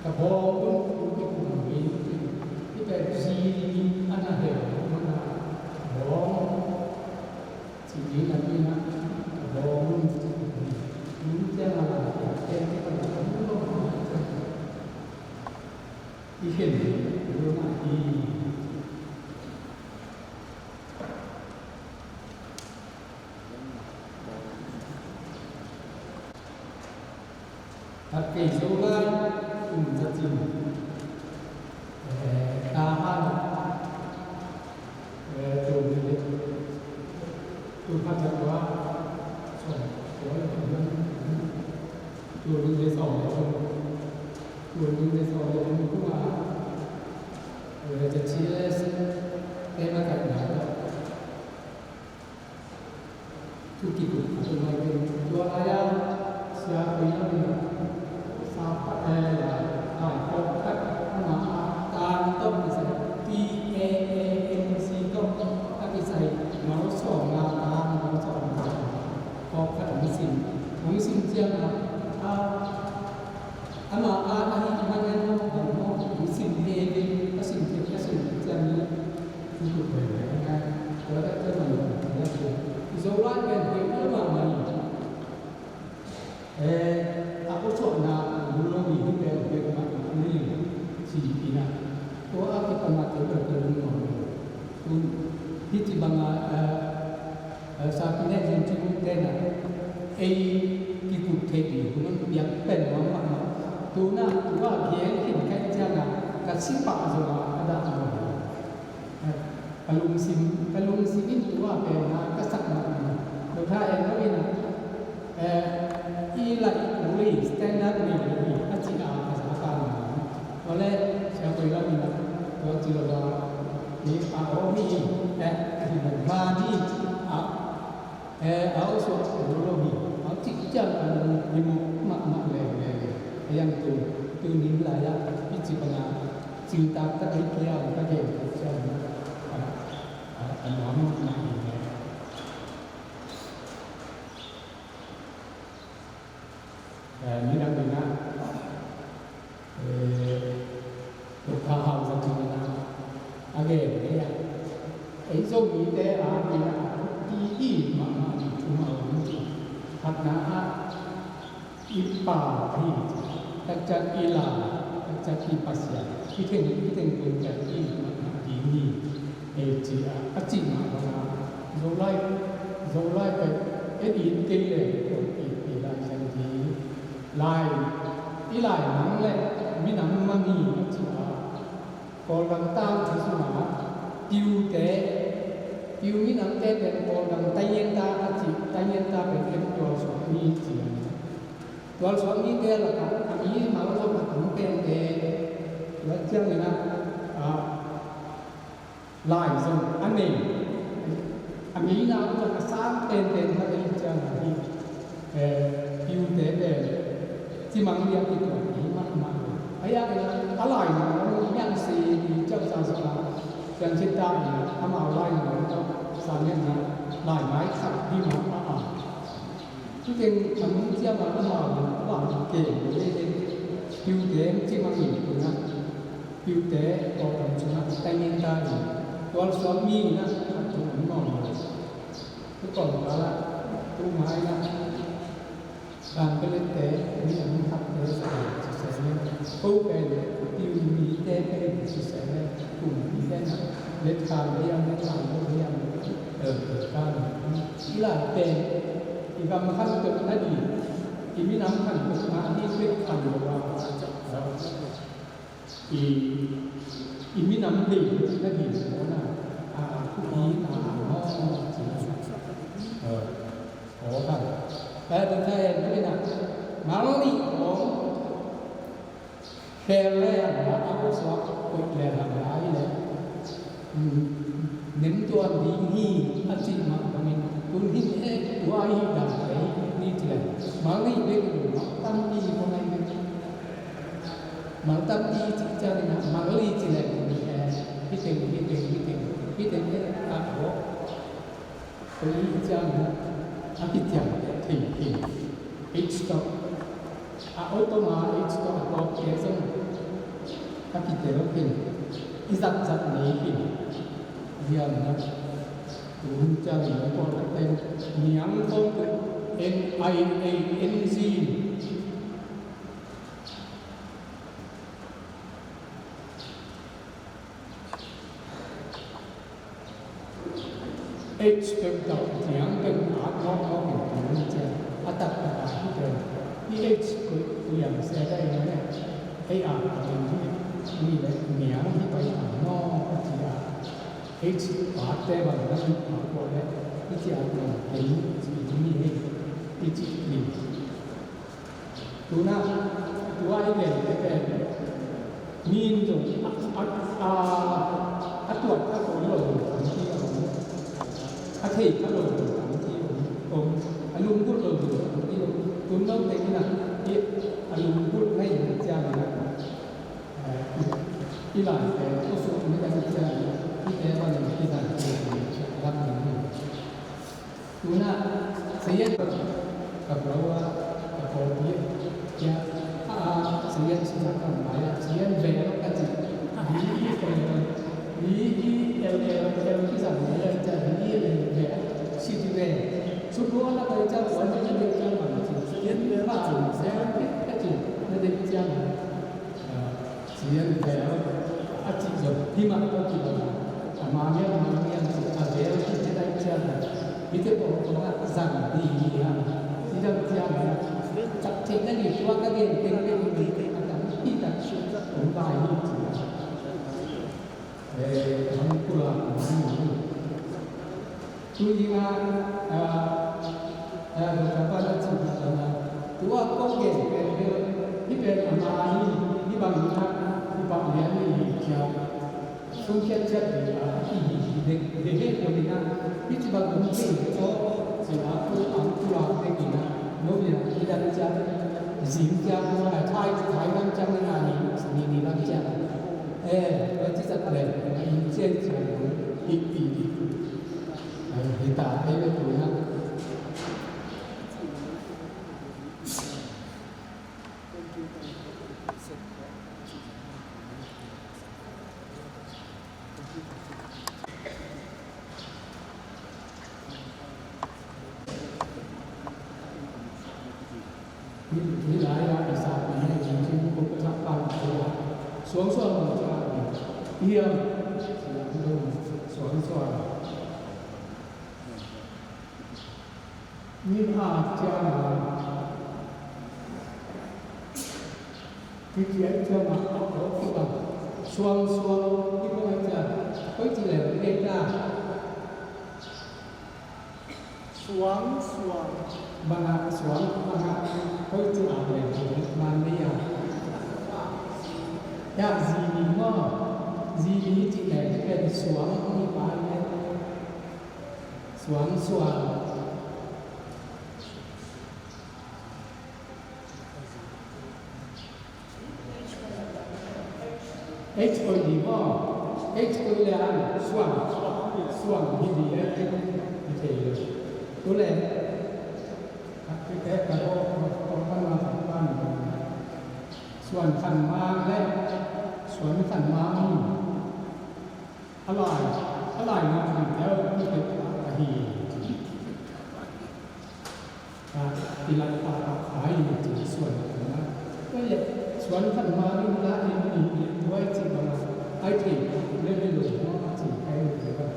Ka bawng un thu kikum in, i pek zi ding a na hel mana bawng ci ding a ding a ka bawng un thu kikum in, in ciang a la ka ken ki pan a kan lo ma i khen ding lo ma i. Khat kei zo lai, um za cin. Eh, ta han. Eh, tu ni le. Tu khat za kua. Song, kua le kua le. Tu ni le song le song. Tu ni le song le song kua. Eh, za ci le. Te ma kat na. Thu kitup a tung lai pen tua lai-a Sia Koi Lam in a, sa pa, eh, a, a, pawlkhat ama a tan tawh kisai, T A A N C tawh a kisai, malsawmna tan, malsawmna tan. Pawlkhat hong sin, hong sin ciang a, a, ama a, a hi man en maw, bang maw, hong sin hi, a sin hi, a sin hi ciang ni, hong kut bai bai ngai, tua dah ciang man, i Zolai pen hoih mahmah hi. Eh, a awsawhna lunglo hi, hih pen bek mah mah ni, ci-in a. Tua a kipan a te bek bek lunglo hi. Tun hih ci bang a, eh, eh, sapi ne zin ci mu te na. Ei kikut thei ding hun piak pen mah mah mah. Tun a tua gen khin kai ciang a ka sipah zong a ka dah lo hi. Ka lungsim, ka lungsim in tua pen a ka sak mah mah. Lo tha en lo in a, eh, i laih uli standard nei lo hi, a ci a ka sa ka mah. Tua le, Sia Koi Lam in a, tua ci lo a, ni a aw hi, eh, a hi mah mah ni, a, Eh, a awsawh lo lo hi. A cih ciang a lung himawh mahmah leng leng. A yang tu, tu nin lai ah, i ci bang a, cingtak tak hi kia, ka gen tu ciang a, a, a, a nuam mahmah hi leng. Eh, midang ding ah, eh, Doctor Hau Za Cin in a, a gen hi a. Ei Zomite a ding a, i it mahmah ding thu mah om ci. Khatna ah, i Pa ahi ci. Takciang i La, takciang i Pasian. I teng, i teng tung ciang i it mahmah ding hi. Ei ci a, a cih mah bang a, Zolai, Zolai pen, en it kei leh, kong it kei lai siang hi. Lai, i lai mang leh, minam mang hi, a ci a. Kawlgam tang ci sung a, Tiute, Tiu minamte pen Kawlgam Tayenta a ci, Tayenta pen en tualsuak mi ci a. Tualsuak mite lakah, a mi mang zong a tam pente, tua ciangin a, a, Lai zong a nei, a ngeina zong a sang penpen khat ahi ciang a hi, eh, Tiute pen cimang lian kituak hi mahmah lo. A ya a lai nang lo niang si ni ciang sa zong a, ciang cita in amau lai nang lo sa nian na lai mai khat hi mahmah a. Hih teng a nung ciang a amau in a bang kei lo hi. Tiute cimang in tuna, Tiute Kawlgam sungah Tayenta in tualsuak mi in a khat tung om nawn lo. Tu Kawlgam ah, tu mai ah, Kanpetlet te, mi a hong khat te sa, sa, sa, ko pen, Tiu mite pen, sa, sa, kum mite na, Letkan hiam, Letkan hiam, eh, Letkan, i lai pen, i gam khantoh nading, i minam khantoh nading bek khan lo a, i, i minam deih nading mawhna, a, a, thu i, a, a, mawh, ci, eh, aw khan. Bible thei en lo in a, mal nih khawng, khel le hang la, a, a, suak, koih le hang la, i le. Nemtuan ding hi a cih mah bangin, tun hin e, tua hi dan kei ni ci leng. Mal nih bek in, mal tampi kong ai bek. Mal tampi cih ciangin a, mal li ci leng ni e, hi teng, hi teng, hi teng, hi teng e, a, aw. Tua hi ciangin a, a kiciam thei hi. H tawh. A auto ma H tawh a tawpte zong a kitel khin, i zatzat nei khin. Liamna tuhun ciangin a tawpte niang khawng pen N I A N G. H peuh tawh niang peuh at nawk nawk in tung ciang a taktak a hi pen. I H koih liang se dai na le. Ei a peuh in hi ni le niang hi pai a nawk a ci a. H pate bang na hi a ko le i ci a nawk kei ci ni hi. I ci ni. Tuna, tua i gen te pen, min zong a, a, a, a tuat a kawl lo zong tampi a om, a thei kha lo zong tampi a om, a lunggulh lo zong tampi a om. Tun no te in Hih lai pen khua sung mi dang ciang, hih te bang in hih dan ciang lam ding hi. Tu-in ah, sayan ka bro a, ka pawlpi a, a, a, sayan sung a ka mai a, sayan ve a ka ci. Hi hi el el, hi hi el el, el kizang el el, hi el el ve a, si ti ve. Sung a na ka ciang, wan na dei ciang bang ci. Sayan ve a ka ci, sayan ve a ka ci, na dei ciang. Sian vel a cih zong hi mah tawh kibang a, a ma ngian, ma ngian cih a vel cih hi daih ciang a, mite pawlkhat zang ding hi a, hi dang ciang a, cak theih na li tua ka gen teng teng hi a, tam hi tak om lai hi ci a. Eh, bang kula, bang kula. Tu-in ah, ah, ah, Doctor Pan a cih bangin ah, tua kong gen pen hi, hih pen a man hi, hih bangin ah, hih bang lian hi, hi ciang. Sung khiat ciat hi a, hi hi hi dek, dek hi dek hi a, hih ci bang kong gen hi, so, ci a, tu ang tu la dek hi a, no hi a, hi dek ciat, zing ciat, no a, thai, thai lam ciat, ni na ni, ni ni lam ciat. Eh, tua ci zat le, a in ciat ciat, hi hi hi. Hita ei ve tu na. Hih lai-ah i sap i hih i cin ko ka thak pan ko a suang suang lo ca a hiam. Suang suang. Min a ciang a. Hih ciang ciang a ko ko ko suang suang hih ko ciang. Koi ci le ke ta. Suang, suang. Bang a suang, bang a koi ci a pen man ni a. Ya, zi ni maw. Zi ni ci pen pen suang ni pa ni. Suang, suang. H O D maw? H O D le an suan, suan hi di le, hi thei lo. Tu le, ka, ka, ka, ka, ka, ka, ka, ka, suan khan mang le, suan khan mang. A lai, a lai na khan tel hi thei a hi. A, i lak a, a, a, i ci suan khan ma. Tua leh, suan khan ma ni la i, i, i, tua i ci bang a, ai thei, le, le, lo, no, a ci, ai, le, le, bang.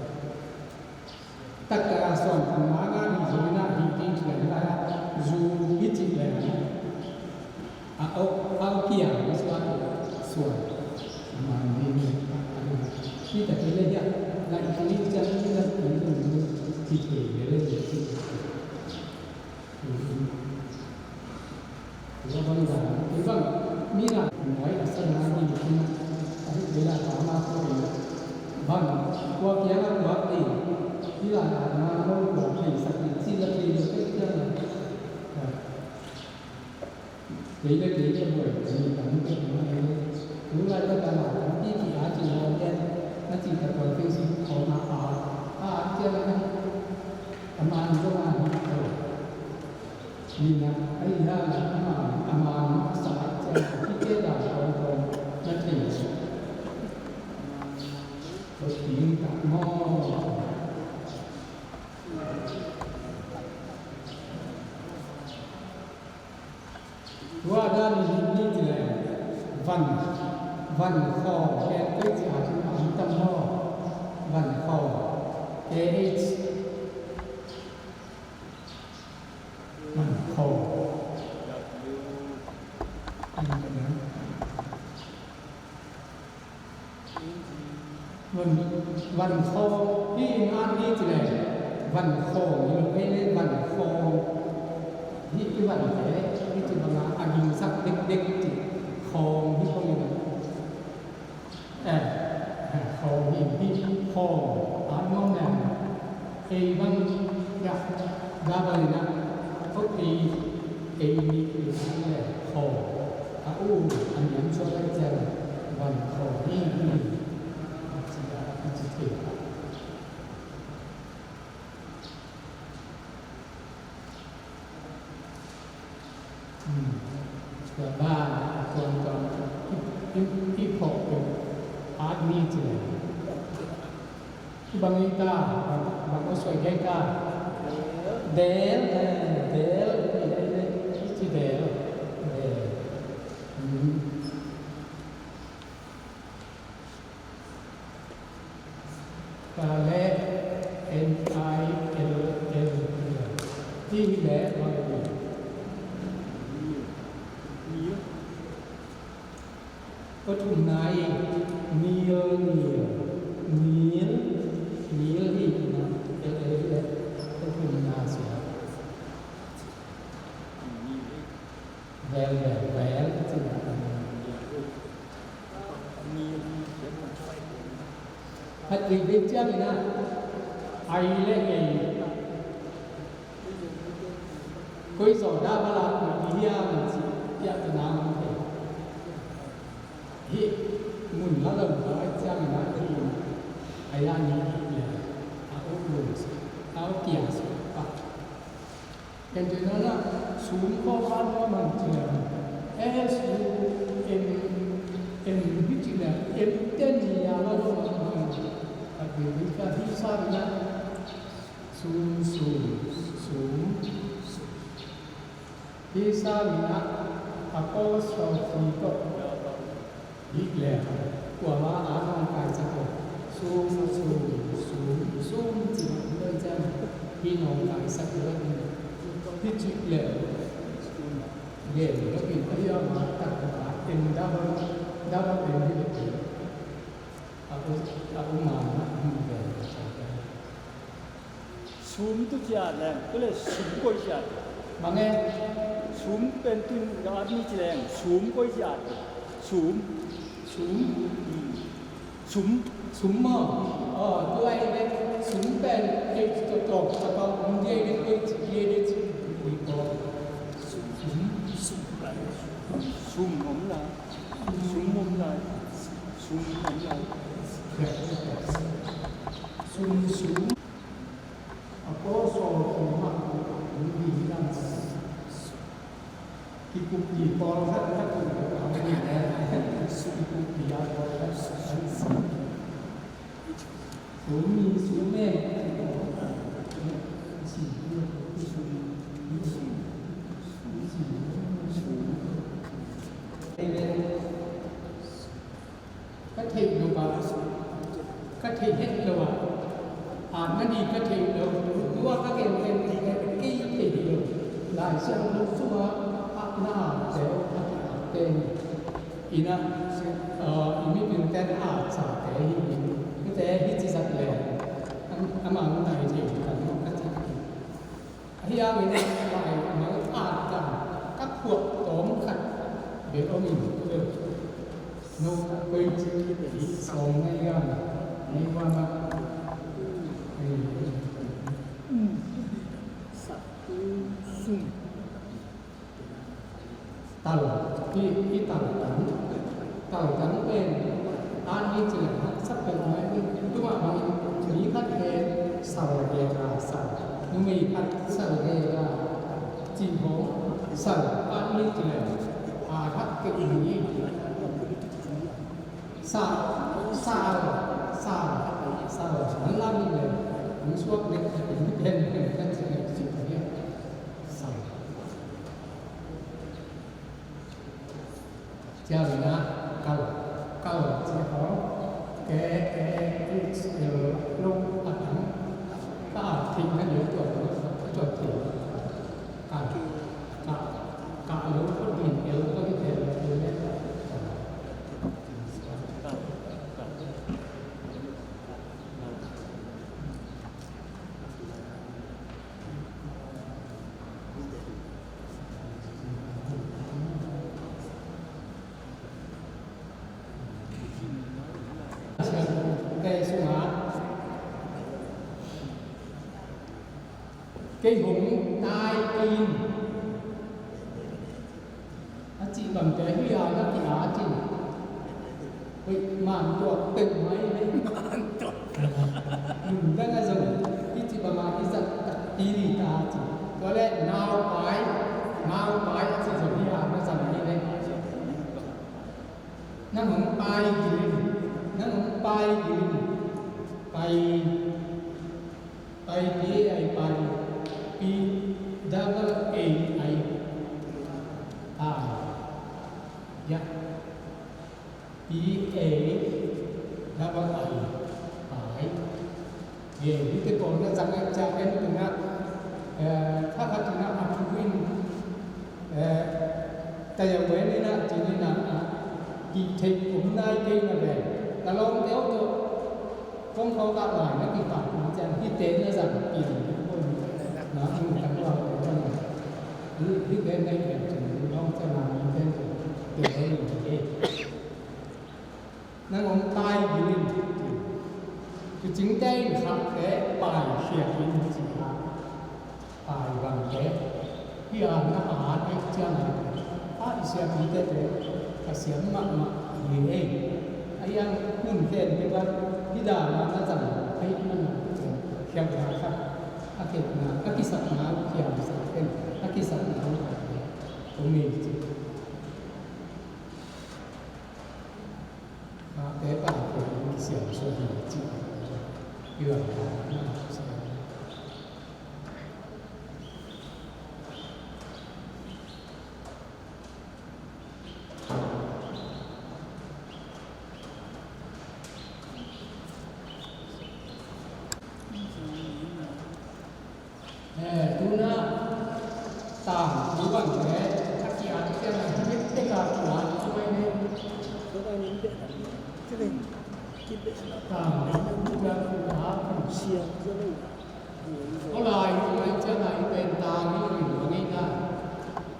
Tak a suan khan ma nga ni zo na hi, i ci le la, zu i ci le. A, au, au kia, a suan, suan. Ma ni, ni, a, a, ni. Ni ta ki le ya, la i ci le ya, ni la i ci le, ni, ci le, le, le, ci. Tua bang dan, tua bang, mi na, nuai a sa na di, a di bela ta ma ko di, bang, tua kia na tua di, di la na na mo tua di, sa di, di la di, di la di, di la di. Kei le kei ka buai, kei ka mu kei ma kei le. Tu lai ka ka la, ti ti a ti lo kei, a ti ka buai kei si ko na a, a ti a na, a man ko na ni ko. Ni na, ai ya na, a man, a man, a sa a ti a, ti ke da ko ko, na ti. Ko ti ka mo. Tua dan in hih ni ci le van, van khaw, K H a ci a tam maw, van khaw, K H, van khaw. Van, van khawng, hih in an hih ci le, van khawng, hih lo hei le van khawng. Hih i van te, hih ci bang a, a gingsak dekdek ci, khawng hih khawng in. Eh, khawng hih, hih khawng, a nuam le. Ei bang, ya, ga bang in a, khawng ei, ei ni, ei le, khawng. A u, a niam suak ai cian. Van khawng ni hi. A ci a, a ci thei. Hmm. Tua ban a tuamtuam i, i, i phawk pen at ni ci le. Bang i ta, bang, bang a suai gai ta. Del, eh, del, i, i, i, i ci del. Del. Hmm. Ka le N I L L. Ti hi le bang hi. Pathumna hi nil, nil, nil, nil hi na, L A le pathumna sia. Vel, vel, vel, ci na. Khat dik dik ciang ina, ai le ngei. Koi zaw dah bala koi di hiam ci, tia ka na man te. Hi, mun la lo lo ai ciang ina hi. Ai a ni hi le. A u lung si, a u kia si pa. Ken tui na na, sum ko a nuam ang ci le. S U M M hi ci le. M ten ni a la lo ang. A bi bi ka hi sa na. Sum, sum, sum. Hi sa na. Apostrophe ko. Bik le, kuamah a nawngkaisak lo. Sum, sum, sum, sum, ci mah in doi ciang. Hi nawngkaisak lo in. Hi cih le. Gen lo in a ia mah tak mah in double, double in hi le. A u, a u mah mah in gen. Sum tu ciat leng, tu le sum koi ciat. Mange. Sum pen tun ga mi ci leng, sum koi ciat. Sum. Sum. Hmm. Sum. Sum maw. Oh, tu ai le sum pen kei tu tok tok tok um dia le kei ci dia le ci. Sum. Sum. Sum om lai. Sum om lai. Sum om lai. Sum, sum. Apostrophe mah, mun ding dan. Kikup ki pawl khat khat, kikup ki a pawl khat khat. Sum ni sum e. Sum ni sum. Sum ni sum. Amen. Ka theih lo a, ka theih het lo a, a, na di ka theih lo, tua ka gen gen theih ka kei theih lo. Lai Siangtho sungah a na a te, a te, a te. Ina, a, i mipil ten a sa te hi, hi te hi ci zat le. Am, amah nai theih kan ka ci. Ahi hangin lai mang at dan ka phuak tawm khat bel om in, no koi ci hi sawm ngai a, ngai wa ma. Tal, i, i tal tang, tal tang pen, a ni ci le haksat pen mai, tu ma mai, mi khat pen, sal ge ka sal, numei khat sal ge ka, ci ho, sal, a ni ci le, a hak ke i ni, sal, sal, sal, sal, nan la ni le, mi suak le, mi pen, pen, pen, ci le, ci le, sal. Ciang ina kal, kal ci hong, K A H L, lo a tang, ka a thing ka liu tua, ka tua thing. Kal, ka, ka lo ko din el ko di tel, el le. Kei sungah kei hong tai in a cih bangte hi a na ki a cih. Hoih man tuak peuhmah hi ve. Nungdang a zong hih ci bangah i zat takpi hi ta ci. Tua leh naupai, naupai a ci zong hih hang a zang hi ve. Nang hong pai gil in, nang hong pai gil in. Pai, pai, P A I, pai. P double A I, pai. Ya. P A double I, pai. Ye, hihte pawl na zang a ciah en tungah, eh, thakhat tungah a thu in, eh, taya wen in a, cin in a, a, kihtheih om nai kei na ve. Ka lawmte aw tawh, kong khawk ah lai na kipah kul ciang, hihte na zang pian, na, na, na, na, hihte na i pian cin, lawm ciang na, hihte na, hihte na, hihte na. Nang hong pai gil in, tuucingte in khakte pai khiat in ci a, pai bangte, hih a na a at ciang a, a i siapite te, a siam mahmah hi ei. A iang hun khempeuh ah, hih dan a na zang, hih man a khiatna khat, a khiatna, a kisakna, khiatsak pen, a kisakna, om ei ci. Mate pa ko kisiam suak hi ci. Iwa na. Eh, tuna tang, tubang le, a kiat ciang a himit tek a kuat a mai ne. Tang, tubang kuat a kuat. Aw lai, aw lai ciang a i pen tang hi lo in bang hi na.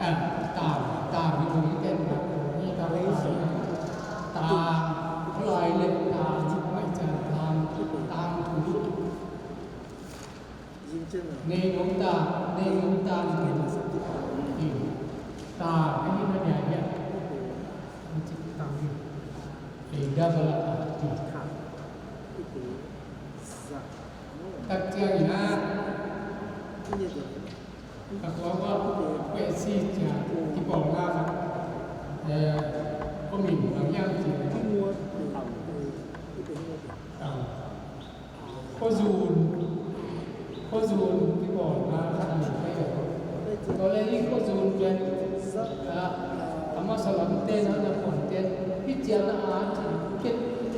Eh, tang, tang hi lo i pen tang, i tang hi. Tang, aw lai le tang, mai ciang tang, tang tu. Nei nong ta, nei nong ta, nei nong ta. Ta, a hi na nia nia. Tang hi. Ei da bala ta. Tak ciang ina. Ka kuak ah kuak si cia kipawlna khat, eh, kua min bang hiam cih leh, ah, khuazun, khuazun kipawlna khat min kei a. Tua leh hih khuazun pen, ah, a masa lamte na, na puanten hih ciang a, a cih kei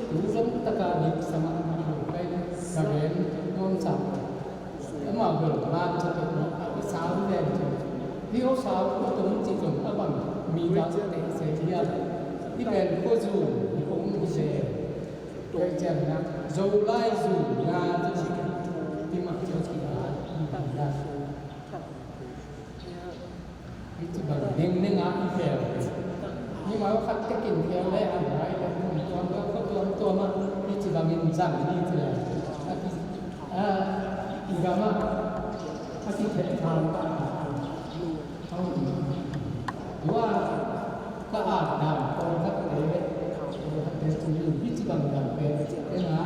tu zong taka dik sa mah mah lo kei na gen nuam sam. Amau bel man ca peuhmah a i sau ven ciang, hih aw sau khuatum cih zong a bang mi dak teh se hiam? Hih pen khuazun hi om hi se. Tua ciangin ah Zolai zun nga ci, hih mah ciang ki-at hi. Hih ci bang nengneng ah i khel. Hih mah khat tekin khel le an lai le, tuamtuam, khuatuamtuam ah hih ci bangin zang hi ci le. A ki, a, i gam ah a kitheh than ta. Tua ka at dan pawlkhatte, pawlkhatte sungin hih ci bang dan pen, pen ah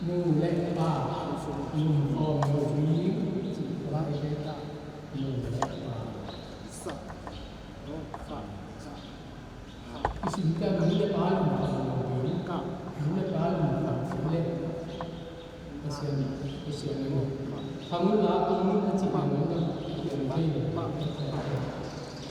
Nu le pa, nu khawm lo ding, nu le pa. I sim ciang nu le pa lungkham lo ding, nu le pa lungkham lo le. Pasian, Pasian lo. Khang un la, khang un a ci khang un la. Pasian lo.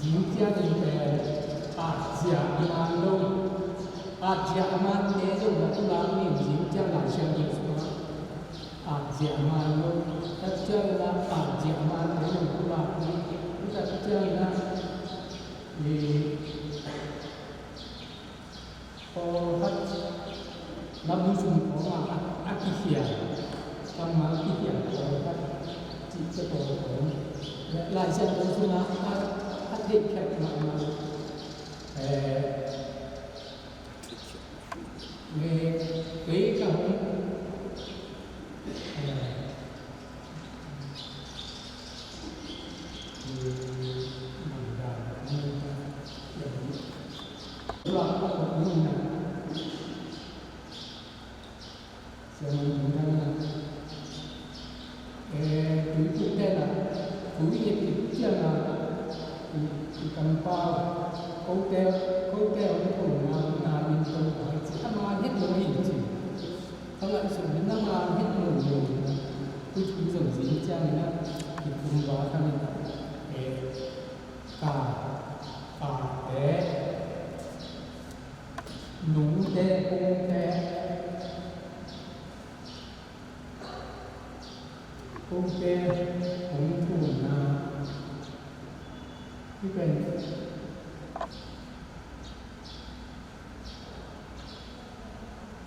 Zing ciangin pen atzia a man lo, atzia a mante zong na tulak ning zing ciang Lai Siangtho sungah atzia a man lo, tat ciangin ah atzia a mante zong tulak ning, tat ciangin ah i pawlkhat na bu sung khawngah a, a kikhial, kammal kikhial pawlkhat cihte pawl khawng le Lai Siangtho sungah a, a theihkhiat mahmah. Eh, le kei ka hong, eh, Ka ngaihsun in na man het muanmuan in ah, tu thu zong zing ciangin ah kikum va khan in ah, eh, ka, kate, nungte, kungte, kungte hong thumna, hi pen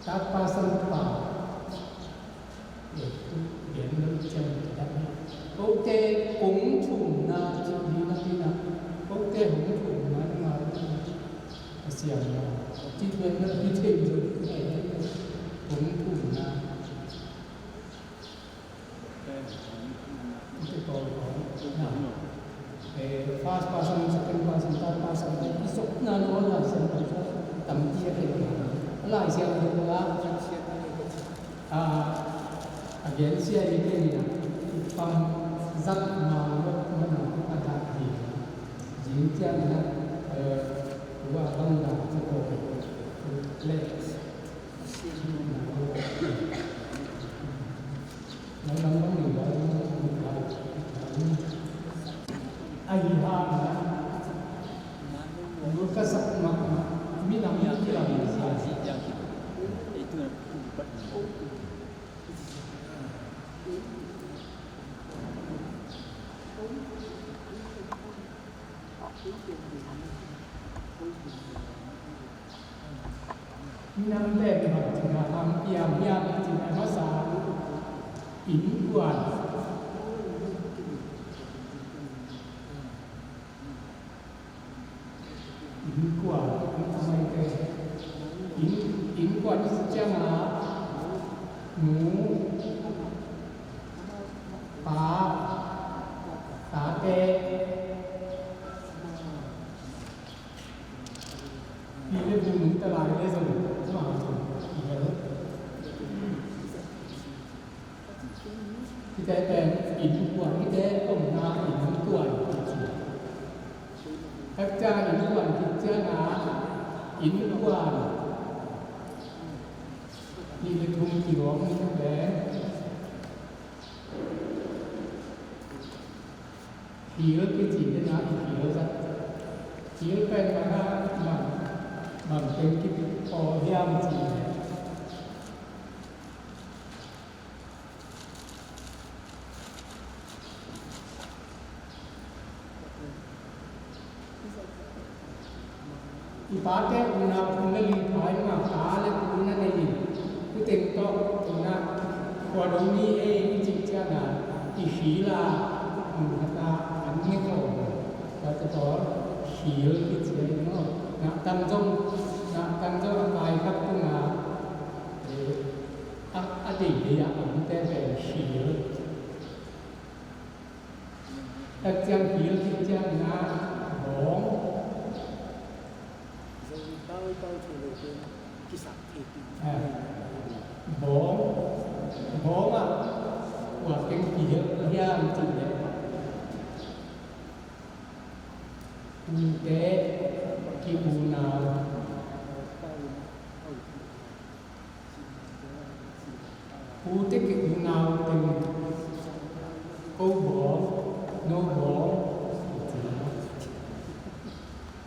Third person pa. Eh, gen lo ciang, kote kong thumna ci ding na pi na. Kote hong thumna nga a siam na. Ci pen na pi thei lo. Kong thumna. Eh, first person, second person, third person, i sokna lo Lai Siangtho sungah tampi a thei. Lai Siangtho sungah, ah, a gensia i kei na, pam zat ma lo mana a dak hi. Zing ciang na, eh, tua bang dak ci ko le. Nang nang bang ni ba, nang nang bang ni ba. Nam pen bang ci na ham hiam hiam ci na masa innkuan. Innkuan, innkuan, innkuan ciang a nu, pa, tate, pi le pu, nung te lai le zong ma zong i hel. Hihte pen innkuan, hihte omna innkuan kici. Takcia innkuan kici ciang a innkuan nih le thum kigawm ni pen Hil kici dena i hil zat. Hil pen bang a bang, bang pen kipawl hiam ci leh, i pate unau thum le li pha in, ama pa le pu na nei in, tu teng tawh tu na khua do ni ei i cih ciang a i hil a, mun khat a an ne ko. Tua te pawl hil kici a, i no. Nahtang zong, nahtang zong a kai khat tung a, eh, a, a deih deih a omte pen hil. Takciang hil, takciang na bawng. Ah, bawng, bawng ah kua teng kihel hiam cih leh, ute ki unau. Ute ki unau teng ko bawng, no bawng.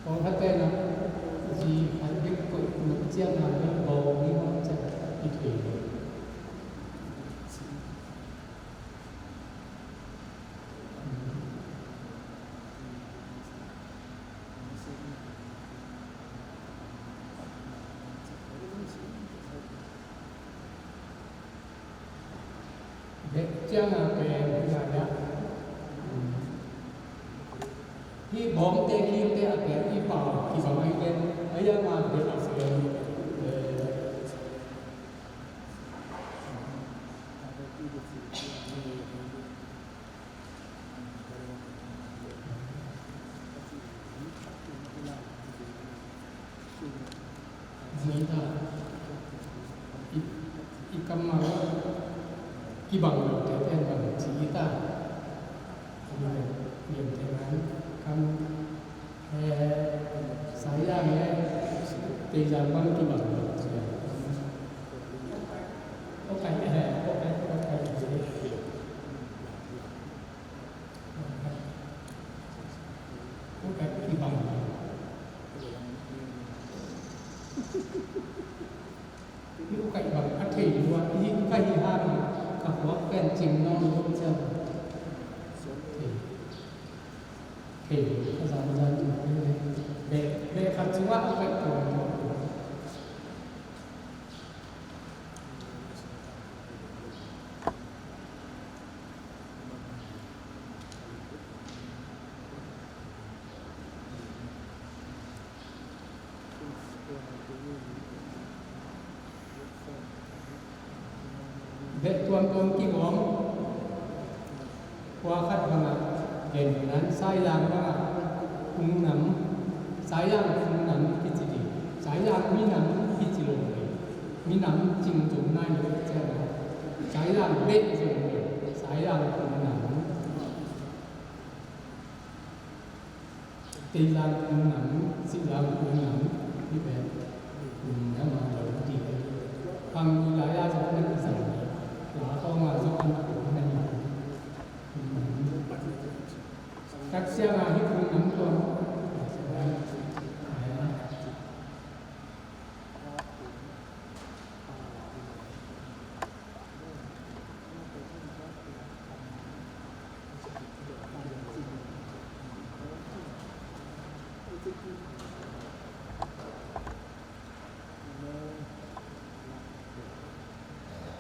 Bawng khat pen a zi khat bek koih nop ciang a bawng ni mawk ciang i thei lo. Bek ciang a pen ngai ah. Hih bawngte, hihte a pen i pau kibang ai pen, a yang a bek a pen, eh, Zui ta, i, i kammal kibang lote pen bang ci ta. Lian te ngan kam, eh, Saizang le Teizang bang kibang lo ci. Ko kai, eh, ko kai, ko kai. Ko kai kibang. Ko kai bang a thei lua, i ka hi hang a, ka huak pen cing nawn lo ciang. Thei, thei, ka zan zan, be, be khat sungah ko kai tuan tuan. Beh tuamtuam kigawm. Khua khat bangah gen nan, Saizang bangah phung nam, Saizang phung nam kici ding. Saizang minam kici lo ding. Minam cing zong nai lo ciang a, Saizang beh zong lo, Saizang phung nam. Teizang phung nam, Sizang phung nam, hih pen phung nam a lo ding. Khang lai a zong na kizang, la khawng a zong na phung nam. Takciang a hih phung nam tua.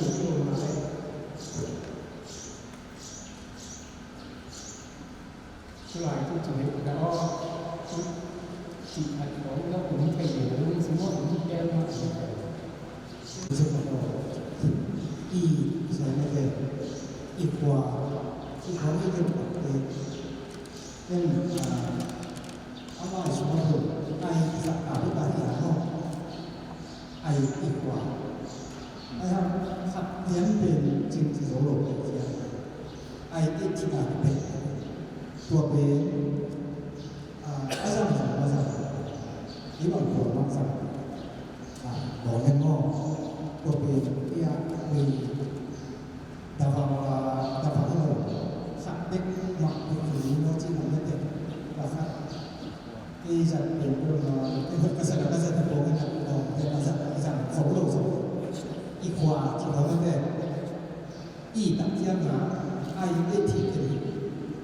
lo kei lo na le. Tulai tu tu he ka aw. Ci at kong lo kong kei lo kong si mo kong kei ma kong kei. Ci ka aw. I sa na te. I khua. I khua i te. Em, ah, ama i suma tu. Ai sa ka tu ka hi a no. Ai i khua. Ai ha, khat lian pen cing ci zo lo pen ci a. Ai i ci a pen. Tua pen, ah, a zang zang a zang. I bang tua bang zang. Ah, bawng en maw. Tua pen i a pen. Davang, ah, davang lo. Khat bek mah bek lo ci mah bek. Khat. I zat pen lo ma. I ka sa ka sa ta ko ka ko ka sa ka sa ko lo so. I khua ci lo bek. I tak ciang na. Ai i thi ke.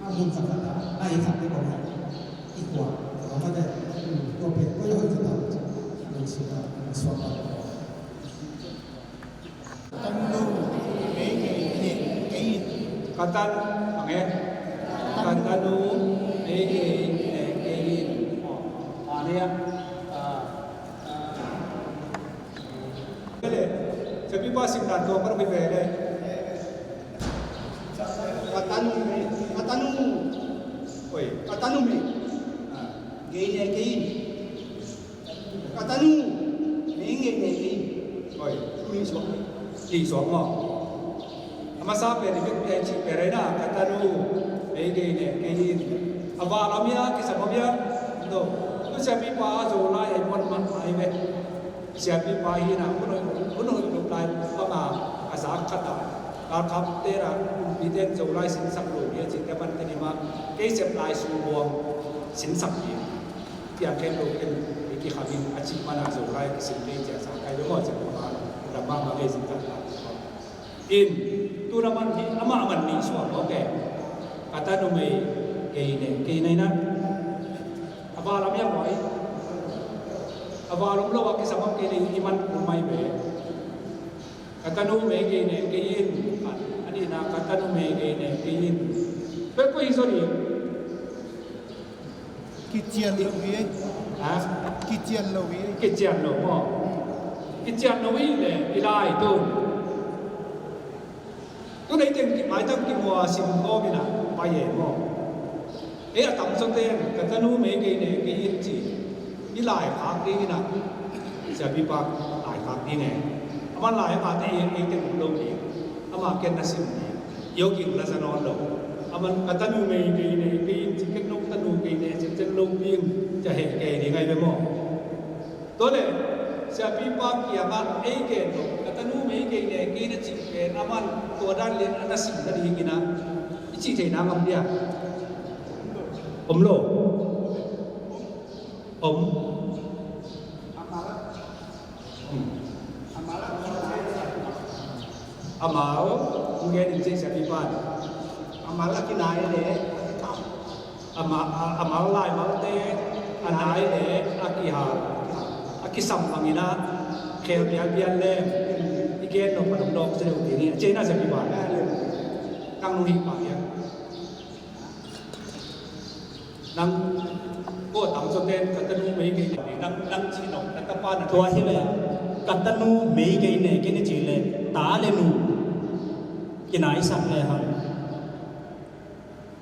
A mun sa ka ta. Ai khat bek ko. I khua. Ko bek. Ko bek ko lo ci ta. Ko ci ta. Suak ta. Ka tan nu ei ei ne ei in. Ka tan, bang e? Ka tan nu ei ei ne ei in. Aw, a ne a. A, a. Bele, sabi Pa sim dan tua pa pi ve le. Ka tanu mei, ka tanu. Oi, ka tanu mei. Ah, gei ne gei in. Ka tanu mei gei ne gei in. Oi, mi suak. Ti suak mo. A masa pen i bek pen cih pen rei na, ka tanu mei gei ne gei in. A va lam ia, kisam lam ia. No. Tu siapipa a zo lai ai muan man ai ve. Siapipa hi na, hun hoih, hun hoih luk lai bang a, a zak khat a, galkapte na, kumpite in Zolai sinsak lo hi a cihte man te ni mah, kei sep lai sung buang sinsak hi. Piang khen lo khen, i kikham in a cih man a Zolai kisim kei cia sa kai lo maw, cia lo ma, lam mahmah kei sinsak lai. In, tu na man hi, amah man nih suak mawk e. Ka tanu mei, kei ne, kei nei na. A va lam ia maw i. A va lam lo a kisam a kei nei i man kul mai ve. Ka tanu mei kei ne, kei in. A, a nihna ka tanu mei kei ne, kei in. Pek ko i zon i. Kician lo hi. Ha? Kician lo hi. Kician lo maw. Kician lo hi le, i lai tu. Tu nei teng ki, mai tang ki mua sim ko mi na, pai e maw. Ei a tam so teng, ka tanu mei kei ne, kei in ci. I lai khak ding i na. Siapipa lai khak ding e. Aman lai a mate ei, ei teng lo ding. Ama ken na sim ding. Io king la sa nawn lo. Aman ka tanu mei kei ne, kei in ci ken nong tanu kei ne, cen cen lo ding, cia heh kei ding ai ve maw. Tua le, siapipa kiangah ei gen lo, ka tanu mei kei ne, kei na cih pen, aman tua dan lian a na sim na ding ina, i cih theihna ngam dia. Om lo. Om. Amau, hong gen in cih siapipan. Amau a kinai le. Amau, a, amau laimalte, a nai le, a kihal, a kisam bangin a, khel pianpian le, i gen nop a nop nop sia deuh ding hi, a cihna siapipan. Kang nung hi pah hiam. Nang ko tam so ten ka tanu mei kei ne, nang, nang ci nong ka tapa na. Tua hi le, ka tanu mei kei ne, kei ne ci le, ta le nu kinaisak le hang.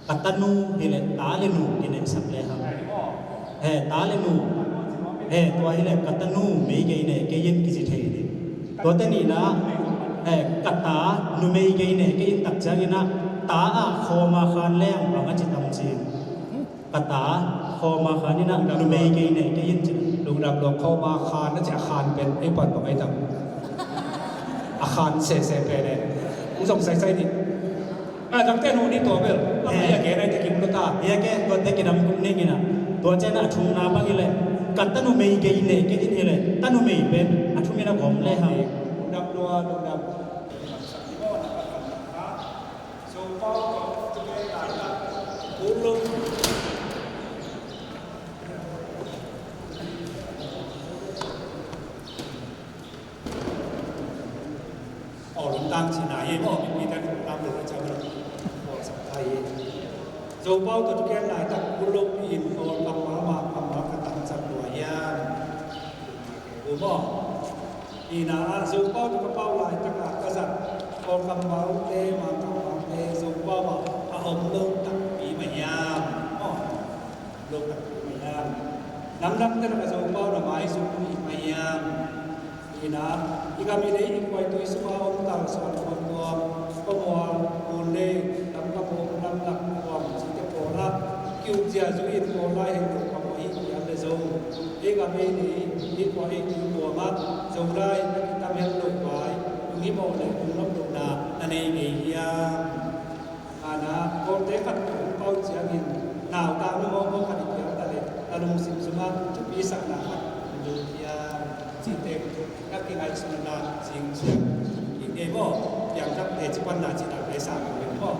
Ka tanu hi le, ta le nu kinaisak le hang. He, ta le nu. He, tua hi le, ka tanu mei kei ne, kei in kici thei ding. Tua te nihna, he, ka ta numei kei ne, kei in tak ciangin a, ta a khawm a khan leng bang a ci tam ci. Ka ta khawm a khan in a, numei kei ne, kei in ci. Lungdam lo, khawm a khan a ci a khan pen ei pan bang ei tam. A khan sese pen e. Hong zong saisai dih. A, nang te nu ni tua bel. Ama, eh, ia ke nai te kim lo ta. Ia ke, tua te kidam kum ning ina. Tua cen a thumna bang ile. Ka tanu mei kei ne, kei in ile. Tanu mei pen a thum ina gom le ha. Dam lua, dam. Aw, lungtang cihna hi maw, mipite lungtang lo na ciang lo. Aw, sak thai hi. Zopau tawh thugen laitak bul lopi in aw, kammal ma kammal ka tamsak lua hiam? Aw maw. Ina ah Zopau tawh ka pau laitak ah ka zat aw, kammalte ma kammalte Zopau ah a om lo takpi mah hiam? Aw, lo takpi mah hiam? Namdangte lak ah Zopau na maizum hi mah hiam? Ina, i gam i lei i kuai tui sungah om tal suan tuamtuam, Pawmual, Munlei, Lamka Pawm, Lamlak Pawm cihte pawlah kiuk ziahzuih in pawl lai hen lo pawm ahi pian le zo. Ei gam ei lei, ei kuai ei tui kuamah Zolai na kitam hen lo vai, lunghimawh le lungnuam lohna na nei ngei hiam? Ana, Kawlte khat hong pau ciangin, nautang mimawkmawk khat i piang ta leh, na lungsim sungah thupi sakna khat om lo hiam? Cihte na kingaihsutna zing ciang kik ngei maw? Piangthak teci panna cihna ka i sang lo maw?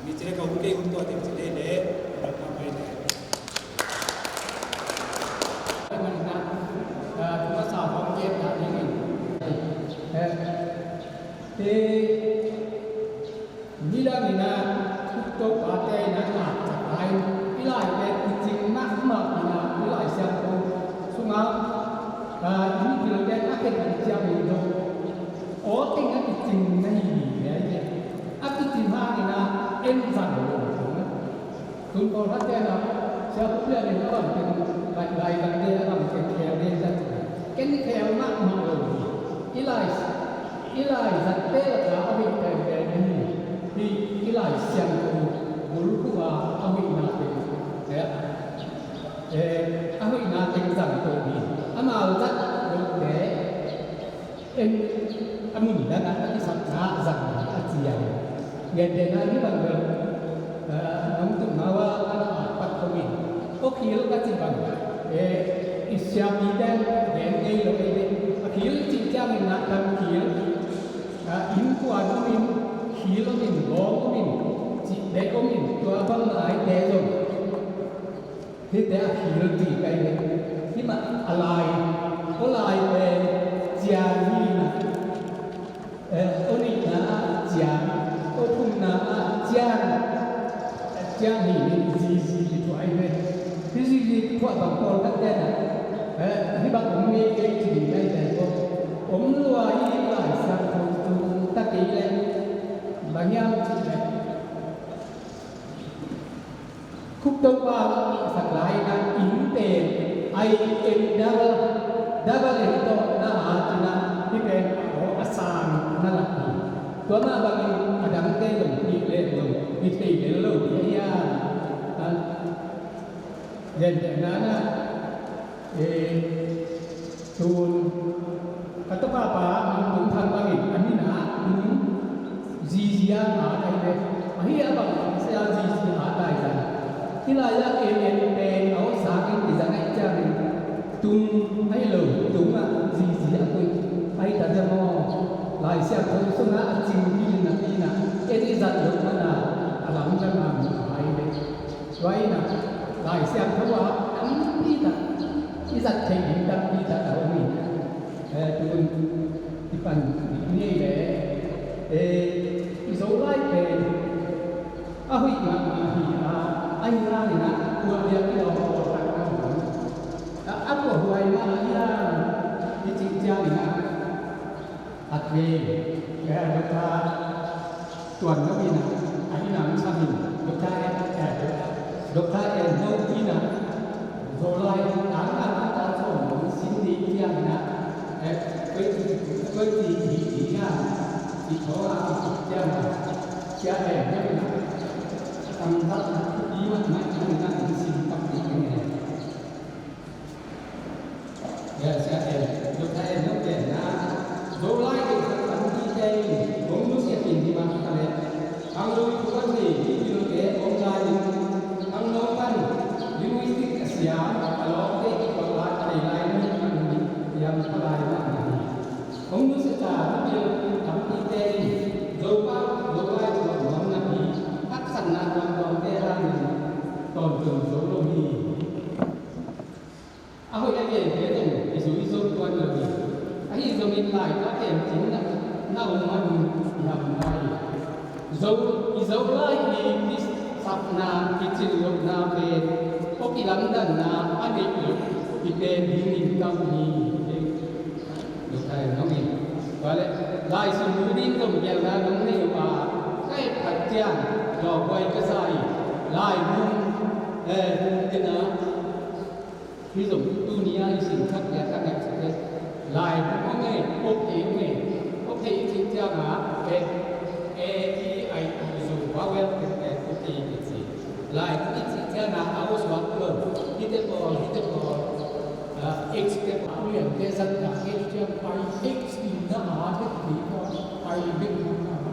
Mi ci leh ka hun kei hun tua teng ci leh leh, rak mah mai leh. Tuma sa hong kem na dingin. Eh, te Nidang in a, Topa te in a, na, a, i lai te i cing mahmah in a, i Lai Siangtho sungah, a, i mi thil te a khen i ciang in dong. Aw teng a kicing na hi hi ve ai ve. A kicing hangin a en zang lo. Tun pawlkhat ten a, sia Khup Lian in a bang teng, lai, lai dang te a bang teng khel den zat. Ken khel mahmah lo hi. I lai, i lai zatte lakah a hoih pen pen hi. Hi, i Lai Siangtho bulphuh a, a hoihna teng, eh, eh, a hoihna teng zang to hi. Amau zat lote, en, a mun dang a kisapna zang a ci a. Gentehna ni bang bel, eh, nong tung ma wa a pat ko min. Aw khil ka ci bang, eh, i siapi den gen ngei lo ei ve. A khil cih ciangin na tam khil, ah, innkuan om in, khil om in, gawng om in, cih dek om in, tua bang laite zong hihte a khil cih ka hi ve. Hih mah a lai, aw lai pen cian hi na. Eh, aw nihna ah cian, aw thumna ah cian, eh, cian hi, hi zizi kithuah hi ve. Hi zizi kithuah bang pawlkhat ten a, eh, hih bang om ngei ngei ci ding hi ve ko. Om lua hi, Lai Siangtho tung ta kei leh bang hiam cih leh, Khup Topa hong hihsak lai-in a, inn pen I N double, double in tawh na a, ci-in a, hih pen a aw a sang na lak hi. Tua mah bangin a dangte zong hih leh zong hih thei lel lo hi a, a, gentehna na, eh, tun ka tapa pa Mang Tung Thang bangin a nihna tung zizi a ngat ahi ve. Ahi a bang sia zizi a tai zang. Hih lai-ah en en pen a aw sangin i zang ahih ciangin tung ahi lo, tung ah zizi a koih. Ahi ta zia maw? Lai Siangtho sungah a cing khin napi-in a, en i zat loh manin a lamdang a mu ahi ve. Tua in a, Lai Siangtho ah tampi tak, i zat theih ding tampi tak a om in, eh, tun i pan ding ngei leh, eh, i Zolai pen a hoih mahmah hi a, ahi hangin a, tua liak i lawm pawlkhat a om. A, a puahhuai mah ahi hang i cih ciangin a, a thei, eh, Doctor Tuan Lo in a, a inn ah sam in, Doctor En, eh, Doctor En Lo in a, Zolai tangka tangka sawm hong sin ding ciangin a, eh, koici, koici hi ding hiam, cih thawl a, ciangin a, Sia En Lo in a, a tamzatna thupi mahmah in a, hong sin pak ding hi. Sia En, Doctor En Lo genna, Zolai in a tampi te in hong nusia khin hi mah ta leh, khang lui thu a thei, i pilte om lai in, khangno pan linguistic a siam a lawmte kikuang lai a thei lai in, a lungdam hiam kha lai mah na hi. Hong nusia ta, i pil tampi te in Zopa, Zolai thu a nuamna hi, haksatna tuamtuamte hangin tawntung zo lo hi. A hoih a gente zong i zui zo tuan lo hi. Ahi zongin lai a kemcing na, na om man i hamnai. Zo, i Zolai i kisapna, kicin lohna pen, aw kilamdanna a neih loh i pen dingin kam hi. Lo kai nong in. Tua leh, lai sim mu ding zong gelna nong nei uh a, ka et khat ciang, lawmhuai ka sa hi. Lai hum, eh, hum te na, Hih zong tuni a i sin khat peuh ka ngaihsut hi. Lai hum om e, ok thei om e, ok thei i cih ciangin, e, e, i, i, o, zu, vowel, e, e, ok thei i cih. Lai hum i cih ciangin a, a, o, suak lo. Hihte pawl, hihte pawl, a, H te pawl, lian te zat na, H ciang pai, H i na a, te ti pawl, pai bek na a.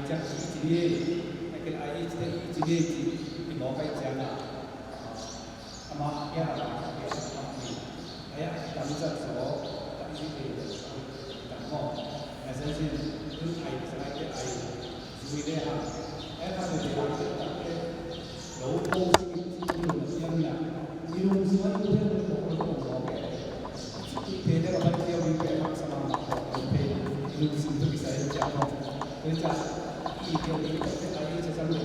Ciang i ci ni, a ken a i ci te i ci ni ci i mawk a i ciang a, ama a kia a kia a mi a ya a tam zat zo ta i ci te tam mo. A sa sin tu ai sa ai te ai zui le ha. A ka te te te te lo po si ci lo siang ya. I lung si ma i te ko ko ko ko. Pe te ka pai tia wi pe hak sa ma ma ko pe. Lung sim tu kisai tia ko. Pe tia i ke i pe ai tia sa lu.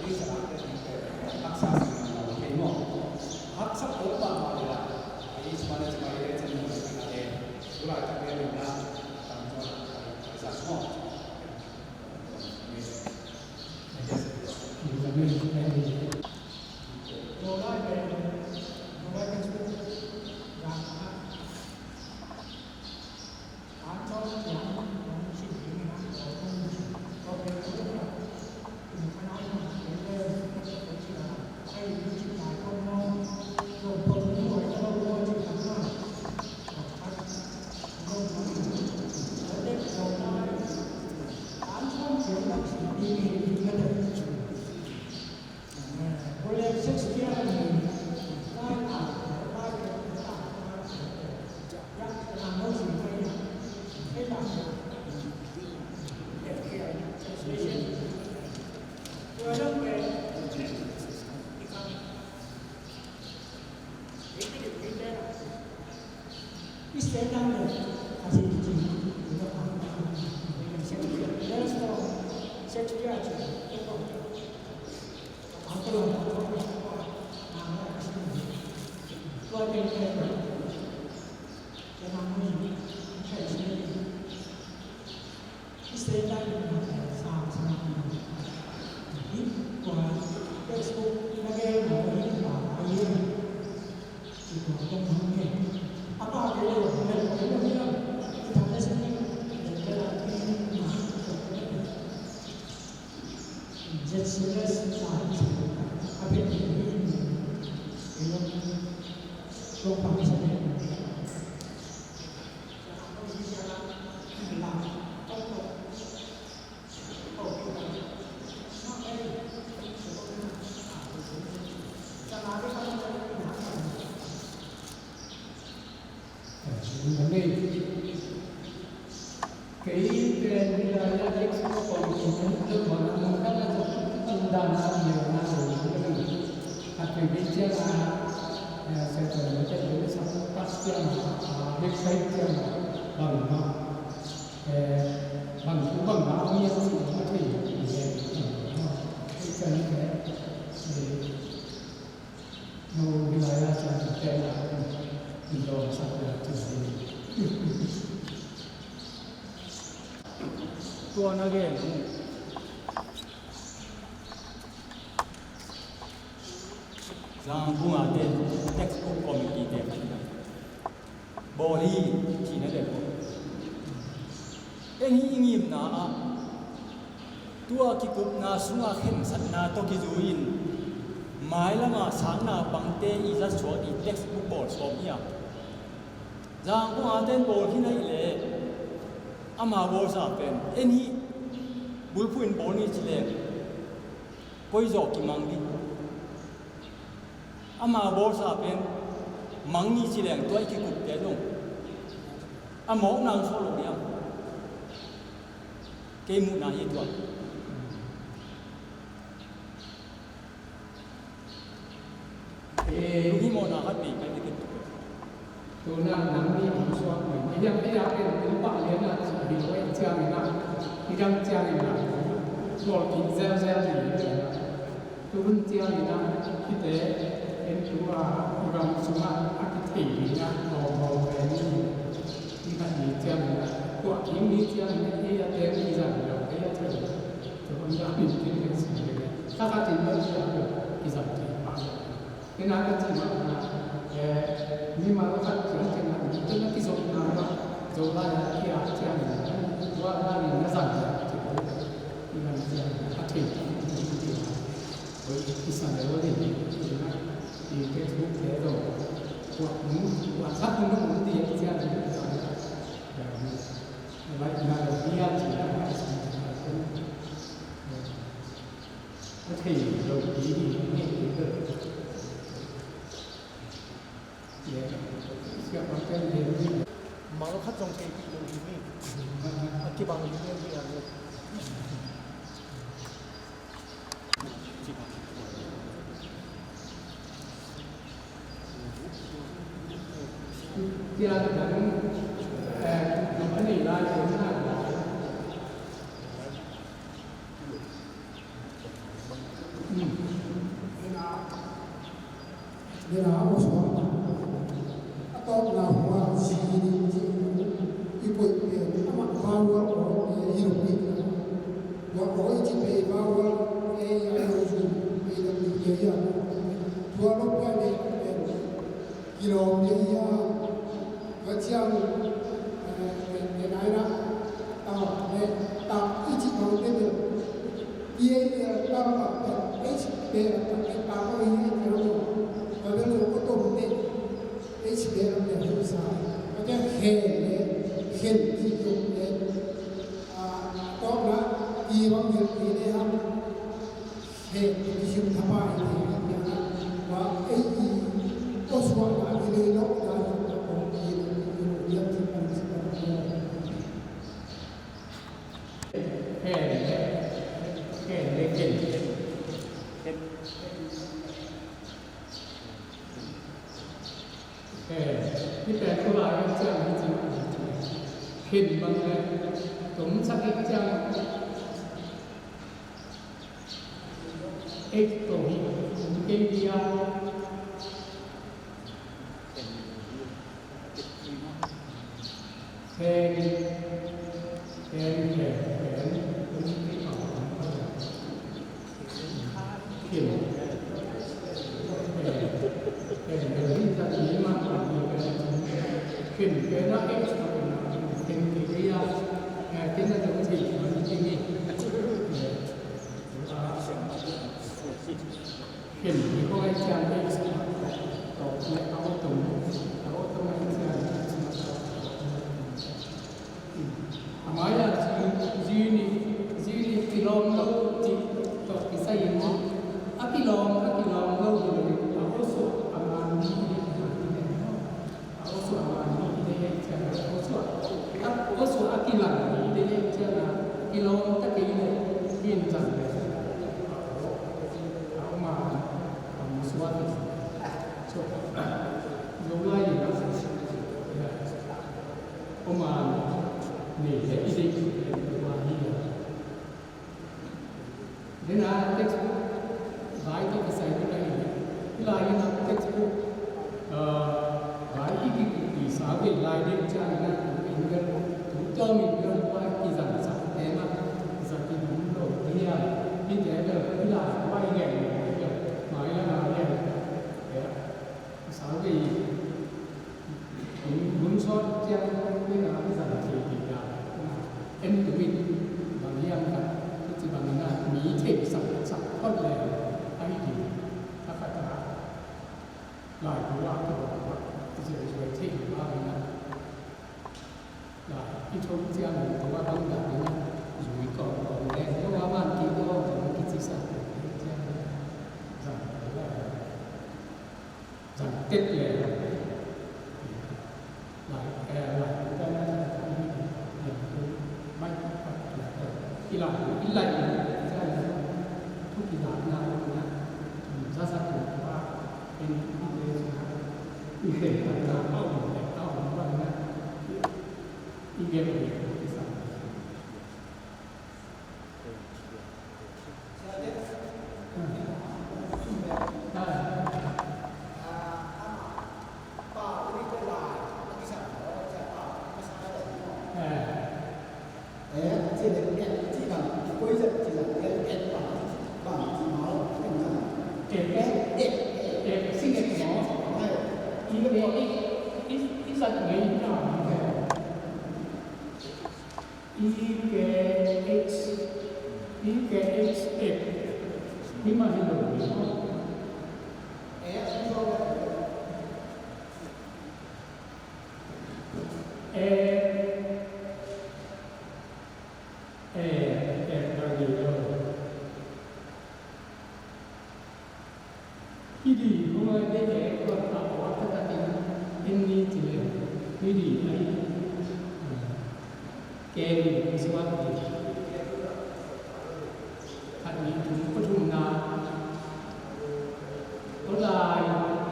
I sa a ke i pe hak sa si ma ma ke mo. Hak sa ko ma ma ya. Ai si ma na si ma ya tia mo ke. Tulai ta ke na. Tam tua ai sa mo. Kei pen hih lai-ah expo committee kan tel mah a, mun khat ah zong kan dan a, a kei ciang a, eh, Satan mite pen sak pas ciang a, a, website ciang a, bang mah, eh, bang thu bang mah a mi a cih a thei, eh, eh, eh, eh, No, hih lai-ah ciang pen a, in dawngsak le cin hi. Tua na gen uh. Zangbung a te textbook committee te khat na. Bawl hi, cihna le ko. Eng hi i ngimna ah tua kikupna sungah khensatna tawh kizui-in mailamah sangna pangte i zat suak i textbook bawl sawm hi a. Zangbung a ten bawl khin ahih leh ama bawlsa pen en hi bulphuh in bawl ni ci leng koi zawh kimang ding. Ama bawlsa pen mang ni ci leng tua i kikupte zong a mawkna ang suak lo diam? Kei muhna hi tua. Lunghimawhna khat nei pai ding. Tuna nang nih hong suak mai. Hiam, hiam, pen kum pah lian a ci hi lo, eh, ciangin a, i dang ciangin a, bawl kik zelzel ding hi. Tu hun ciangin a, hihte en tu a, i ram sungah a kithei ding a, hawm hawm ve ni. Ni khat ni ciangin a, tua kim ni ciangin a, ei a teng i zang lo, ei a teng. Tua hun a min kin kin sung ve. Kha khat in a i zang lo, i zang kik mah. Ina ka cih mah, eh, mimal khat ciang ciang ah, ina kizopna mah, Zolai ah kia ciang, tua dan in na zang ciang, ina ciang, a thei, ina, oi, kisa le, oi, ina, i textbook te zong, kuak nu, kuak khat nu, nu, ti, ciang, ina, ina, ina, ina, ina, ina, ina, ina, ina, Khat zong kei pih lo ding hi. A kibang ding hi a ni. Tia dang, eh, a nei lai, a nei lai. Nena a suak a tawpna hua si ding ci i koih pen amah vowel aw e i lo pi. Tua aw i ci pen vowel e i a lo zu e i lo pi e i a. Tua lo pen e pen kilawm e i a. Tua ciang, eh, eh, eh, nai na, ta, eh, ta, i cih bang te bel, T A L, ta bang te, H, te, ta, eh, ta, ko, i, i, i, i, ka bel, ko, ko, tom te, H, te, te, hu, sa, ka te, khen, eh, khen, ki, ko, eh, ah, to, na, ki, bang, te, te, te, ha. He, i kisim thapa i thei i a, wa, ei, i, ko suahna i lei lo, na, i, i, i, i, i, i, i, i, i, i, i, he, he, he, he, he, he. He, hih pen tu lai a ciang hi cing. Khin bang le, tum sak i ciang. Ei, to hi, kei dia. He, he, he, he, he. A mai-ah zi, zi nih, zi nih kilawm lo cih tawh kisai in, a kilawm, a kilawm lo hi lo in, a aw suah a man ding hi ding hi ding hi. A aw suah a man ding hi ding hi ding hi. A aw suah, a aw suah a kilang hi ding hi ding hi. Kilawm ta kei leh, min zang leh, a aw man, a aw suah hi. So, Zolai in, a aw man, nei leh i deih, tua hi a. Then a textbook vai tawh kisai tuk a hi. Hih lai in a textbook, uh, vai i kikup i sa vei lai ding ciang in a, tu in bel, tu tawm in bel vai kizang sa te mah, zat in om lo hi a. Hih te bel hih lai vai ngen lo hi a. Mai lam a ngen. Ya. Sa vei. Hun, hun sawt ciang, tua na, i zang thei ding a, en tum in, bang hiam khat, i ci bang in a, mi thei sak, sak phot le, a hi ding, a khat a, lai tua, tua, tua, i ci, i ci thei tua in a, lai, i thong ciang, tua bang dan in a, zui kawm, kawm le, tua man ki tua, tua ki ci sak, ciang, zang, tua. Zang tek le. Lai, eh, lai, i lai, i lai, i lai, thu kizakna, na, za sa tu pa, en, i le sa, i khen ta na, au, au, na, i gen, i sa. I K H, I K H F. Hih mah hi lo ding. F, F, F, F, F, F, Hih di, hong lai te e, tua ta, tua ta ta te na, en ni ci le, hih di, ai, Ken i suak ni. Khat ni thum kua thumna, kua lai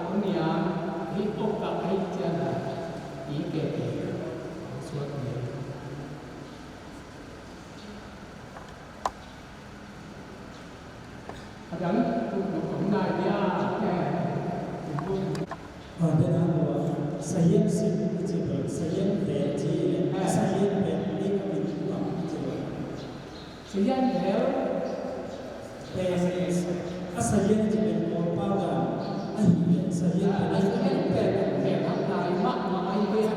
kua niam hi kua kak ahi ciana i ke ke suak ni. A dang tu tu kong nai dia. Tua pen a hua sahian sik i ci pen sahian pen ci le sahian pen i ka min kam i ci le sahian pen pen a sahian ci pen Kawlpau dan a hi pen sahian pen a sahian pen pen hak nai mah mah ai pen.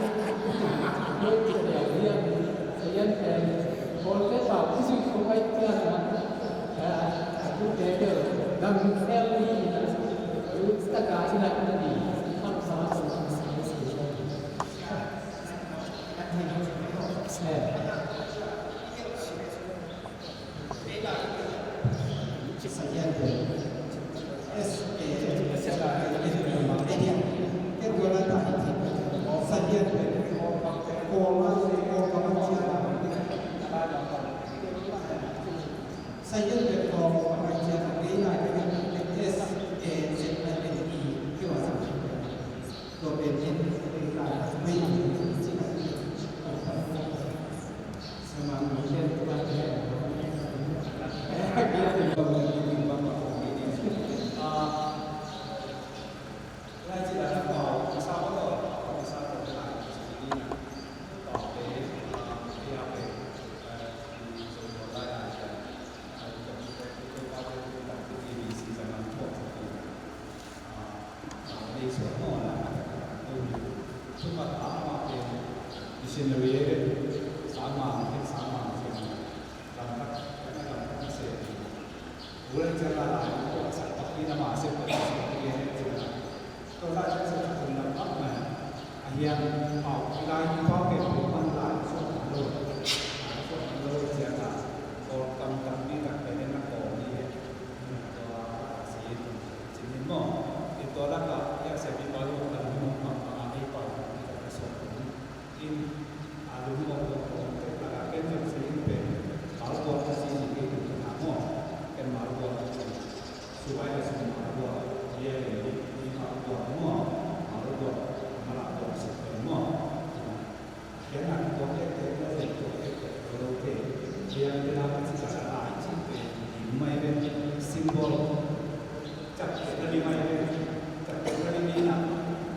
Sahian pen Kawlte tau i sui kong ai pen a tu te pen dam sel ni. Sahian pen kong a ngai ciat a kei lai ka ngai S A Z I N E kei wa zang. Tua pen in kei lai ka ngai in ci ka in kong pan kong pan. Sama mi ken tua pen. Eh, kei pen kong pen kong pen kong pen. Ah, lai ci la na pau, sa ko to, sa ko to lai ci ni na. Pau pen, ah, kei a pen, eh, ci so ko lai lai ci. Missionary, sama, sama, Tua lai ciang a lai tua a sak tak in a ma sep tak in a sak tak in a tua lai ciang sak tak in lam tak mai a hiang pau i lai i pau ke pau man lai suak man lo lai suak man lo ciang a Kawl kam tampi tak pen in a Kawl ni he tua a si in cin in maw i tua lak a i a sep i pau i pau lam i pau pau a i pau i pau suak in. In a lungmawh lungmawh te a la ken zong si in pen malbuak a si ni kei tung tuna maw. Ken malbuak a si subai a si malbuak ia le i malbuak maw. Malbuak malbuak si pen maw. Ken a tuak kek te na zeng tuak kek te ko lo te ia te la ka si ka la lai ci pen ding mai pen symbol. Cak te na ding mai pen cak te na ding ni na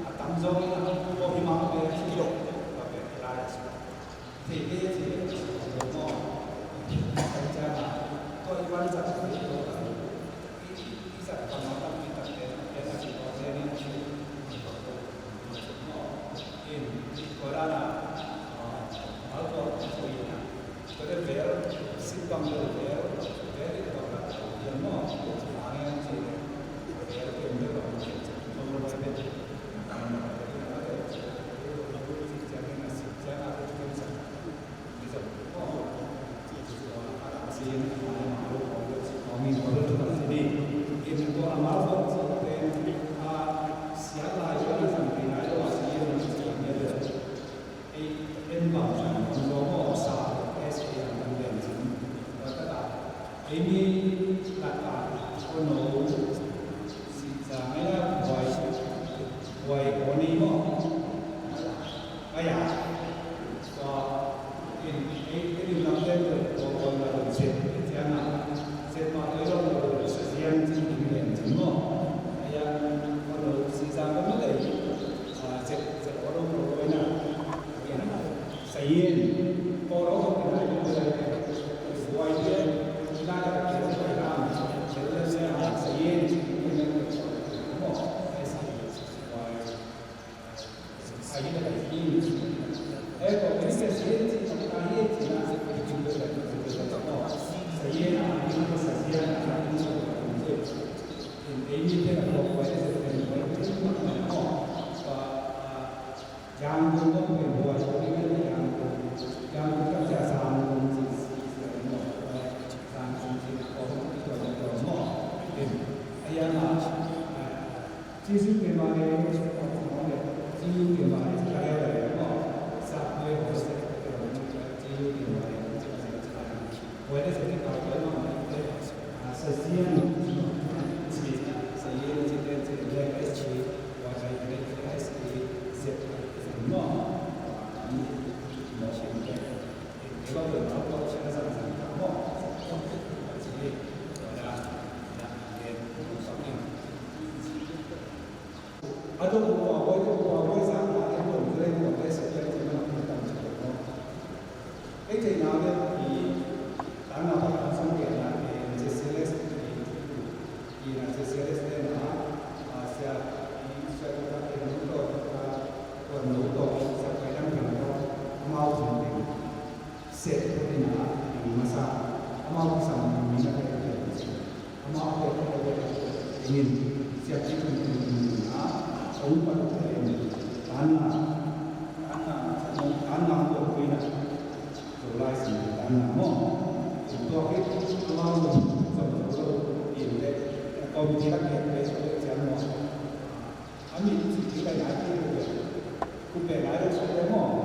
a tam zong na ko hi ma pen si yok. Thei ve ci lo maw. Kan ciang a tua i van zat lo i lo kan i zat kan maw tam i tak te na pen a ci lo te ni ci lo maw. In tua dan a mal tua ci lo i na tua te vel sit bang lo vel vel i tua ka tua i maw. Ci a ngen ci le vel ken vel bang ci lo lo vel vel. Eimi lakah kono sihza ngai a buai buai koni maw? Ngai a. Tua in ei ei lim lam te tua tua buai la lung set ciang a set ma ei lom la lung sa zian cin ding len cin maw? Ai a kono sihza kono dei set set kono kono buai na. Sayin, polo ko kinai ko lai ko suai te, kinai ko lai ko lai lam, sel le se a sayin, kinai ko mo, ai sayin, suai, ai le sayin. E ko kinai sayin, ai sayin, kinai ko lai ko mo, sayin, ai sayin, ai sayin. In ei ni te ko ko ai se ko ko mo, pa Yangon ko pen buai ko pen Yangon, Yangon ka cia Yangon ci ci Yangon ci ko tua tua mo. Ai a ma Jesu ke ma le ko mo le Jesu ke ma le ka le le mo. Sa buai ho se ko mo Jesu ke ma le Tua pen a tua sia zang zang ta maw. Tua pen a ci ni. Tua na na na ngen tua sak in. A dong upa huai, upa huai zang na ngen tua na ngen tua na ngen tua na ngen tua na ngen tua. Ei theihna le i tana pa tana song ke na ke J C L S i na J C L S te na a sia i sia ko ta ke no to ka ko no to sia ko yang kan to amau thum ding. Seh put in a ding masa amau kisam ding mi na pek pek in si. Amau a pek pek pek in siap ci tun tun in a ong pat pek in tanna tanna tanna put in a Zolai sin tanna maw. Tua khit amau zong zong lo in le kawmti lak kek pek pek cian maw. A mit cih ding lai nai ding hi ve. Kumpeh nai ding sawt le maw.